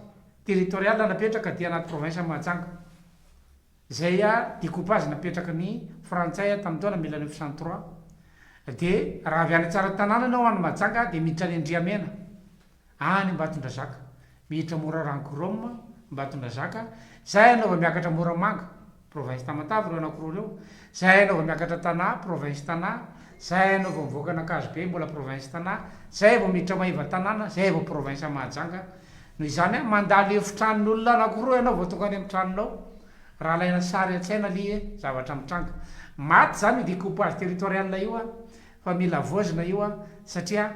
territorial napetraka dia anaty province Mahajanga. Izay découpage napetraky ny frantsay tamin'ny taona 1903. Dia raha avy any Tsaratanàna ianao any Mahajanga dia miditra any Andriamena. Any Ambatondrazaka, miditra Morarano Chrome, Ambatondrazaka, zay ianao vao miakatra Moramanga, province Tamatave ireo anakiroa ireo, zay ianao vao miakatra Tana, province Tana, zay ianao vao mivoaka an'Ankazobe mbola province Tana, zay vao miditra Maevatanàna, zay vao province Mahajanga. Noho izany, mandalo efitranon'olona anakiroa ianao vao tonga any amin'ny tranonao. Raha alaina sary an-tsaina lie zavatra mitranga. Maty izany io découpage territorial io fa mila havaozina io satria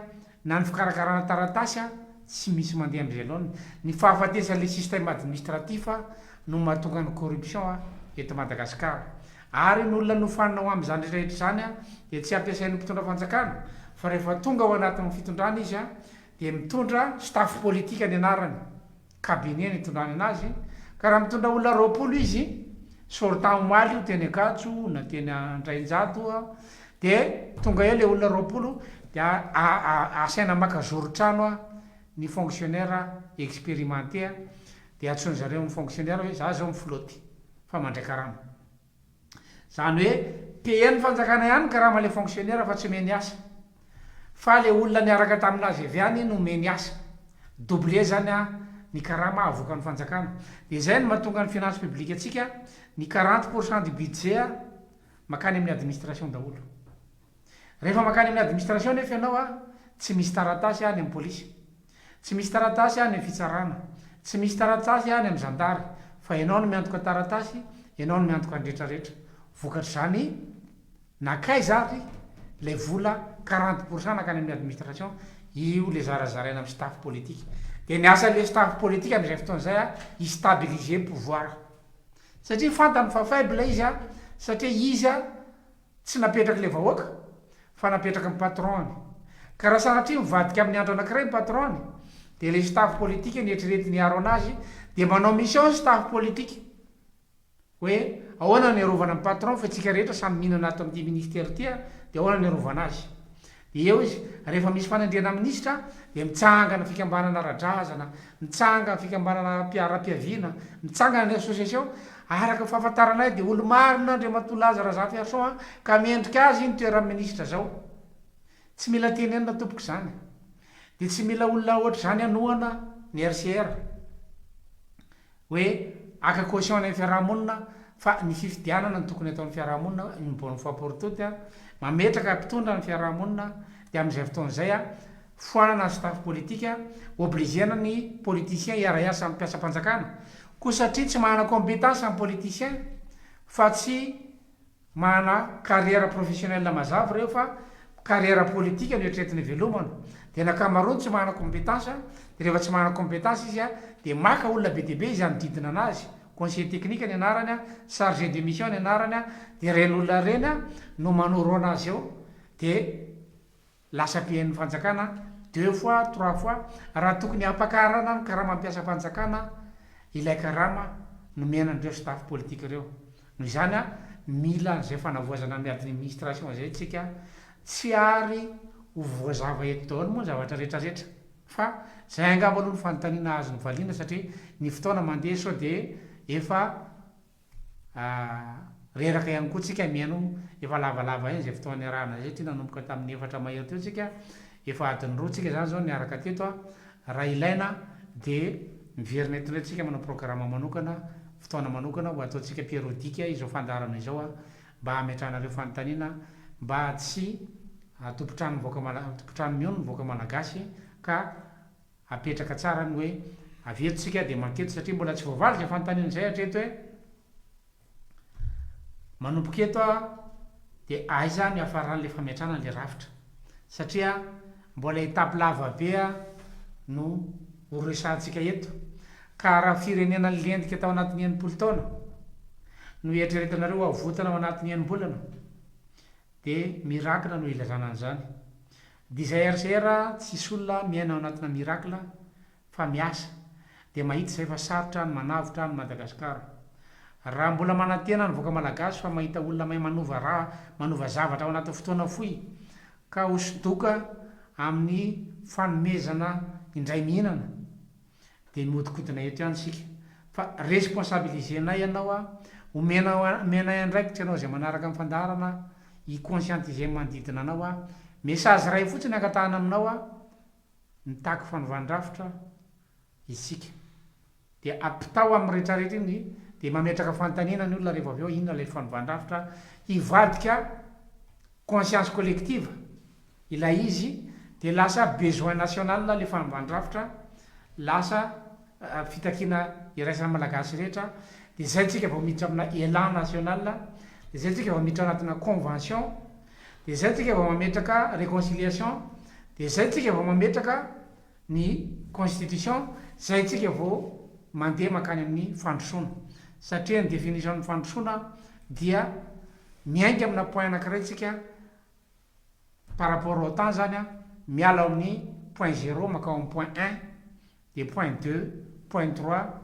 Na ny fikarakarana taratasy tsy misy mandeha amin'izay laoniny. Ny fahafatesan'ilay système administratif no mahatonga ny corruption eto Madagasikara. Ary ny olona nofanina ho amin'izany rehetra rehetra izany dia tsy ampiasain'ny mpitondra fanjakana fa rehefa tonga ao anatin'ny fitondrana izy dia mitondra staff politique ny anarany. Cabinet no itondrany anazy, ka raha mitondra olona 20 izy, sortant omaly io teny Ankatso na teny Andrainjato, dia tonga eo ilay olona 20 dia asaina maka zoron-trano ny fonctionnaire expérimenté, dia antsoin-dry zareo ny fonctionnaire hoe za zao mi-flotte fa mandray karama. Zany hoe payer-n'ny fanjakana ihany ny karama le fonctionnaire fa tsy omeny asa. Fa le olona niaraka taminazy avy any no omeny asa. Doubler zany an ny karama avoakan'ny fanjakana. De zay no mahatonga ny finance publique antsika ny 40 pour cent du budget makany amin'ny administration daholo. Rehefa mankany amin'ny administration nefa ianao an, tsy misy taratasy any amin'ny polisy, tsy misy taratasy any amin'ny fitsarana, tsy misy taratasy any amin'ny zandary, fa ianao no miantoka taratasy, ianao no miantoka ny retraretra. Vokatr'izany, nankaiza ary ilay vola 40 pour cent nankany amin'ny administration, io ilay zarazaraina amin'ny staff politique. Dia ny asan'ilay staff politique amin'izay fotoana izay a, hi-stabiliser pouvoir. Satria fantany fa faible izy a, satria izy a tsy napetrak'ilay vahoaka fa napetraky ny patron-ny. Ka raha sanatria mivadika amin'ny andro anankiray ny patron-ny, dia ilay staff politique neritreretiny hiaro an'azy dia manao mission ny staff politique. Hoe ahoana no hiarovana ny patron fa tsika rehetra samy mihinana ato amin'ity ministère ity a, dia ahoana no hiarovana azy? Dia eo izy, rehefa misy fanendrena minisitra dia mitsangana fikambanana ara-drazana, mitsangana fikambanana ara-piaviana, mitsangana ny association, araka ny fahafantaranay dia olo-marina Andriamatoa Laza Razafiarison a, ka mendrika azy iny toeran'ny minisitra zao. Tsy mila tenenina tompoko izany. Dia tsy mila olona ohatr'izany hanohana ny RCR. Hoe haka caution any amin'ny fiaraha-monina fa ny fifidianana no tokony ataon'ny fiaraha-monina une bonne fois pour toutes a, mametraka mpitondra ny fiaraha-monina dia amin'izay fotoana izay a, foanana ny staff politique, obliger-na ny politicien hiara-hiasa amin'ny mpiasam-panjakana koa satria tsy manana compétence ny politicien fa tsy Manana carrière professionnelle mazava ireo fa carrière politique no eritreretina ivelomana. Dia ny ankamaroany tsy manana compétence, dia rehefa tsy manana compétence izy dia maka olona be dia be izy hanodidina anazy, conseiller technique ny anarany, chargé de mission ny anarany, dia ireny olona ireny no manoro anazy eo, dia Lasa mpihaino fanjakana deux fois, trois fois, raha tokony hampakarana ny karamam piasam-panjakana ilay karama nomena an'ireo staff politique ireo. Noho izany mila an'izay fanavoazana ny administration izay tsika, tsy ary ho voazava eto daholo moa ny zavatra rehetra rehetra fa izay angamba aloha ny fanontaniana azo novaliana satria ny fotoana mandeha sao dia efa Reraka ihany koa tsika mihaino efa lavalava eny izay fotoana niarahana izay satria nanomboka tamin'ny efatra mahery teo tsika, efa adiny roa tsika izany izao niaraka teto a, raha ilaina dia miverina eto indray tsika manao programme manokana, fotoana manokana ho ataontsika periodique izao fandaharana izao a, mba hametrahanareo fanontaniana mba tsy tompon-trano mivoaka mala- tompon-trano mihono ny vahoaka malagasy ka Apetraka tsara ny hoe avy eto tsika dia manketo satria mbola tsy voavaly izay fanontaniana izay hatreto hoe manomboka eto aho dia aiza no hiafaran'ilay fametrahana ilay rafitra satria mbola étape lava be no ho resahantsika eto ka raha firenena nilentika tao anatin'ny 60 taona no eritreretinareo ho avotana ao anatin'ny enim-bolana Dia miracle no ilazana an'izany. Dia izay RCR tsisy olona miaina ao anatina miracle fa miasa dia mahita izay fa sarotra ny manavotra an'i Madagascar. Raha mbola manantena ny vahoaka malagasy fa mahita olona mahay manova raha manova zavatra ao anatin'ny fotoana fohy ka ho sodoka amin'ny fanomezana indray mihinana dia mihodinkodina eto ihany isika fa responsabiliser-nay ianao a, omena omenay andraikitra ianao izay manaraka ny fandaharana hi-conscientiser ny manodidina anao a, message iray fotsiny angatahana aminao a, mitaky fanovan-drafitra isika dia ampitao amin'ny retraretra iny dia mametraka fanontaniana ny olona rehefa avy eo inona ilay fanovan-drafitra hivadika conscience collective ilay izy dia lasa besoin national ilay fanomban-drafitra, lasa fitakiana iraisan'ny Malagasy rehetra, dia izay tsika vao miditra amina elan national, dia izay tsika vao miditra anatina convention, dia izay tsika vao mametraka reconciliation, dia izay tsika vao mametraka ny constitution, izay tsika vao mandeha mankany amin'ny fandrosoana. Satria ny definition-n'ny fandrosoana dia miainga amina point anankiray tsika, Par rapport au temps zany an, miala ao amin'ny point zéro mankao amin'ny point un, dia point deux, point trois,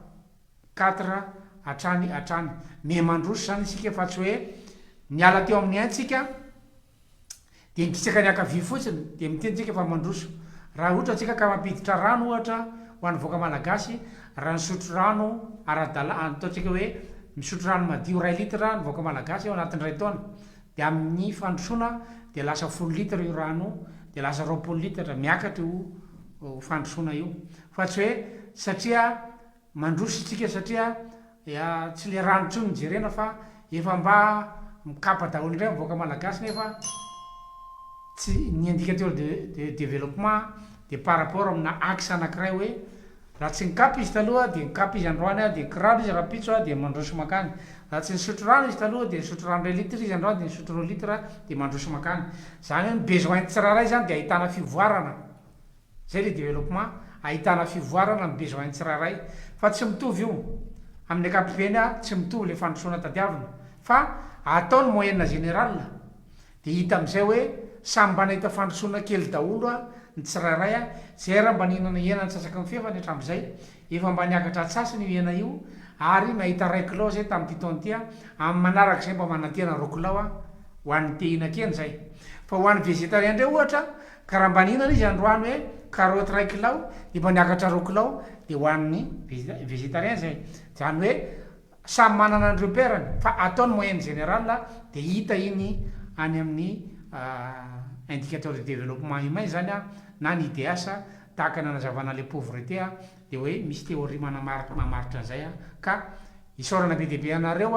quatre, hatrany hatrany. Miha mandroso zany isika fa tsy hoe niala teo amin'ny un tsika dia nikisaka ny ankavia fotsiny dia miteny tsika fa mandroso. Raha ohatra tsika ka mampiditra rano ohatra ho an'ny vahoaka malagasy, raha nisotro rano ara-dalà, ataontsika hoe misotro rano madio iray litre ny vahoaka malagasy ao anatin'ny iray taona, Dia amin'ny fandrosoana dia lasa folo litre io rano io, dia lasa 20 litre, miakatra io fandrosoana io. Fa tsy hoe satria mandroso isika satria tsy le rano intsony no jerena fa efa mba mikapa daholo indray ny vahoaka malagasy nefa tsy, ny indicateur de développement dia par rapport amina axe anankiray hoe Raha tsy nikapa izy taloha dia nikapa izy androany dia nikiraro izy rahampitso dia mandroso mankany. Raha tsy nisotro rano izy taloha dia nisotro rano iray litre izy androany dia nisotro roa litre dia mandroso mankany. Izany hoe ny besoin tsirairay izany dia ahitana fivoarana. Izay ilay développement. ahitana fivoarana ny besoin tsirairay fa tsy mitovy io. Amin'ny ankapobeny tsy mitovy le fandrosoana tadiavina fa atao ny moyenne générale dia hita amin'izay hoe samy mba nahita fandrosoana kely daholo ny tsirairay, izay raha mba nihinana hena antsasaky ny fefany hatramin'izay efa mba niakatra antsasany io hena io ary nahita iray kilao izay tamin'ity taona ity, amin'ny manaraka izay mba manantena roa kilao ho an'ny te hihinan-kena izay. Fa ho an'ny végétarien indray ohatra ka raha mba nihinana izy androany hoe carotte iray kilao dia mba niakatra roa kilao dia ho an'ny végétarien izay. Izany hoe samy manana ny repère-ny fa atao ny moyenne générale dia hita iny any amin'ny indicateur de développement humain izany na ny IDH tahaka ny nanazavana ilay pauvreté dia hoe misy théorie manamaritra an'izay ka isaorana be dia be anareo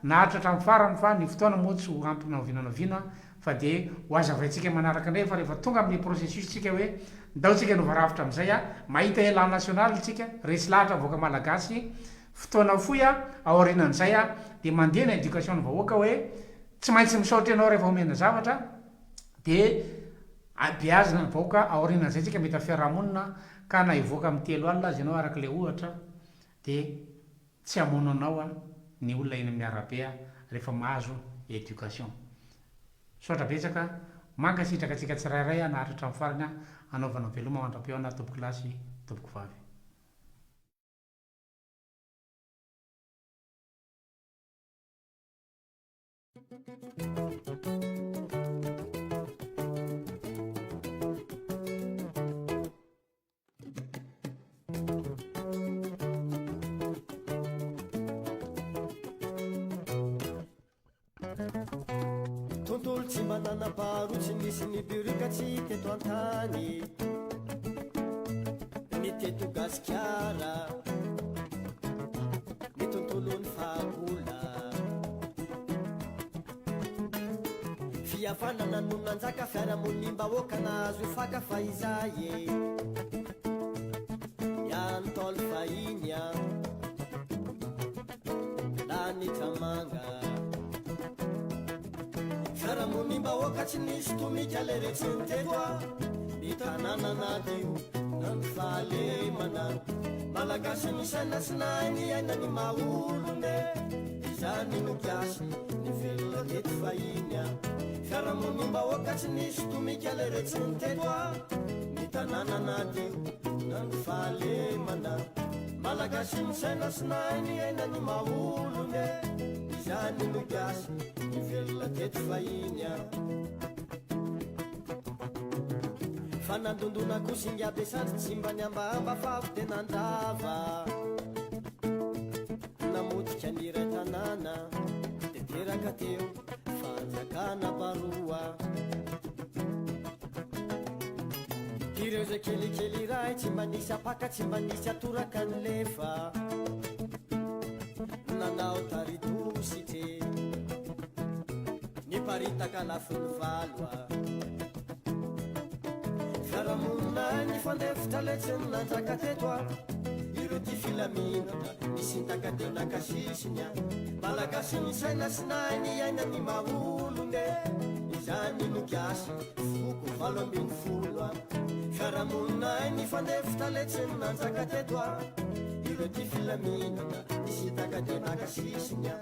naharitra hatramin'ny farany fa ny fotoana moa tsy ho ampy na oviana na oviana fa dia ho hazavaintsika manaraka indray fa rehefa tonga amin'ny processus tsika hoe ndao tsika hanova rafitra amin'izay mahita élan national tsika resy lahatra ny vahoaka malagasy fotoana fohy aorianan'izay dia mandeha ny éducation ny vahoaka hoe tsy maintsy misaotra ianao rehefa omena zavatra dia beazina ny vahoaka aorianan'izay tsika mahita fiarahamonina ka na hivoaka amin'ny 30 aza ianao araka ilay ohatra dia tsy hamono anao ny olona eny amin'ny arabe rehefa mahazo éducation. Misaotra betsaka, mankasitraka antsika tsirairay naharitra hatramin'ny farany hanaovana veloma mandra-pihaona tompoko lahy sy tompoko vavy. Tontolo tsy mba nanam-paharoa tsy nisy nibirioka tsy teto an-tany ny teto Gasikara ny tontolon'ny fahagola Fihavanana no nanjaka fiarahamonim-bahoaka nahazo faka fa izay e Ny an'ny Ntaolo fahiny an Lanitra manga Fiarahamonim-bahoaka tsy nisy tomika leretsy ny teto a Ny tanàna nadio na ny fahalemana Malagasy nisaina sy nahay niaina ny maha olona e Izany no gasy nivelona teto fahiny a Fiarahamonim-bahoaka tsy nisy tomika leretsy ny teto a Ny tanàna nadio na ny fahalemana Malagasy nisaina sy nahay niaina ny maha olona e Izany no gasy nivelona teto fahiny a Fa nandondona koa singa be sandry tsy mba niambahamba fa avy dia nandrava Namotika ny iray tanàna dia teraka teo fanjakana baroa Ireo izay kelikely iray tsy mba nisy apaka tsy mba nisy atoraka ny lefa Nanao tari-dositry niparitaka lafiny valo a Fiarahamonina nifandefitra lay tsy nanjaka teto a Ireo tia filaminana nisintaka teo naka sisiny a Malagasy nisaina sy nahay niaina ny maha olona e Izany no gasy foko 18 a Fiarahamonina nifandefitra lay tsy nanjaka teto a Ireo tia filaminana nisintaka teo naka sisiny a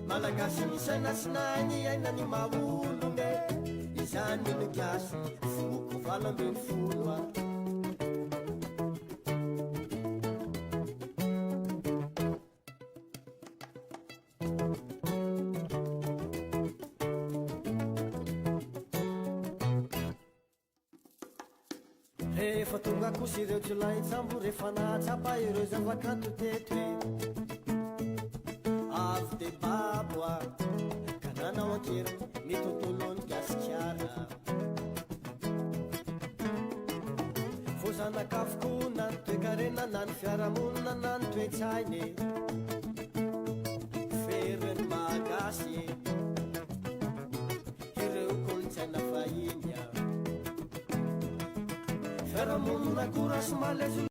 Malagasy nisaina sy nahay niaina ny maha olona e Izany no gasy foko 18 a Rehefa tonga kosa ireo jiolahin-tsambo rehefa nahatsapa ireo zava-kanto teto e Avy dia babo a ka nanao an-keriny ny tontolon'i Gasikara Voazanaka avokoa na ny toekarena na ny fiarahamonina na ny toe-tsaina e Ferin'ny maha-gasy e Ireo kolontsaina fahiny a Fiarahamonina kora sy malaise.